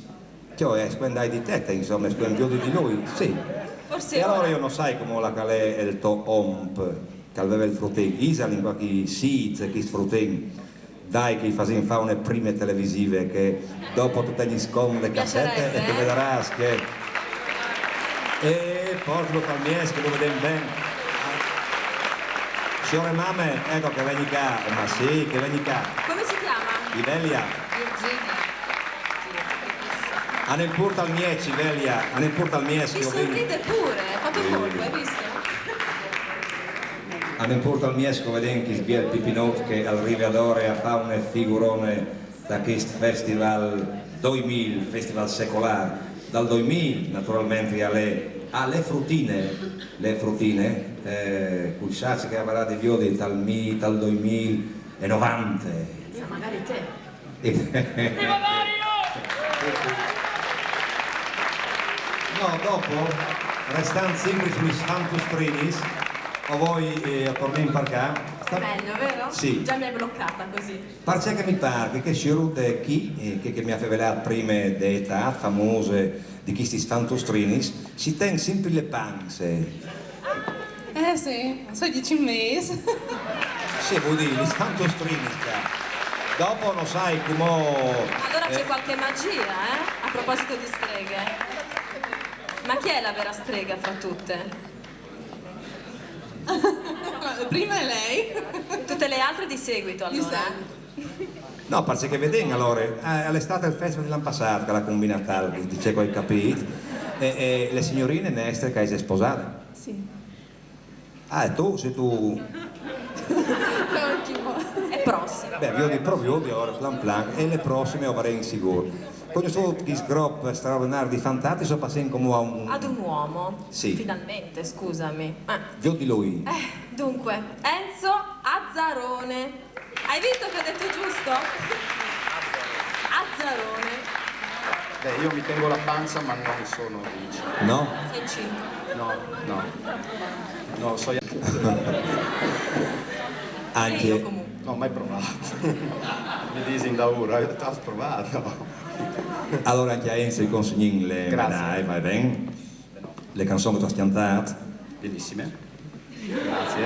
cioè, eh, scuendai di tete, insome, scuendai di lui, sì. Forse... E alore jo no sai come la calè il to omp, che al veve il frutin, isal in cualchi sît, chest frutin. Dai, che i fasìn fâ une prime televisive, che dopo tu tegnis cont de casete e tu viodarâs che... E portilu tal mieç che lu viodìn ben. Siore mame, eco che vegni ca, ma sì, che vegni ca. Come si chiama? Ivelia. Virginia. A no importa al mieç, Ivelia, a no importa al mieç. Ti sorride pure, hai fatto colpo, hai visto? A no importa al mieç che o veden chest biel pipinot che al rive adore a fâ une figurone da chest festival doimil, festival secolâr. Dal doimil, naturalmentri, a le, a le frutine, le frutine, eh, cui sa ce che o varà di viodi tal mi, tal doimil e novante. Sa, magari te. No, dopo, restant simpri su lis fantustrinis, o voi, eh, o tornìn par ca. Sta- Meglio, vero? Sì. Già mi hai bloccata così. Parcè che mi pâr che chê siorute chi, eh, che, che mi à fevelât prime de etât famose di chistis fantustrinis, si ten simpri le panse. Eh sì, soi dieci mesi. Sì, vuei dî, lis fantustrinis ca. Dopo no sai cumò. Allora c'è eh, qualche magia, eh? A proposito di streghe. Ma chi è la vera strega fra tutte? Prima è lei. Tutte le altre di seguito, Di allora. seguito. No, parcè che vedìn, alore, eh, al è stât il festival di l'an passât che al à combinât alc, di ce che o ai capît, e, e le signorine nestre che e je sposade. Sì. Ah, e tu, se tu... Ottimo. È prossima. Beh, viodi, pro viodi, alore, plan plan, e le prossime o varìn sigûr. Cognossût chest grop straordinari di fantatis, o passìn cumò a un... Ad un uomo. Sì. Finalmente, scusami. Eh. Viodi lui. Eh, dunque, Enzo Azzarone. Hai visto che ho detto giusto? Azzarone. Beh, io mi tengo la panza, ma non sono dieci. No? Sei incinta. No, no. No, so... Sì, io Anche... comunque. No, mai provato. Mi disin da ora, "T'has provato?" Alore anche a Enzo i consegnìn le Grazie. medaglie, va ben? Le canzoni che tu hai cantât. Benissime. Grazie.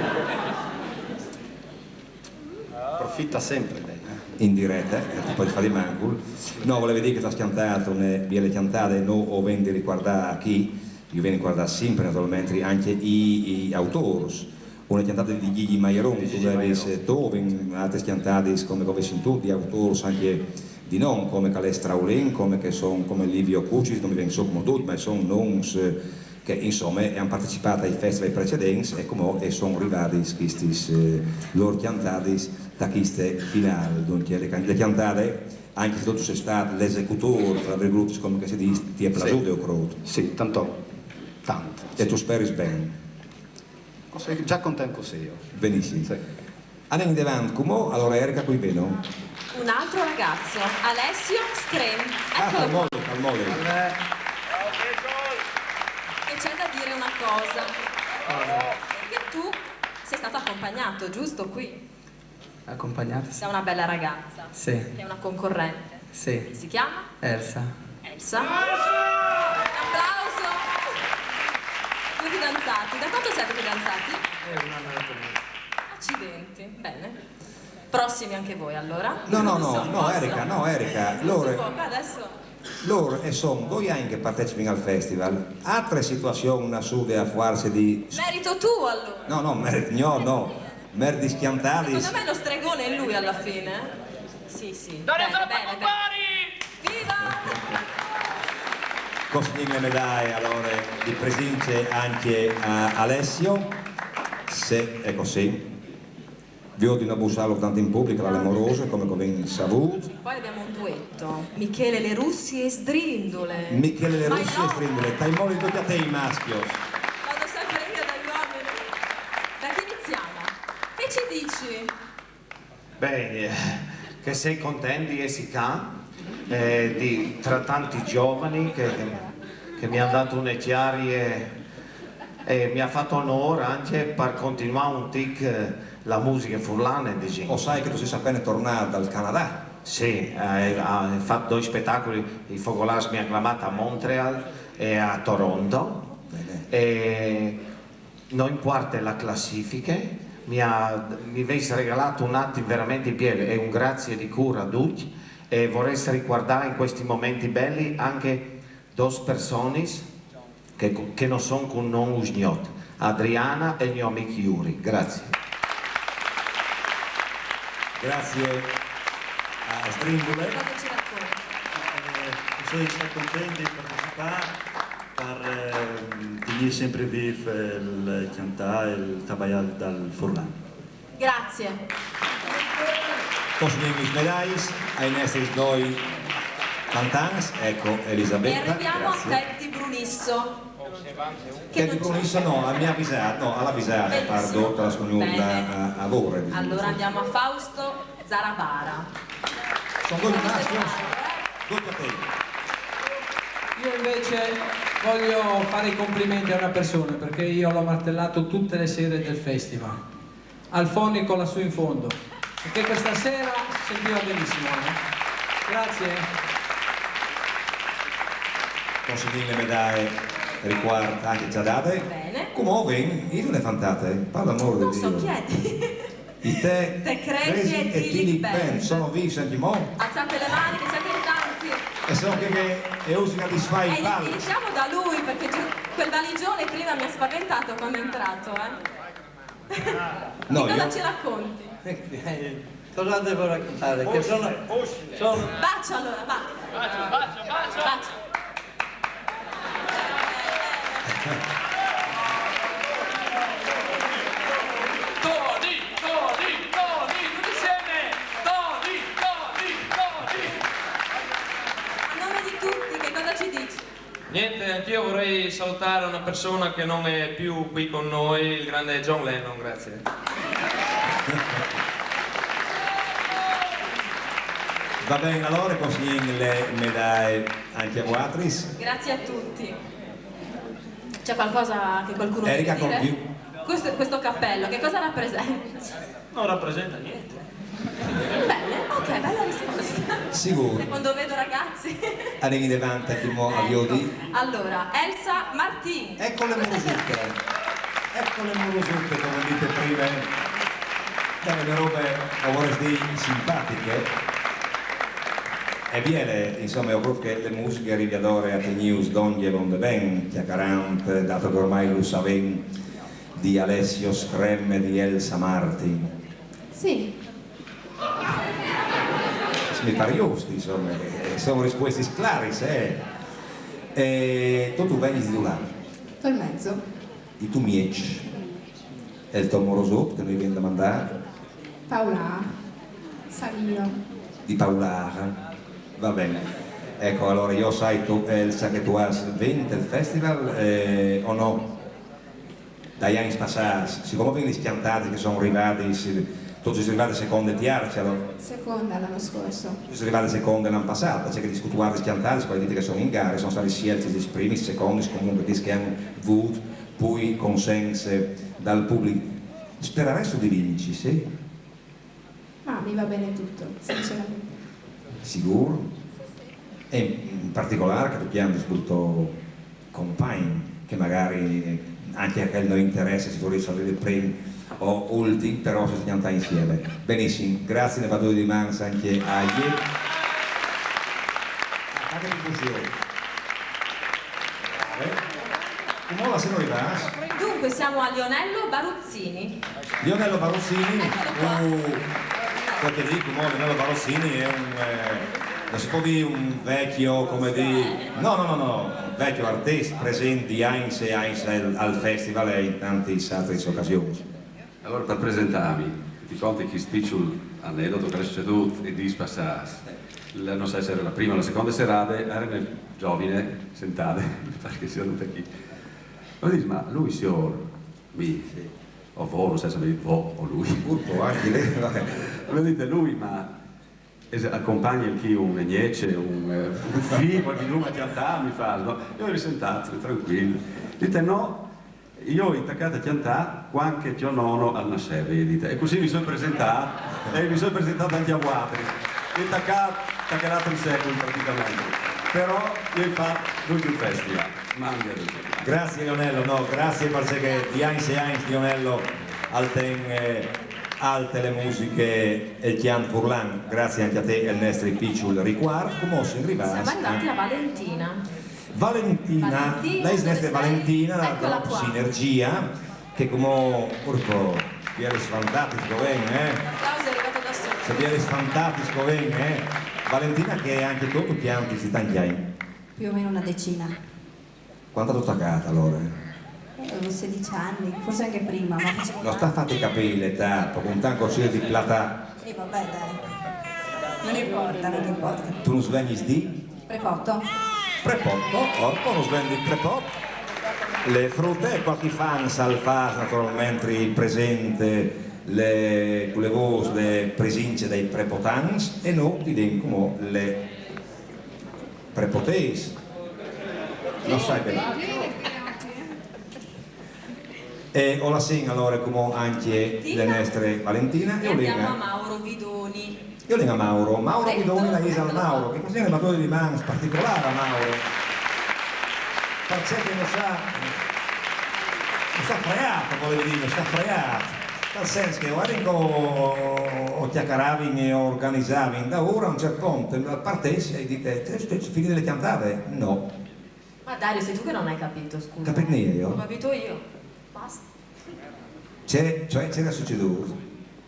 Profitta sempre lei, eh? In direta, eh, ti pol fâ di mancul. No, volevi dî che tu hai cantât une biele cjantade, no o vin di ricuardâ chi, o vin di ricuardâ simpri, naturalmentri, anche i, i autôrs. Une cjantade di Gigi Maieron, Di Gigi tu vevis, Maieron. eh, tu, o vin altris cjantadis, come che o vin sintût, di autôrs anche di non, come che al è Straulin, come che a son, come Livio Cucit, no mi ven sù cumò ducj, ma a son nons, eh, che, insome, a àn partecipât ai festival precedents e cumò a son rivadis chistis, eh, lôr cjantadis da cheste finâl. Duncje, le can-, le cjantade, anche se tu tu sês stât l'esecutôr, fra virgultis, come che si dîs, ti è plasude, o crôt. Sì, tanto, tanto. E tu speris ben. Così, già contento sì io. Benissim. Sì. Anìn indevant, cumò, alore, Erika, cui vino? Un altro ragazzo, Alessio Screm. Ah, Eccolo tal qua. mole, tal mole. E c'è da dire una cosa. Perché tu sei stato accompagnato, giusto, qui? Accompagnata? Da una bella ragazza. Sì. Che è una concorrente. Sì. Che si chiama? Elsa. Elsa. Un applauso. Due fidanzati. Da quanto siete fidanzati? Eh, un anno e otto mesi. Accidenti. Bene. Prossimi anche voi, allora? No, no, Non no, so, no, posso? Erika, no, Erika. Non si Lôr, può, adesso. lôr a son doi agns che a partecipin al festival. Altre situazions nassude a fuarce di... Merito tu, allora. No, no, mer-, no, no. Merdis cjantadis. Secondo me lo stregone è lui alla fine. Sì, sì. Bene, bene, bene. Viva! Consegnìn le medaglie, alore, di presince anche a Alessio. Se, eco sì. Viôt di no bussâlu tant in public, al è morôs, come che o vin savût. Poi abbiamo un duetto. Michele Le Russi e Sdrindule. Michele Le Ma Russi no, e Sdrindule, tai moli ducj a te i mascjos. Vado sempre io dagli uomini. Da chi iniziamo? Che ci dici? Beh, eh, che sei contenti di essere qua, eh, di, tra tanti giovani che, che mi hanno dato une cjarie e mi ha fatto onore anche per continuare un tic, eh, la musica furlana, diciamo. O sai che tu sês a pene tornât dal Canadà. Sì, eh, ho fatto due spettacoli, i Focolars mi hanno chiamato a Montreal e a Toronto. Bene. E non importa la classifica, mi ha, mi avete regalato un attimo veramente bello e un grazie di cuore a tutti e vorrei ricordare in questi momenti belli anche due persone che, che non sono con noi usgnot, Adriana e il mio amico Yuri. Grazie. Grazie a Sdringule. Cosa ci racconti? Eh, Soi stât content di participâ par eh, tignî simpri vîf il cjantâ e il tabalâ dal furlan. Grazie. Consegnìn lis medaiis ai nestris doi cjantants, eco E Elisabetta, arriviamo a grazie. Teddy Brunisso. Che Teddy non c'è. Brunisso no, mi ha avvisato, no, l'ha avvisato, Benissimo. Pardon, per la scognurda Bene. a, a Vore. Allora andiamo a Fausto Zarabara. Sono due rimasti, no? Due capelli. Io invece voglio fare i complimenti a una persona perché io l'ho martellato tutte le sere del festival. Al fonico lassù in fondo. Perché questa sera sentiva benissimo. Eh? Grazie. Consegnìn le medaie ricuart ancje cjadade. Bene. Come ven, io le fantate, par l'amor di Non so, Dio. Chiedi. I te, Te Crazy e Tilly Band. Sono vivi ancjemò. Alzate le mani che siete in tanti. E so che, che è usica di sfai E il palco. Iniziamo da lui perché giu- quel valigione prima mi ha spaventato quando è entrato. Eh. No, Di cosa io- ci racconti? Cosa devo raccontare? Che sono, sono Bacio allora, bacio. Bacio, bacio, bacio. Toni, Toni, Toni, tutti insieme! Toni, Toni, Toni! A nome di tutti, che cosa ci dici? Niente, anch'io vorrei salutare una persona che non è più qui con noi, il grande John Lennon, grazie. Va ben, alore consegnìn le medaie ancje a vualtris. Grazie a tutti. C'è qualcosa che qualcuno Erika, vuole dire? Con più. Questo, questo cappello, che cosa rappresenta? Non rappresenta niente. Bene, ok, bella risposta. Sigûr. Secondo vedo ragazzi. Anìn indevant, ancjemò a Ecco. viodi. Allora, Elsa Martin. Eco le morosutte. Eco le morosutte, come dite prime. Dai, une robe, o vorès dî, simpatiche. E biele, insome, o crôt che le musiche e rive adore a tignîus dongje vonde ben, cjacarant, dât che ormai lu savìn, di Alessio Scremme, di Elsa Martin. Sì. Mi par just, insome, che a son rispuestis claris, eh. E tu, tu vegnis di dulà? Tolmezzo. Di Tumieç. E il to morosut che nô i vin domandât? Paola. Salino. Di Paulâr. Va ben. Eco, alore jo o sai, tu, Elsa, che tu âs vint il festival, eh, o no? Dai agns passâts, sicome o vin lis cjantadis che a son rivadis, tu tu sês rivade seconde, tierce, alore? Seconda l'anno scorso. Tu sês rivade seconde l'an passât, parcè che lis cutuardis cjantadis, che o ai dit che a son in gare, a son stadis sieltis lis primis, secondis, comuncue chês che a àn vût plui consens dal public. Speraressu di vinci, sì? Ma mi va bene tutto, sinceramente. Sigûr? E in particolâr che tu cjantis cul to compagn, che magari ancje a chel no interesse se o rive il prin o ultin, però se cjantâ insiemi. Benissim, graciis, une batude di mans ancje a jê. Ah, che emozion. Eh? Cumò là semo rivâts. Dunque siamo a Lionello Baruzzini. Lionello Baruzzini, Eccolo qua. un, perché dico, mo, Lionello Baruzzini è un, eh, non si può dire un vecchio, come dire, no, no, no, no, un vecchio artista presente anni e anni al, al festival e in tante altre occasioni. Alore, par presentâmi, ti conti chest piçul anedot che al è sucedût i dîs passâts. La, no sai se jere la prime o la seconde serade, jere une zovine sentade, mi pâr che e sedi dute chi. O dîs, ma lui, siôr, mi, o vo, no sai se mi vo o lui. Purtro ancje li, va ben. Mi dîs, lui, ma e se al compagne chi une gnece, un, eh, un fi, cualchidun a cjantâ, mi fâs, no? Jo o jeri sentât, trancuil. Dite, no, jo o ai tacât a cjantâ cuant che to nono al nasseve, e dite. E cussì mi soi presentât, e mi soi presentât ancje a vualtris. O ai tacât, tacât altris secui, pratichementri. Però jo o ai fat dut il festival. Mandi a ducj. Graciis, Lionello, no, graciis parcè che di agns e agns Lionello al ten, eh, alte le musiche e il cjant furlan. Graciis ancje a te e al nestri piçul ricuart. Cumò o sin rivâts. Siamo arrivati a Valentina. Valentina, Valentina, la is dove neste sei? Valentina, dal Eccola grup qua. Sinergia, che cumò, urco, jere svantat, ben, eh? L'applauso è arrivato da solo. Sabia les fantatis che o vegn, eh? Valentina, che ancje tu tu cjantis di tancj agns? Più o meno una decina. Quand âstu tacât alore? Eh, avevo sedici anni, forse anche prima, ma facevo... No sta fâti capî l'etât, par cont che o sedi platât. Eh, vabbè, dai. Non importa, non importa. Tu nus vegnis di? Prepoto. Prepoto, orpo, nus vegnis di Prepot. Le frute, cualchi fan al fâs naturalmentri presint le, cu le vôs, le presince dai prepotants, e nô o dîs cumò le prepotês. No sai ben. E o lassìn alore cumò ancje le nestre Valentina e o lin a Mauro Vidoni. E o lin a Mauro. Mauro Vidoni, la Isal Mauro, che fasìn une batude di mans particolâr a Mauro. Parcè che nus à, nus à freât, o volevi dî, nus à freât. Tal sens che o eri che o, o cjacaravin e o organizavin daûr, a un ciert pont, al partès, e o ai dit: «Eh, tu, tu, finide le cjantade?» «No.» Ma Dario, sei tu che non hai capito, scusa. Capît nie jo? Ho capito io. Basta. Ce, cioè, ce jere sucedût?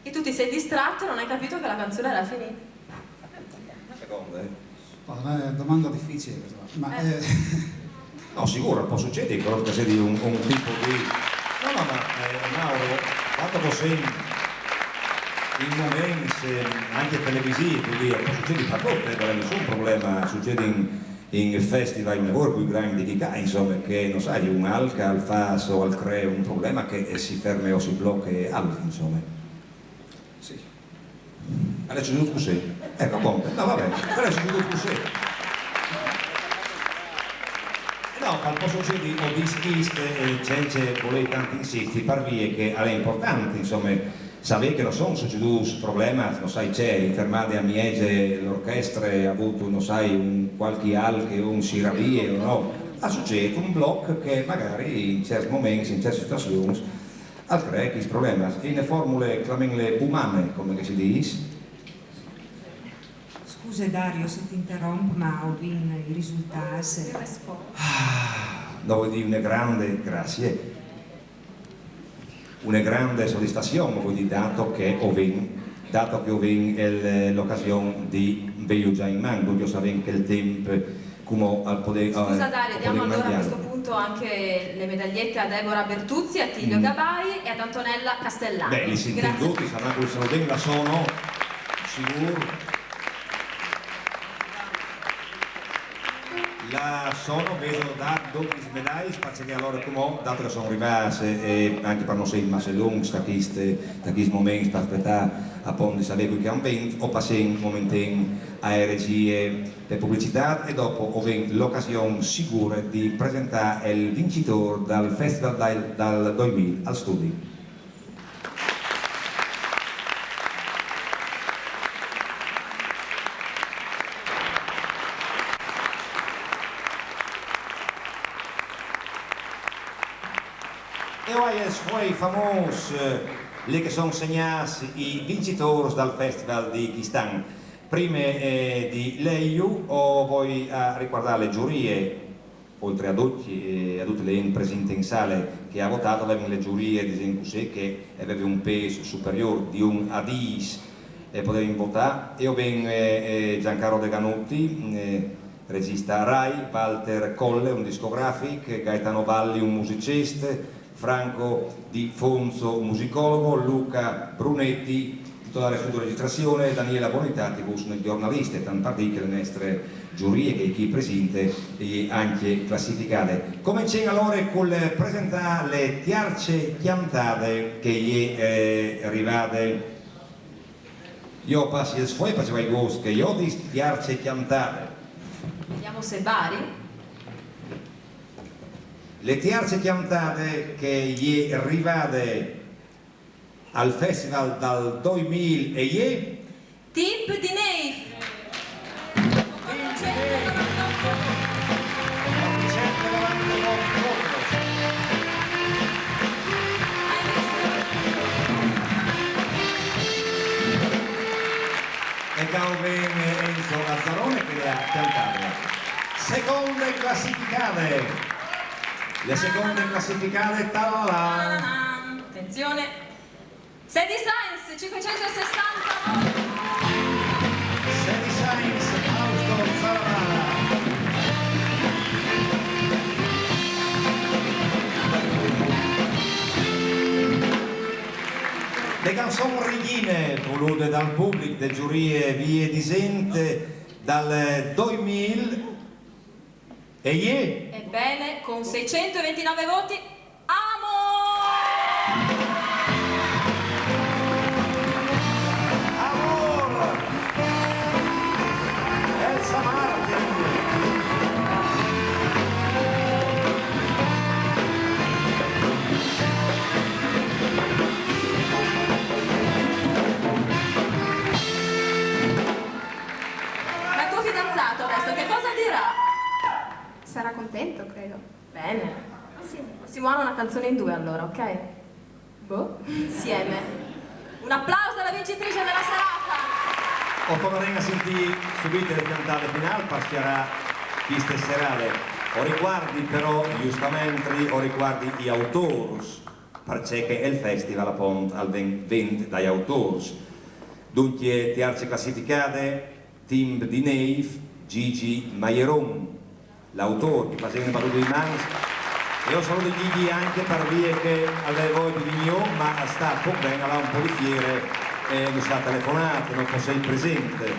E tu ti sei distratto e non hai capito che la canzone era finita. Seconde. Ma è una domanda difficile, però. Ma eh, No, sigûr, al pues sucedi, però, che o sedi un, un tip di... No, no, ma, eh, Mauro, dât che o sin in moments, eh, ancje televisîfs, vuei dî, al pues sucedi par dut, eh, nol è nissun probleme, al sucêt in, in festival, in lavôrs plui grancj di ca, insome, che, no sai, un alc al fâs o al cree un probleme che, eh, si ferme o si bloche alc, insome. Sì. Al è sucedût cussì. Eco, bon, no, va ben, al è sucedût cussì. No, al pues sucedi, o dîs chest, eh, cence volê tant insisti, par vie che al è impuartant, insome, savê che no son sucedûts problemis, no sai ce, in fermade a mieze l'orchestre e à vût, no sai, un cualchi alc che un si ravie o no. Al sucêt un bloc che magari in cierts moments, in ciertis situazions, al cree chescj problemis. E une formule, clamìnle umane, come che si dîs. Scuse Dario se ti interrompo, ma o vin i risultâts. Ah, no, vuei dî, une grande, graciis, une grande sodisfazion, vuei dî, dât che o vin, dât che o vin il, l'ocasion di vêju za in man, duncje o savìn che il timp cumò al podê, eh, Scusa Dario, o diamo podê allora a mangjâ. Questo punto anche le medagliette a Deborah Bertuzzi, Attilio Gabai e ad Antonella Castellani. Beh, li sintìn ducj, sarà che o saludìn la Sono, sigûr. La Sono, vedo, dât ducj lis medaiis, parcè che alore cumò, dât che o son rivâts, e ancje par nô al è masse lunc, ta chest, ta chest moment, par spietâ apont di savê cui che a àn vint, o passìn un momentin ae regjie pe publicitât e dopo o vin l'ocasion sigure di presentâ il vincitôr dal festival dal, dal doi mil al studi. E o ai il sfuei famôs, eh, li che a son segnâts i vincitôrs dal festival di chest an. Prime, eh, di lei, o voi a ricuardâ le zurie, oltri a ducj, eh, a dutis lis int presintîs in sale che a àn votât, o vevin le zurie, disìn cussì, che e vevin un pês superiôr di un a dîs, e a podevin votâ, e o vin, eh, eh, Giancarlo Deganutti, eh, regjist Rai, Walter Colle, un discografic, Gaetano Valli, un musicist, Franco Di Fonzo, musicologo, Luca Brunetti, titolare studio registrazion, e Daniela Bonitati, che e je une gjornaliste, tant par dî che le nestre zurie, che e je chi presinte, e je ancje classificade. Comencìn alore cul presentâ le tierce cjantade che e je, eh, rivade. Jo o passi il sfuei, parcè che o ai gust che o jodi tierce cjantade. Vediamo se Bari. Le tierce cjantade che e je rivade al festival dal doi mil e je... Timp di Neif. E ca o vin Enzo Lazzarone che le à cjantade. Seconde classificade. Le seconde classificade, talala. Attenzione. Sadie Saenz, cinquecentosessanta voti. Le canzon righine, volute dal public, de giurie, vie di zente, dal doimil e ie. Ebbene, con seicentoventinove voti, Amor! Amor! Elsa Martin! Ma il tuo fidanzato adesso che cosa dirà? Sarà contento, credo. Bene. Sì. Possiamo fare una canzone in due allora, ok? Boh. Insieme. Un applauso alla vincitrice della serata! O tornarem a sentì subite le cjantate final par sierâ chiste serade. O ricuardi però, justamente, o ricuardi i autôrs, parcè che il festival apont al ven vint dai autôrs. Duncje, tiarce classificade, Timp di Neif, Gigi Maieron. L'autôr che faseve une batude di mans, e o saludi Gigi ancje par vie che al veve voie di vignî, ma al sta pôc ben, al à un pôc di fiere e nus à telefonât, no pues jessi presente.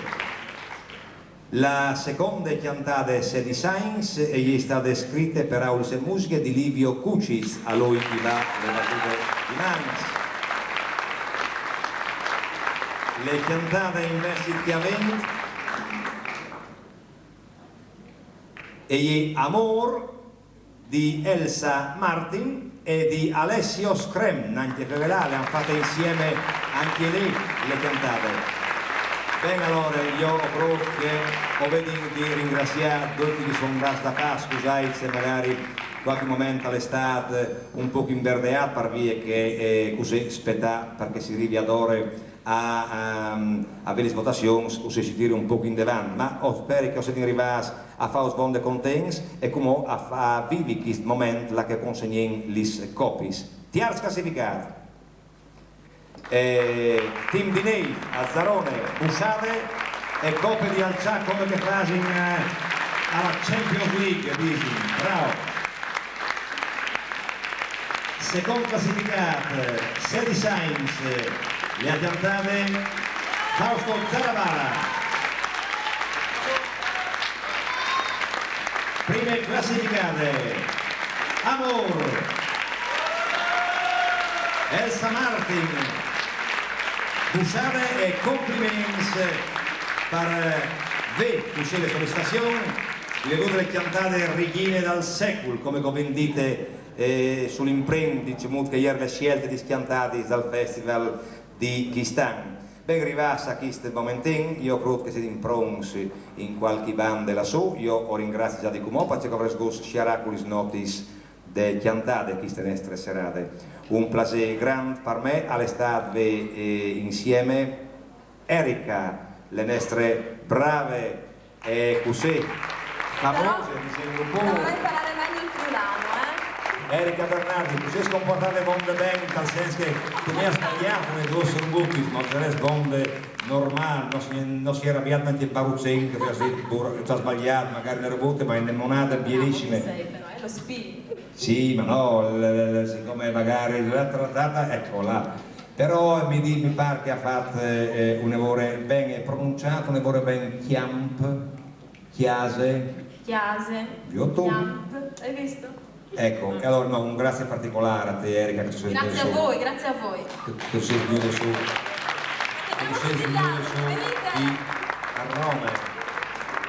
La seconde cjantade Sedi Saints e je stade scrite, peraulis e musiche di Livio Cucis, a lui i va le batude di mans. Le cjantade invezit che e à vint e je Amôr di Elsa Martin e di Alessio Screm, nancje fevelâ, le àn fate insieme ancje li le cjantade. Ben, alore, jo o crôt che o vedi di ringraziâ ducj chei che a son lâts a fâ, scusait se magari cualchi moment al è stât un pôc imberdeât par vie che, eh, cussì, spietâ parcè che si rivi adore a, a, a vê lis votazions, o si tiri un pôc indevant, ma o speri che o sedin rivâts a fâus vonde contents e cumò a fâ vivi chest moment là che o consegnìn lis copis. Tiarç classificât, eh, Timp di Neif, Azzarone, Bussade, e cope di alçâ come che a fasin, eh, a la Champions League, a disin. Bravo. Secont classificât, Sedi Saints, le à cjantade Fausto Zaravara. Prime classificade, Amôr, Elsa Martin. Bussade e compliments par vê cussì le sodisfazion di vê vût le cjantade righine dal secul, come che o vin dite, eh, sul imprint, disìn, che e jere le sielte di cjantadis dal festival di chest an. Ben, rivâts a chest momentin, jo o crôt che o sedin pronts in cualchi bande lassù. Jo o ringrazi za di cumò, parcè che o varès gust sierâ cu lis notis de cjantade cheste nestre serade. Un plasê grant par me al è stât vê, eh, insieme Erika, le nestre brave e cussì famose, disìn un pôc. Dovrà imparare meglio il friulano, eh? Erika Bernardi, si è comportata vonde ben, tal sens che tu mi hai sbagliât, le dôs son butis, ma al sarès vonde normâl, no si, no si è rabiât nancje Barucen, che tu âs dit, bur-, tu âs sbagliât, magari une robute, ma e je une monade bielissime. Sei, però, eh, lo spirito. Sì, ma no, l- l- l- sicome magari l'ha trattata, ecco là. Però mi, di- mi par che ha fatto, eh, une vore ben, è pronunciato une vore ben, Chiamp, Chiase, Chiase. Io tu. Chiamp. Hai visto? Ecco, e allora no, un grazie particolare a te, Erika, che tu sei Grazie a venuta su. Voi, grazie a voi. Che, che tu sei venuta su. Che tu sei venuta su di a Roma.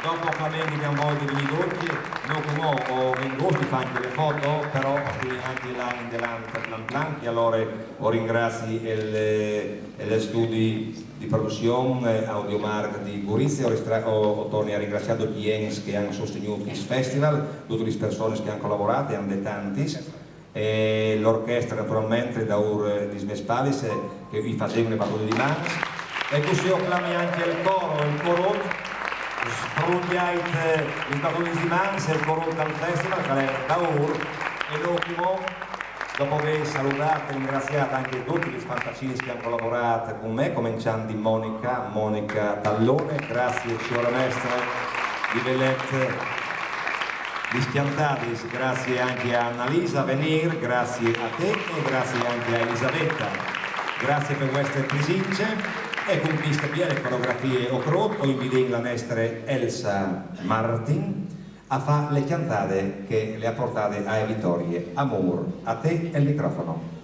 Dopo che mi vengo di venire oggi, no, come ho vengo di fare le foto, però ho qui anche là in delante, plan plan, e allora o ringrazi il, il studi di produzion, eh, Audiomark di Gorizia, o, ristra- o, o torni a ringraziâ ducj chei che àn sostignût chest festival, dutis lis personis che àn colaborât, e a 'nd è tantis, e l'orchestre naturalmentri daûr, eh, dis mês spalis, eh, che i fasevin une batude di mans, e cussì o clami ancje il coro, il corut, sbrungjait, eh, lis batudis di mans, il corut dal festival, che al è daûr, e dopo Dopo vê saludât e ringraziât ancje dutis lis fantacinis che a àn colaborât cun me, començant di Monica, Monica Tallone, grazie siore mestre di vê let lis cjantadis, grazie ancje a Annalisa Venir, grazie a te e grazie ancje a Elisabetta. Grazie per queste presenze. E con queste belle coreografie o crot, o invitìn la nostra Elsa Martin a far le cantate che le ha portate a Vittorie. Amor, a te il microfono.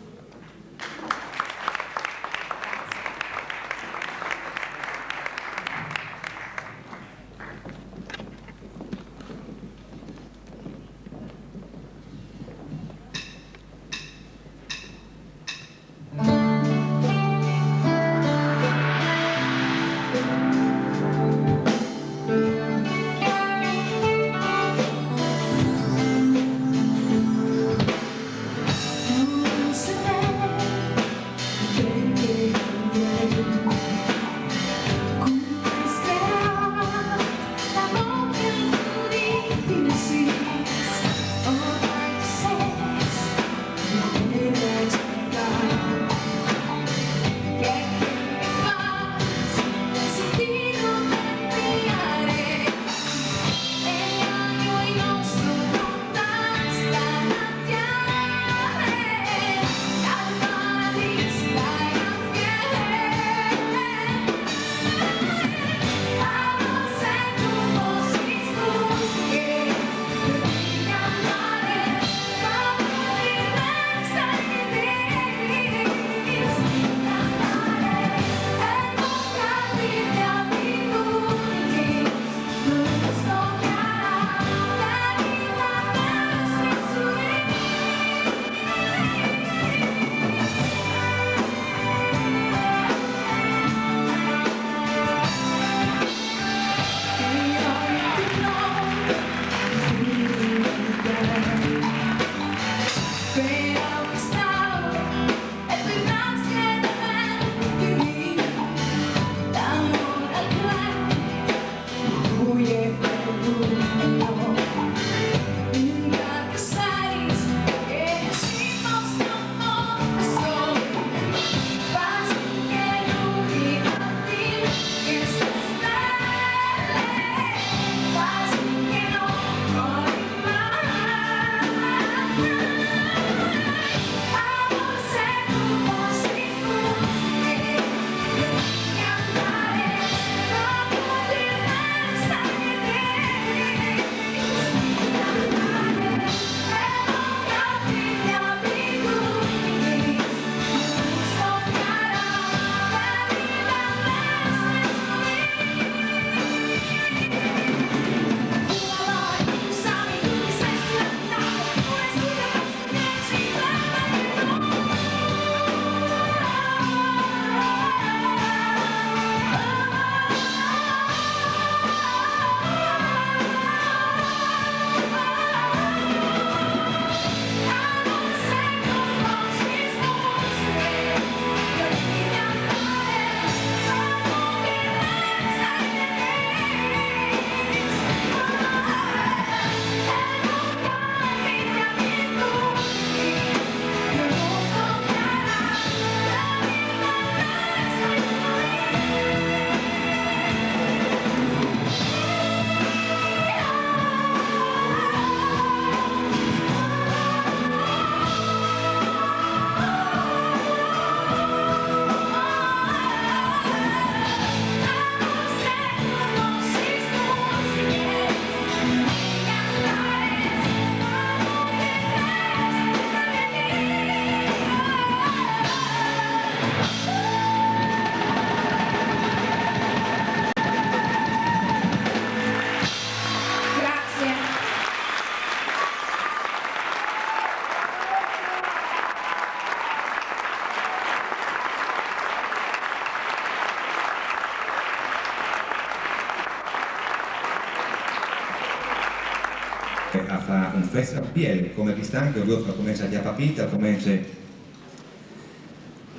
A fa un festival biel, come quist'anno che ho visto, comincia a chiappare pita, comincia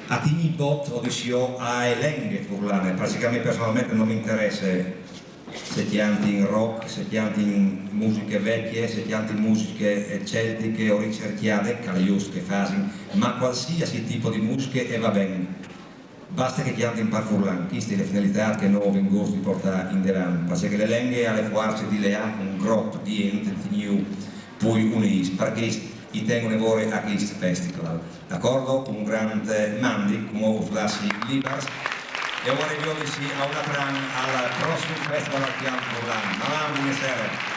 a tignì bot, o dissi jo, a e lenghe furlane, parché a mi personalmente non mi interessa se chiantin rock, se chiantin musiche vecchie, se chiantin musiche, eh, celtiche o ricerchiade, che al è just che fasin, ma qualsiasi tipo di musiche e va ben. Basta che chiantin par furlan, questa è la finalità che noi avem gost di portare in delan, parché le lenghe ha le fuarce di leà un grop di int, di tignì pui units, parché i ten une vore a chest festival. D'acòrdo? Un grant mandi, coma us lassi libars, e o a reviodisi a un altran an al prossim Festival Archian Furlan. Maman, bonesere.